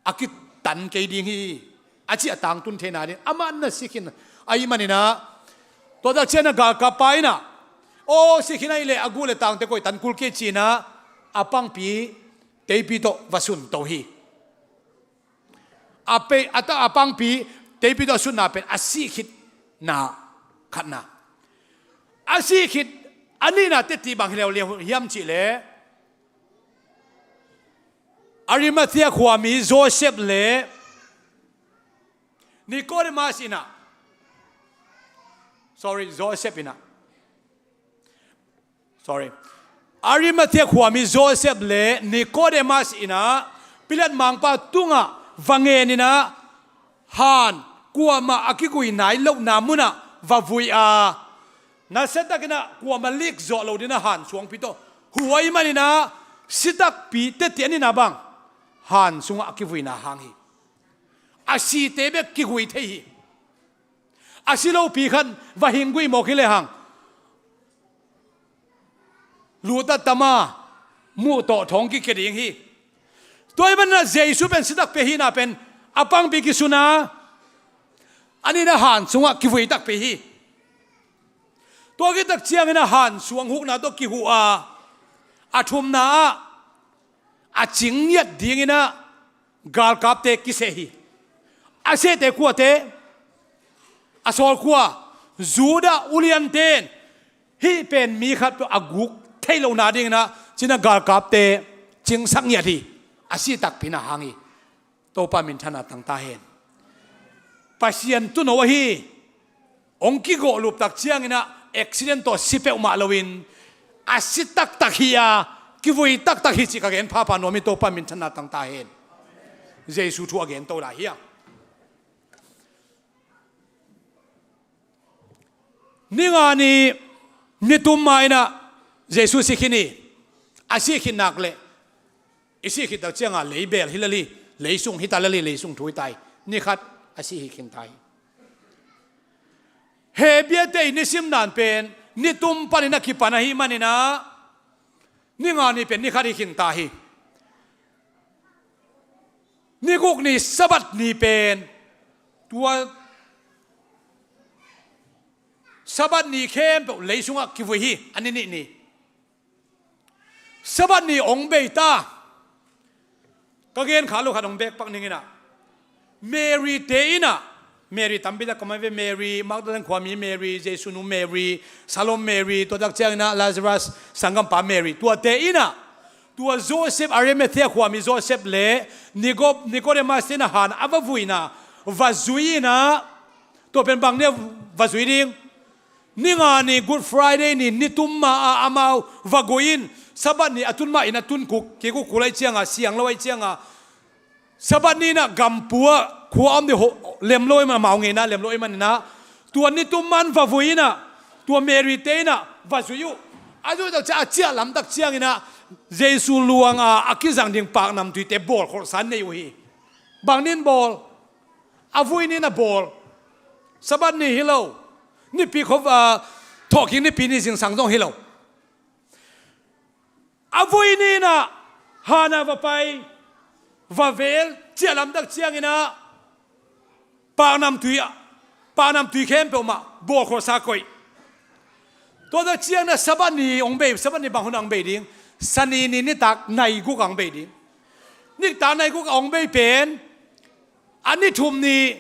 a kitan kei ding hi, a ci a tangtun theihna ding amah na si khin ahih manin ah, tua tak ciangin ah galkappa in ah, aw, si khin ahih leh a guh le tangte koihtan kul kei ci-in ah a pangpi teipi tawh va sunto hi. A pe-, a ta-, a pangpi teipi tawh a sunna pen a sih khitna khatna. A sih khit a nihna teci bang hi leuleu hiam cih leh, Arimathea khuami Joseph le Nicodemus in ah, sorry, Joseph in ah, sorry, Arimathea khuami Joseph le Nicodemus in ah Pilat mangpa tungah va ngen in ah, han kuamah a kigui nai lohna munah va vui a, nasia takin ah kuamah lik zawh lo dingin ah han suangpi tawh huh ahih manin ah, si takpi teci a nihna bang han sungah a kivuina hang hi. A site bek kigui thei hi. A si lopi khat va hing gui mawk hi lehang, lutat tama muh tawh thawng kikia ding hi. Tua ahih manin ah Jesu pen si takpi ahihna pen a pangpi kisun a, a nihna han sungah kivui takpi hi. Tua khit tak ciangin ah han suang hukna tawh kihuh a, a thumna ah a cing ngiat dingin ah galkapte kiseh hi. A sehte kuate? A sawl kua? Judah uliante in hih pen mi khat peuh a guk theih lohna dingin ah ci-in ah galkapte cingsak ngiat hi. A sih takpi in ah hang hi. Topa minthanna tang ta hen. Pasian tuuno ahi hong kigawh lup tak ciangin ah accident tawh si peuhmah loin a si taktak hi a, kivui taktak hi cih ka gen phapha nuam hi. Topa minthanna tang ta hen. Jesu thu a gen to lai hi a. Ni nga ni nitum ma-in ah Jesu si khin hi. A sih khit nak leh i sih khit tak ciangah lei beel hi lel hi, lei sung hi ta lel hi, lei sung thu hi ta hi. Ni khat a sih hi khin ta hi. He biate i nisim dan pen nitum panin a kipan ahih manin ah ni nga ni pen ni khat hi khin ta hi. Ni guk ni Sabbath ni pen tua Sabbath ni khempeuh lei sungah kivui hi. A ni nih ni Sabbath ni hong bei ta. Ka gen kha lo khat hong bek pak ning in ah, Mary te in ah, Mary tampi tak ka mai ve, Mary Magdalene khuami Mary, Jesu nu Mary, Salome Mary, tua tak ciangin ah Lazarus sanggampa Mary, tuate in ah, tua Joseph, Arimathea khuami Joseph le Nico-, Nicodemus te in ah han a va vuina va zui in ah, tua pen bang ni a va zui ding? Ni nga ni Good Friday ni nitum ma-a amau va gui in, Sabbath ni a tun mah in a tun kuk, kikuk kul ahih ciangah, siang lo ahih ciangah, Sabbath ni in ah gampua khua a om ding ho-, lem lo ahih man, amau ngeina lem lo ahih manin ah, tua nitum ma-in va vui in ah, tua Mary te in ah va zui uh. A zui tak ciang, a ciah lam tak ciangin ah Jesu luang a a kizang ding paknamtuite bawlkholhsa nei uh hi. Bang ni in bawl? A vui ni in a bawl. Sabbath ni hi lo. Nipi khuava, thawhkik nipi ni zingsang zong hi lo. A vui ni in ah han ah va pai, va vel, ciah lam tak ciangin ah paknamtui ah, paknamtui khempeuh mah bawlkholhsa koih. Tua tak ciangin ah Sabbath ni hong bei, Sabbath ni bang hun ah hong bei ding? Sani ni nitak nai guk ah hong bei ding. Nitak nai guk ah hong bei pen a ni thum ni,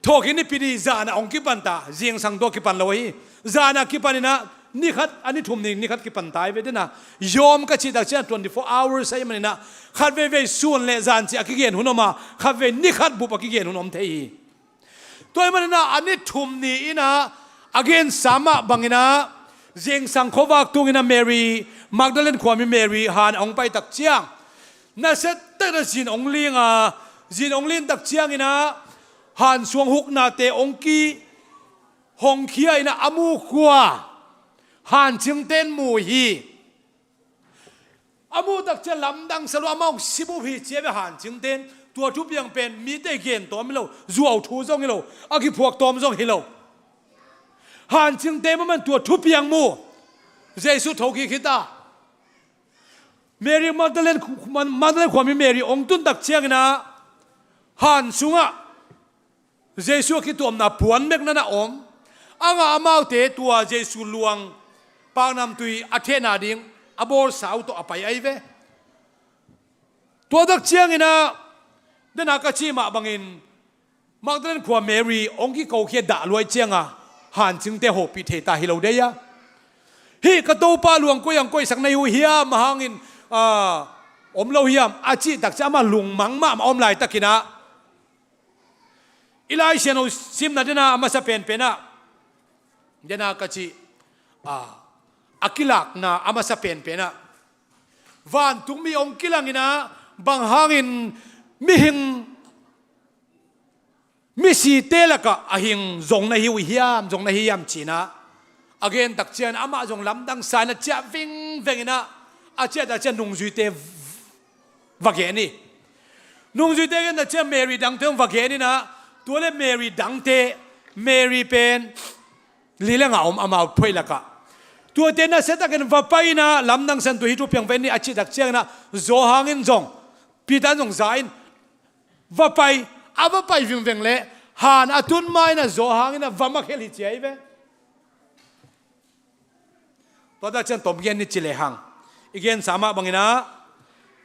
thawhkik nipi ni zan ah hong kipan ta, zingsang tawh kipan lo hi. Zan ah kipan in ah ni khat, a ni thum ni ni khat kipan ta hi ve. Dena yawm ka cih tak ciang twenty four hours ahih manin ah, khat veivei sun le zan cih a kigen hun om a, khat vei ni khat bup a kigen hun om thei hi. Tua ahih manin ah a ni thum ni in ah a gensa mah bangin ah zingsang khuavak tungin ah Mary, Magdalene khuami Mary han ah hong pai tak ciang, Nasia takna zin hong ling a, zin hong lin tak ciangin ah hansuang huknate hong kihong khia in ah a mukhua hancingte in mu hi. A muh tak ciang lamdang sa lua, amau sibup hi ci a ve hancingte in. Tua thupiang pen mite gen tawm hi lo, zuau thu zong hi lo, a kiphuak tawm zong hi lo. Hancingte mahmah in tua thupiang mu. Jesu thokik hi ta. Mary Magdalene, Magdalene khuami Mary hong tun tak ciangin ah han sungah Jesu a kituamna puan mekna na om. A ngah amaute tua Jesu luang paknamtui a thehna ding a bawlsa uh tawh a pai ahi ve. Tua tak ciangin ah, dena ka cih mah bangin Magdalene khua Mary hong kikokhia dah luai cianga hancingte hopih thei ta hi lo dei a. Hih ka Topa luang koi ang koihsak na hi uh hiam, a hangin, ah, om lo hiam, a cih tak ciang amah lungmang mahmah om laitakin ah, i Lai Siangtho simna dena a masa penpen ah, dena ka cih, ah, a kilakna a masa penpen ah, vantungmi hong kilangin ah, bang hangin mihing misite lakah a hing zong na hi uh hiam, zong na hi hiam ci-in ah a gen tak ciangin amah zong lamdang sa in ah ciah vingveng in ah, a ciah tak ciang nungzuite va gen hi. Nungzuite gen tak ciang Mary dangte hong va gen in ah, tua le Mary dangte, Mary pen li le nga om amau phoih lakah. Tuate nasia takin va pai in ah lamdang sa in tua hih thupiang va en ni a cih tak ciangin ah Johan in zong, Peter in zong za in va pai, a va pai vingveng leh han a tun ma in ah Johan in ah va makhel hi ci ahi ve. Tua tak ciang tom gen ni ci lehang, i gensa mah bangin ah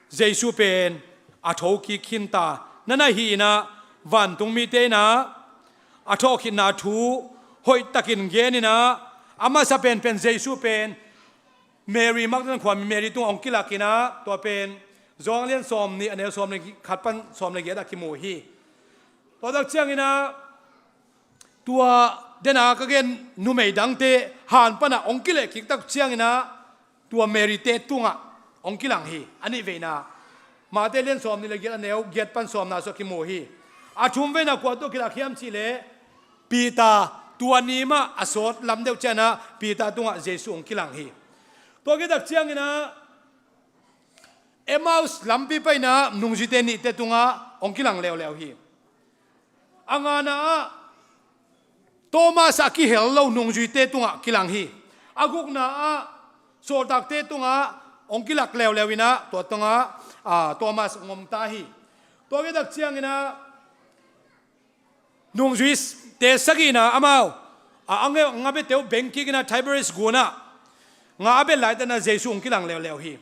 Jesu pen a thokik khin ta na na hi in ah, vantungmite in ah a thawhkhitna thu hoihtakin gen in ah, a masa penpen Jesu pen Mary Magdalene khuami Mary tungah hong kilak in ah, tua pen Johan lian sawm nih a neu sawm le khat pan sawm le giat ah kimu hi. Tua tak ciangin ah, tua dena ka gen numei dangte han panah hong kilehkik tak ciangin ah, tua Mary-te tungah hong kilang hi. A nihveina Mate lian sawm nih le giat a neu giat pan sawmna sungah kimu hi. A thumveina kua tawh kilak hiam cih leh Peter, tua ni mah a sawt lam deuh ciangin ah Peter tungah Jesu hong kilang hi. Tua khit tak ciangin ah Emmaus lampi paina nungzuite nihte tungah hong kilang leuleu hi. A ngana ah Thomas a kihel lo nungzuite tungah kilang hi. A gukna ah sawltakte tungah hong kilak leuleu in ah tua tungah, ah, Thomas hong om ta hi. Tua khit tak ciangin ah nungzuite sagihna amau a, a nga, nga bete uh bengkik in ah Tiberias gun ah nga a bet laitak in ah Jesu hong kilang leuleu hi.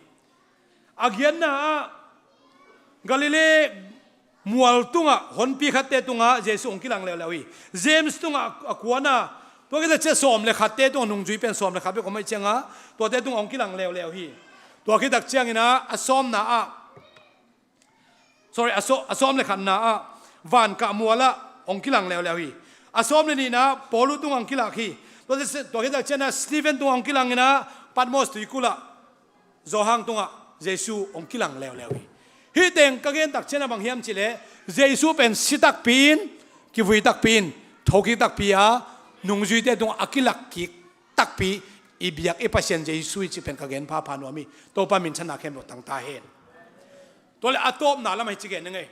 A giatna ah Galilee mual tungah honpi khatte tungah Jesu hong kilang leuleu hi. James tungah a kuana, tua khit tak ciang sawm le khatte tungah, nungzui pen sawm le khat bek om ahih ciangah tuate tungah hong kilang leuleu hi. Tua khit tak ciangin ah a sawmna ah, sorry, a saw-, a sawm le khatna ah vankah mual ah hong kilang leuleu hi. A sawm le nihna ah Paulu tungah hong kilak hi. Tua, tua khit tak ciangin ah Stephen tungah hong kilang in ah Patmos tuikul ah Johan tungah Jesu hong kilang leuleu hi. Hih teng ka gen tak ciangin ah bang hiam cih leh Jesu pen si takpi in, kivui takpi in, thokik takpi a, nungzuite tungah a kilak kik takpi, i biak i Pasian Jesu hi cih pen ka gen phapha nuam hi. Topa minthanna khempeuh tang ta hen. Tua leh a tawpna lamah hici gen ning ei.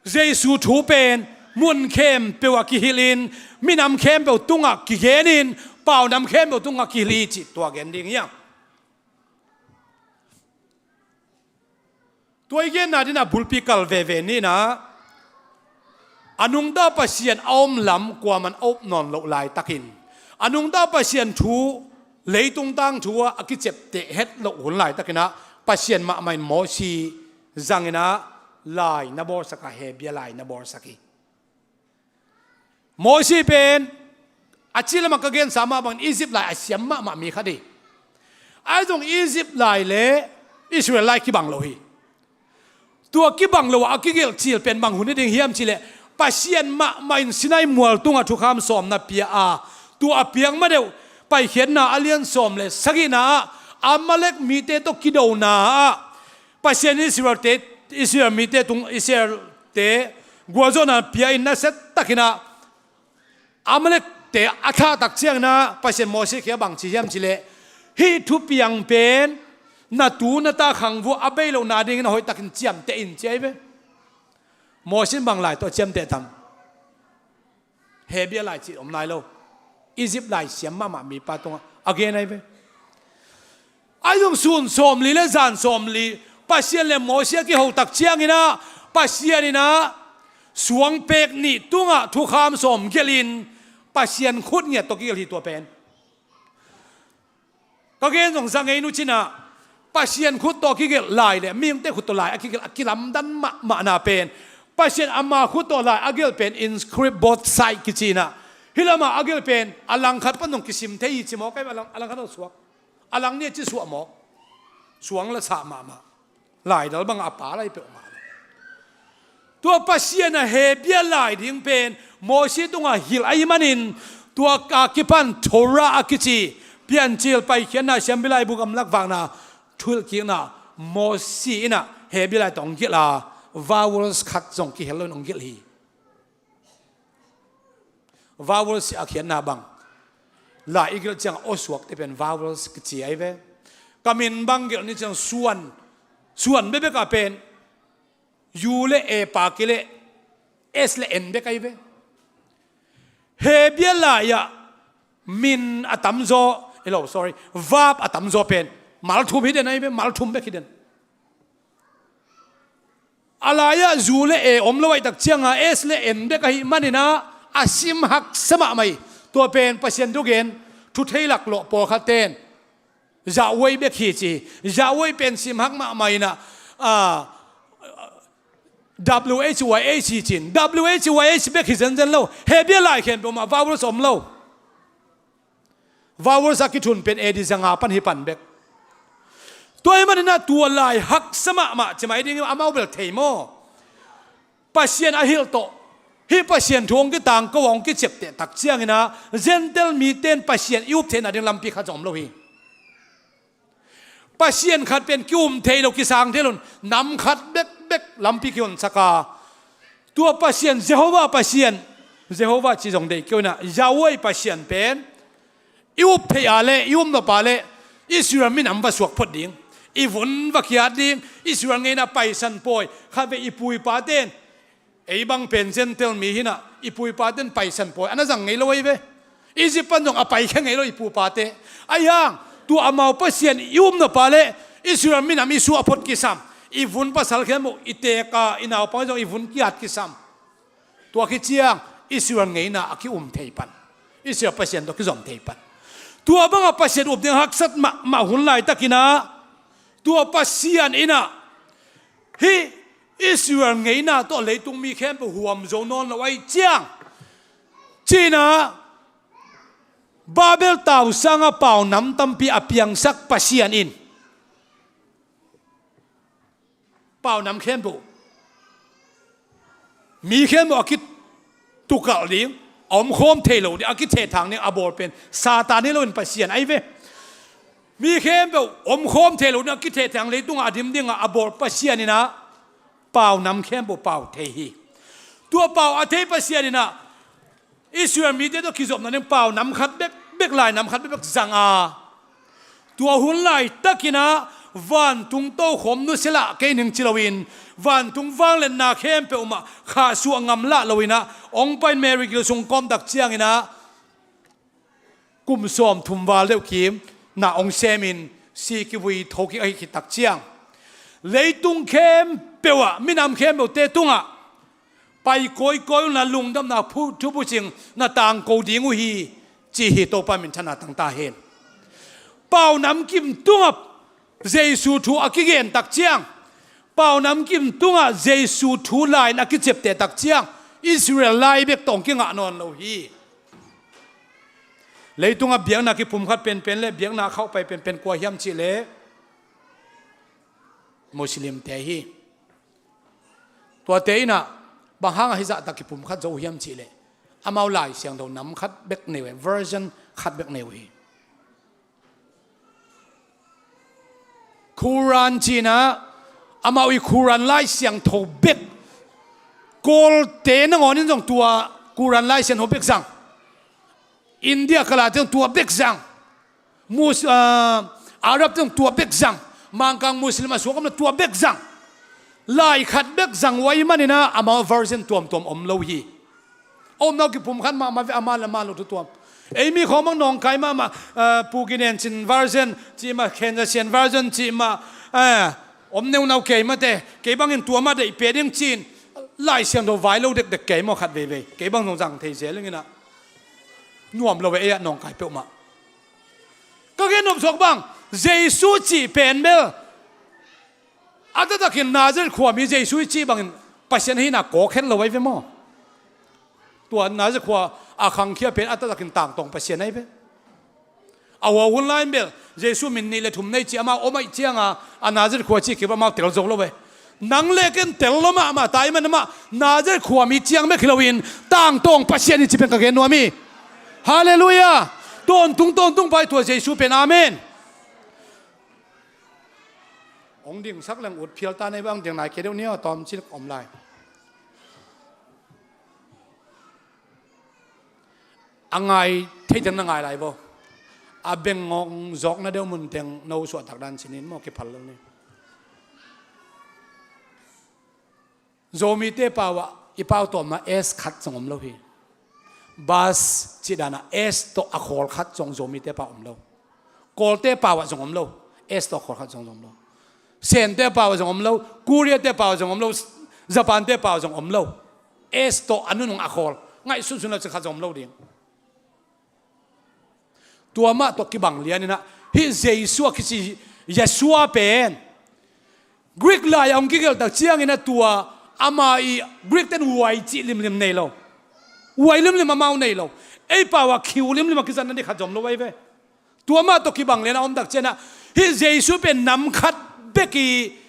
Jesu thu pen mun khempeuh ah kihilh in, minam khempeuh tungah kigen in, paunam khempeuh tungah kihilh hi cih tua gen ding hi hang. Tua i genna dingin ah bulpi kal veve ni in ah, a nungta Pasian a om lam kuaman a up nawn loh laitakin, a nungta Pasian thu, leitung tangthu ah a kiciapteh het loh hun laitakin ah Pasian mahmah in Mosi zangin ah lai na bawlsak a, Hebru lai na bawlsak hi. Mosi pen a cih lamah ka gensa mah bangin Egypt lai a siam mahmah mi khat hi. Ahi zong Egypt lai le Israel lai kibang lo hi. Tua kibang lo a, a kigelh cil pen bang hun hi ding hiam cih leh Pasian mahmah in Sinai mual tungah thukham sawmna pia a, tua a piak ma deuh Paikhiatna a lian sawm le sagihna ah Amalek mite tawh kidona ah Pasian Israel-te, Israel mite tung, Israel-te gualzawhna pia in nasia takin ah Amalek-te a thah tak ciangin ah Pasian Moses kiangah bang ci hiam cih leh, hih thupiang pen na tu na ta khangvua a bei lohna dingin a hoihtakin ciamteh in ci ahi ve. Moses in bang lai tawh ciamteh tam? Hebrew lai cih om lai lo. Egypt lai siam mahmah mipa tungah a gen ahi ve. Ahi zong sun sawmli le zan sawmli Pasian le Moses a kiho tak ciangin ah Pasian in ah suangpek nih tungah thukham sawm gelhin Pasian khut ngiat tawh kigelh hi tua pen. Ka gen zong za ngei nu cin ah Pasian khut tawh kigelh lai le mihingte khut tawh lai a kigelh a kilamdan mahmahna pen Pasian ama khut tawh lai a gelh pen in script both side kici in ah hih lamah a gelh pen a langkhat pan zong kisim thei hi ci maw, kai a lang, a langkhat zong suak. A lang nih a ci suah mawk. Suang la sah mahmah. Laidal bangah a pa lai peuhmah lo. Tua Pasian a Hebrew lai ding pen Moses tungah hilh ahih manin tua a kipan Torah a kici Piancil Paikhiatna Siampi Laibu Gamlak Vakna Thuhilhkikna Moses in ah Hebrew lai tawh hong gelh a vowels khat zong kihel loin hong gelh hi. Vowels a khiatna bang lai i gelh ciangah aw suakte pen vowels kici ahi ve. Ka min bang gelh ni ciang suan, suan bekbek ah pen U le A pa kei leh S le N bek ahi ve. Hebrew lai-ah min a tamzaw, elo, sorry, verb a tamzaw pen mal thum hi den ahi ve, mal thum bek hi den. A lai-ah U le A om lo ahih tak ciangah S le N bek ahih manin ah a sim haksa mahmah hi. Tua pen Pasian thugen thu thei laklawh pawlkhat ten Yahweh bek hi ci. Yahweh pen sim hak mahmah in ah, ah, W H Y H hi cin. W H Y H bek hi zenzen lo. Hebrew lai khempeuh mah vowels om lo. Vowels a kithun pen A D zanga pan hi pan bek. Tua ahih manin ah tua lai haksa mahmah ci mai ding amau bel thei maw? Pasian a hilh tawh hih Pasian thu hong kitangko a hong kiciapteh tak ciangin ah Gentile mite in Pasian i up theihna ding lampi khat zong om lo hi. Pasian khat pen ki-um thei lo, kisang thei lo in nam khat bekbek lampi kihonsak a, tua Pasian, Jehovah Pasian, Jehovah ci zong deih kei un ah, Yahweh Pasian pen i up theih a leh, i up nop a leh Israel minam va suak phot ding, i vun va khiat ding, Israel ngeina paisan pawi, khatvei i pu i pate in, ei bang pen Gentile mi hi in ah, i pu i pate in paisan pawi a na zang ngei lo ahi ve. Egypt pan zong a paikhia ngei lo i pu i pate. Ahi hang tua amau Pasian i up nop a leh Israel minam i suah phot kisam, i vun pasal khempeuh i teek a, i naupang zong i vun kiat kisam. Tua khit ciang Israel ngeina a ki-um thei pan, Israel Pasian tawh kizom thei pan. Tua bangah Pasian up ding haksat mahmah hun laitakin ah tua Pasian in ah hih Israel ngeina tawh leitung mi khempeuh huam zo nawn lo ahih ciang, ci-in ah Babel tausangah paunam tampi a piangsak Pasian in paunam khempeuh, mi khempeuh a kitukalh ding, a omkhawm thei lo ding, a kithehthang ding a bawl pen Satan hi loin Pasian ahi ve. Mi khempeuh omkhawm thei lo ding, a kithehthang, leitungah a dim dingah a bawl Pasian in ah paunam khempeuh pau thei hi. Tua pau a thei Pasian in ah Israel mite tawh kizopna ding paunam khat bekbek, lainam khat bekbek zang a, tua hun laitakin ah vantung tokhom nusia lah kei ning ci loin, vantung vangliatna khempeuh mah khahsuah ngam lah loin ah hong pai in Mary gil sung kawm tak ciangin ah kum sawmthum val deuh kim na hong semin si kivui thokik ahih khit tak ciang, leitung khempeuh ah minam khempeuhte tungah pai kawikawi un la, lungdamna phu, thubucing na tangko ding uh hi, ci hi. Topa minthanna tang ta hen. Paunam kim tungah Jesu thu a kigen tak ciang, paunam kim tungah Jesu thu lai-in a kiciapteh tak ciang Israel lai bek tawh hong kingah nawn lo hi. Leitungah biakna kipumkhat penpen le biakna khauhpai penpen kua hiam cih leh Muslimte hi. Tuate in ah bang hangah hih zahtak kipumkhat zo uh hiam cih leh amau Lai Siangtho nam khat bek nei uh hi, version khat bek nei uh hi. Quran cih in ah, amau i Quran Lai Siangtho bek. Kawlte nangawn in zong tua Quran Lai Siangtho bek zang. India kal ah zong tua bek zang. Mus-, ah, Arab zong tua bek zang. Mangkang Muslim a suak om na tua bek zang. Lai khat bek zang uh ahih manin ah amau version tuamtuam om lo hi. A omna uh kipumkhat mahmah ve, a man le a man lo thu tuam. Ei mi khawng bang nawngkai mahmah, ah, Pu Gin En Cin version cih mah, Khen Za Sian version cih mah, ah, om neunau kei mah te, kei bangin tua mah deih pia ding ci-in, Lai Siangtho vai lo dekdek kei maw khat veivei. Kei bang zong zang thei zel ing in ah. Nuam lo ve ei ah nawngkai peuhmah. Ka gen nop suak bang, Jesu cih pen bel a taktakin Nazareth khuami Jesu i cih bangin Pasian ahihna kawk het lo ahi ve maw? Tua Nazareth khua a khangkhia pen a taktakin tangtawng Pasian ahi ve. A hua hun lai in bel Jesu min nih le thum nei ci amau om ahih cianga, a Nazareth khua cih kibang amau tel zo lo ve. Nang le ken tel lo mahmah ta ahih man amah Nazareth khuami ciang bek hi loin tangtawng Pasian hi ci pen ka gen nuam hi. Halleluiah. Tawntung tawntung pai tua Jesu pen. Amen. Hong dingsak leng ut phial ta nei bang ding nai kei deuh ni aw, tawmcik om lai. A ngai thei teng na ngai lai vo. A beng ngawng zawkna deuh mun teng no suahtak dan cinin maw kiphal lo ni. Zomite pau ah i pau tawmna S khat zong om lo hi. Bus cih danah S tawh a khawl khat zong Zomite pau om lo. Kawlte pau ah zong om lo. S tawh a khawl khat zong om lo. Sente pau ah zong om lo. Koreate pau ah zong om lo. Japante pau ah zong om lo. S tawh a nunung a khawl ngaihsunsun lo ci khat zong om lo ding. Tua mah tawh kibang lianin ah hih Jesu a kici Yeshua pen Greek lai a hong kigelh tak ciangin ah tua ama i Greek ten Y cih limlim nei lo. Y limlim amau nei lo. Ei pau ah Q limlim a kizatna ding khat zong om lo ahi ve. Tua mah tawh kibang lianin ah om tak ciangin ah hih Jesu pen nam khat bek i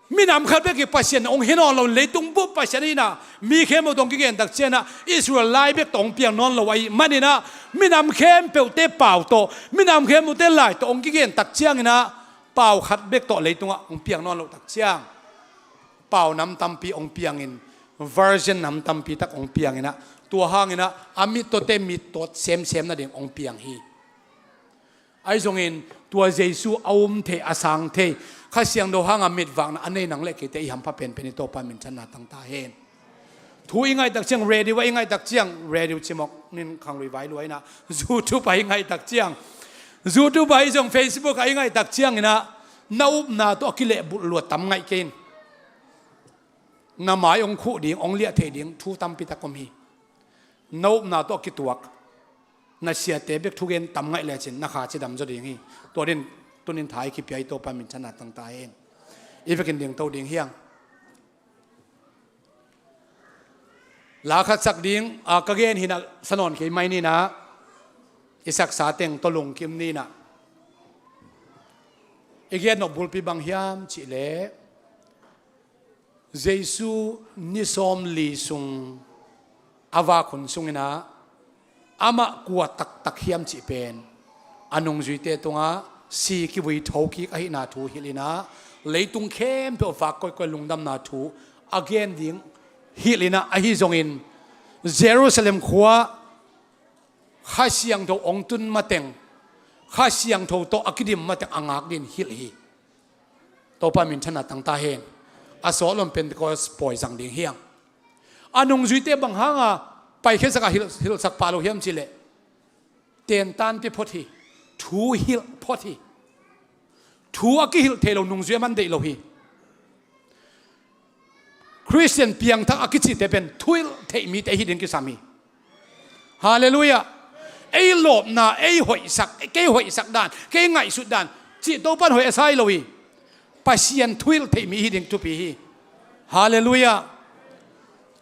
minam khat bek i Pasian hong hi nawn lo, leitung bup Pasian ahihna mi khempeuh tawh hong kigen tak ciangin ah Israel lai bek tawh hong piang nawn lo ahih manin ah minam khempeuhte pau tawh, minam khempeuhte lai tawh hong kigen tak ciangin ah pau khat bek tawh leitungah hong piang nawn loh tak ciang pau nam tampi hong piangin, version nam tampi tak hong piangin ah tua hangin ah a mittawte mittawt semsem nading hong piang hi. Ahi zongin tua Jesu a um thei, a sang thei, Kha Siangtho hanga mitvakna a nei nang le keite i hampha penpen i Topa minthanna tang ta hen. Thu i ngaih tak ciang, radio ah i ngaih tak ciang, radio cimawk nin khangrui vai luaina, YouTube ah i ngaih tak ciang, YouTube ah i zong Facebook ah i ngaih tak ciangin ah na upna tawh a kilehbulh lua tam ngaih kei in. Na mai hong khuh ding, hong liah theih ding thu tampi tak om hi. Na upna tawh a kituak na siate bek thugen tam ngaih lecin na kha cidam zaw ding hi. Tua din tunin tha i kipia i Topa minthanna tang ta hen. I vekin dingto ding hiang. La khat sak ding, a, ka gen hinah sa nawn kei mai ninah i saksa teng tawh lungkim ninah i gen nop bulpi bang hiam cihleh Jesu ni sawmli sung a vak hun sunginah amah kua taktak hiam cih pen a nungzuite tungah si kivui thokik ahihna thu hilhinah leitung khempeuh vak koikoi lungdamna thu a gen ding hilhinah ahi zongin Jerusalem khua Kha Siangtho hong tun mateng Kha Siangtho tawh a kidim mateng a ngak din hilh hi. Topa minthanna tang ta hen. A sawt lom Pentecost pawi zang ding hiang. A nungzuite bang hanga paikhiatsak a hilh, hilhsak pah lo hiam cihleh tentante phot hi. Thu hilh phot hi. Thu a kihilh thei lo nungzui a man deih lo hi. Khristian piangthak a kicite pen thuhilh theih mite hi ding kisam hi. Halleluiah. Ei lawpna, ei hoihsak, kei hoihsak dan, kei ngaihsut dan cih Topan hoih a sai lo hi. Pasian thuhilh theih mi hi ding thupi hi. Halleluiah.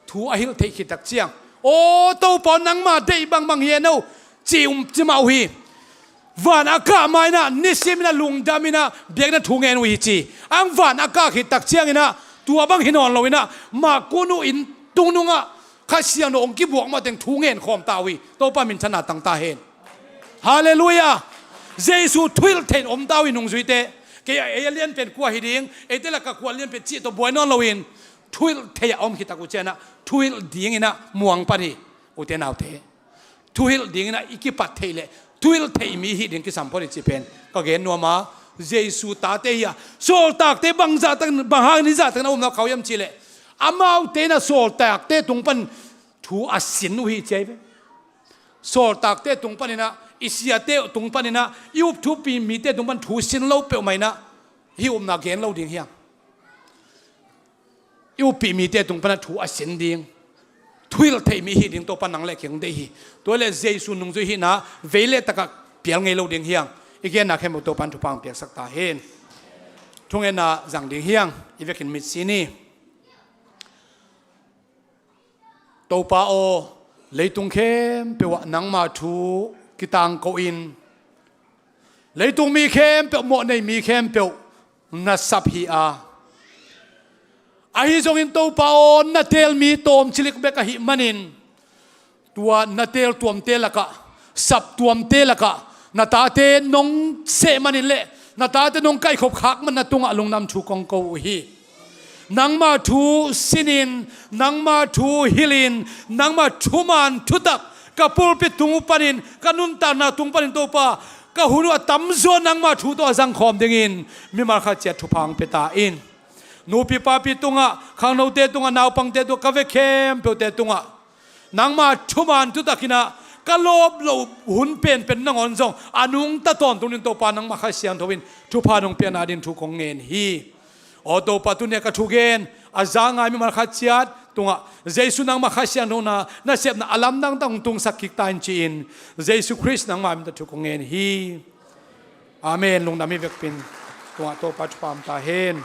Thu a hilh theih khit tak ciang, aw Topa aw, nangma deih bangbang hi e no, ci um ci mah uh hi. Van a kah ma inah nisiminah lungdaminah biakna thu ngen uh hi ci. Ang van a kah khit tak cianginah tua bang hi nawn loinah mah kun uh inn tungnungah Kha Siangtho hong kibuak mateng thu ngen khawm ta uh hi. Topa minthanna tang ta hen. Halleluiah. Jesu thuhilh thei in om ta uh hi nungzuite. Kei a ei a lianpen kua hi ding, eite lakah kua lianpen cih tawh buai nawn loin thuhilh thei a om khit tak uh cianah thuhilh dinginah muang pan hi. Ute naute, thuhilh dinginah i kipat theih leh thuhilh theih mi i hih ding kisam phot hi cih pen ka gen nuam a. Jesu tate hi a, sawltakte bang zahtak, bang hangin hi zahtakin a umna khau hiam cih leh amaute inah sawltakte tung pan thu a sin uh hi ci ahi ve. Sawltakte tung paninah, i siate tung paninah, i up thupi mite tung pan thu sin lo peuhmah inah hih upna gen lo ding hiam? I uppih mite tung panah thu a sin ding, thuhilh theih mi hih ding Topa nang le kei hong deih hi. Tua le Jesu nungzui hihna vei le takah pial ngei lo ding hiam? I genna khempeuh Topa in thupha hong piaksak ta hen. Thungetna zang ding hiam? I vekin mitsi ni. Topa aw, leitung khempeuh ah nangma thu kitangko in, leitung mi khempeuh, mawhnei mi khempeuh na sap hi a, ahi zongin Topa aw, na teel mi tawmcilik bek ahih manin, tua na teel tuamte lakah, sap tuamte lakah na tate nong seh manin le na tate nong kaihkhop khak man na tungah lungdam thu kong ko uh hi. Nangma thu sinin, nangma thu hilhin, nangma thuman thutak ka pulpit tung uh panin, ka nuntakna tung panin Topa, ka hun uh a tamzaw nangma thu tawh a zangkhawm dingin mimal khat ciat thupha hong pia ta in. Nupi papi tungah, khangnote tungah, naupangte tungah, ka vek khempeuhte tungah nangma thuman thutakinah ka lawp loh hun penpen nangawn zong a nungta tawntungin Topa nangma Kha Siangtho in thupha nong piakna ding thu kong ngen hi. Aw Topa, tuni-a ka thugen a za ngai mimal khat ciat tungah Jesu nangma Kha Siangtho na nasepna a lamdang tak hong tungsak kik ta in ci-in, Jesu Khrist nangma min tawh thu kong ngen hi. Amen. Lungdam hi vekpin tungah Topa thupha hong pia ta hen.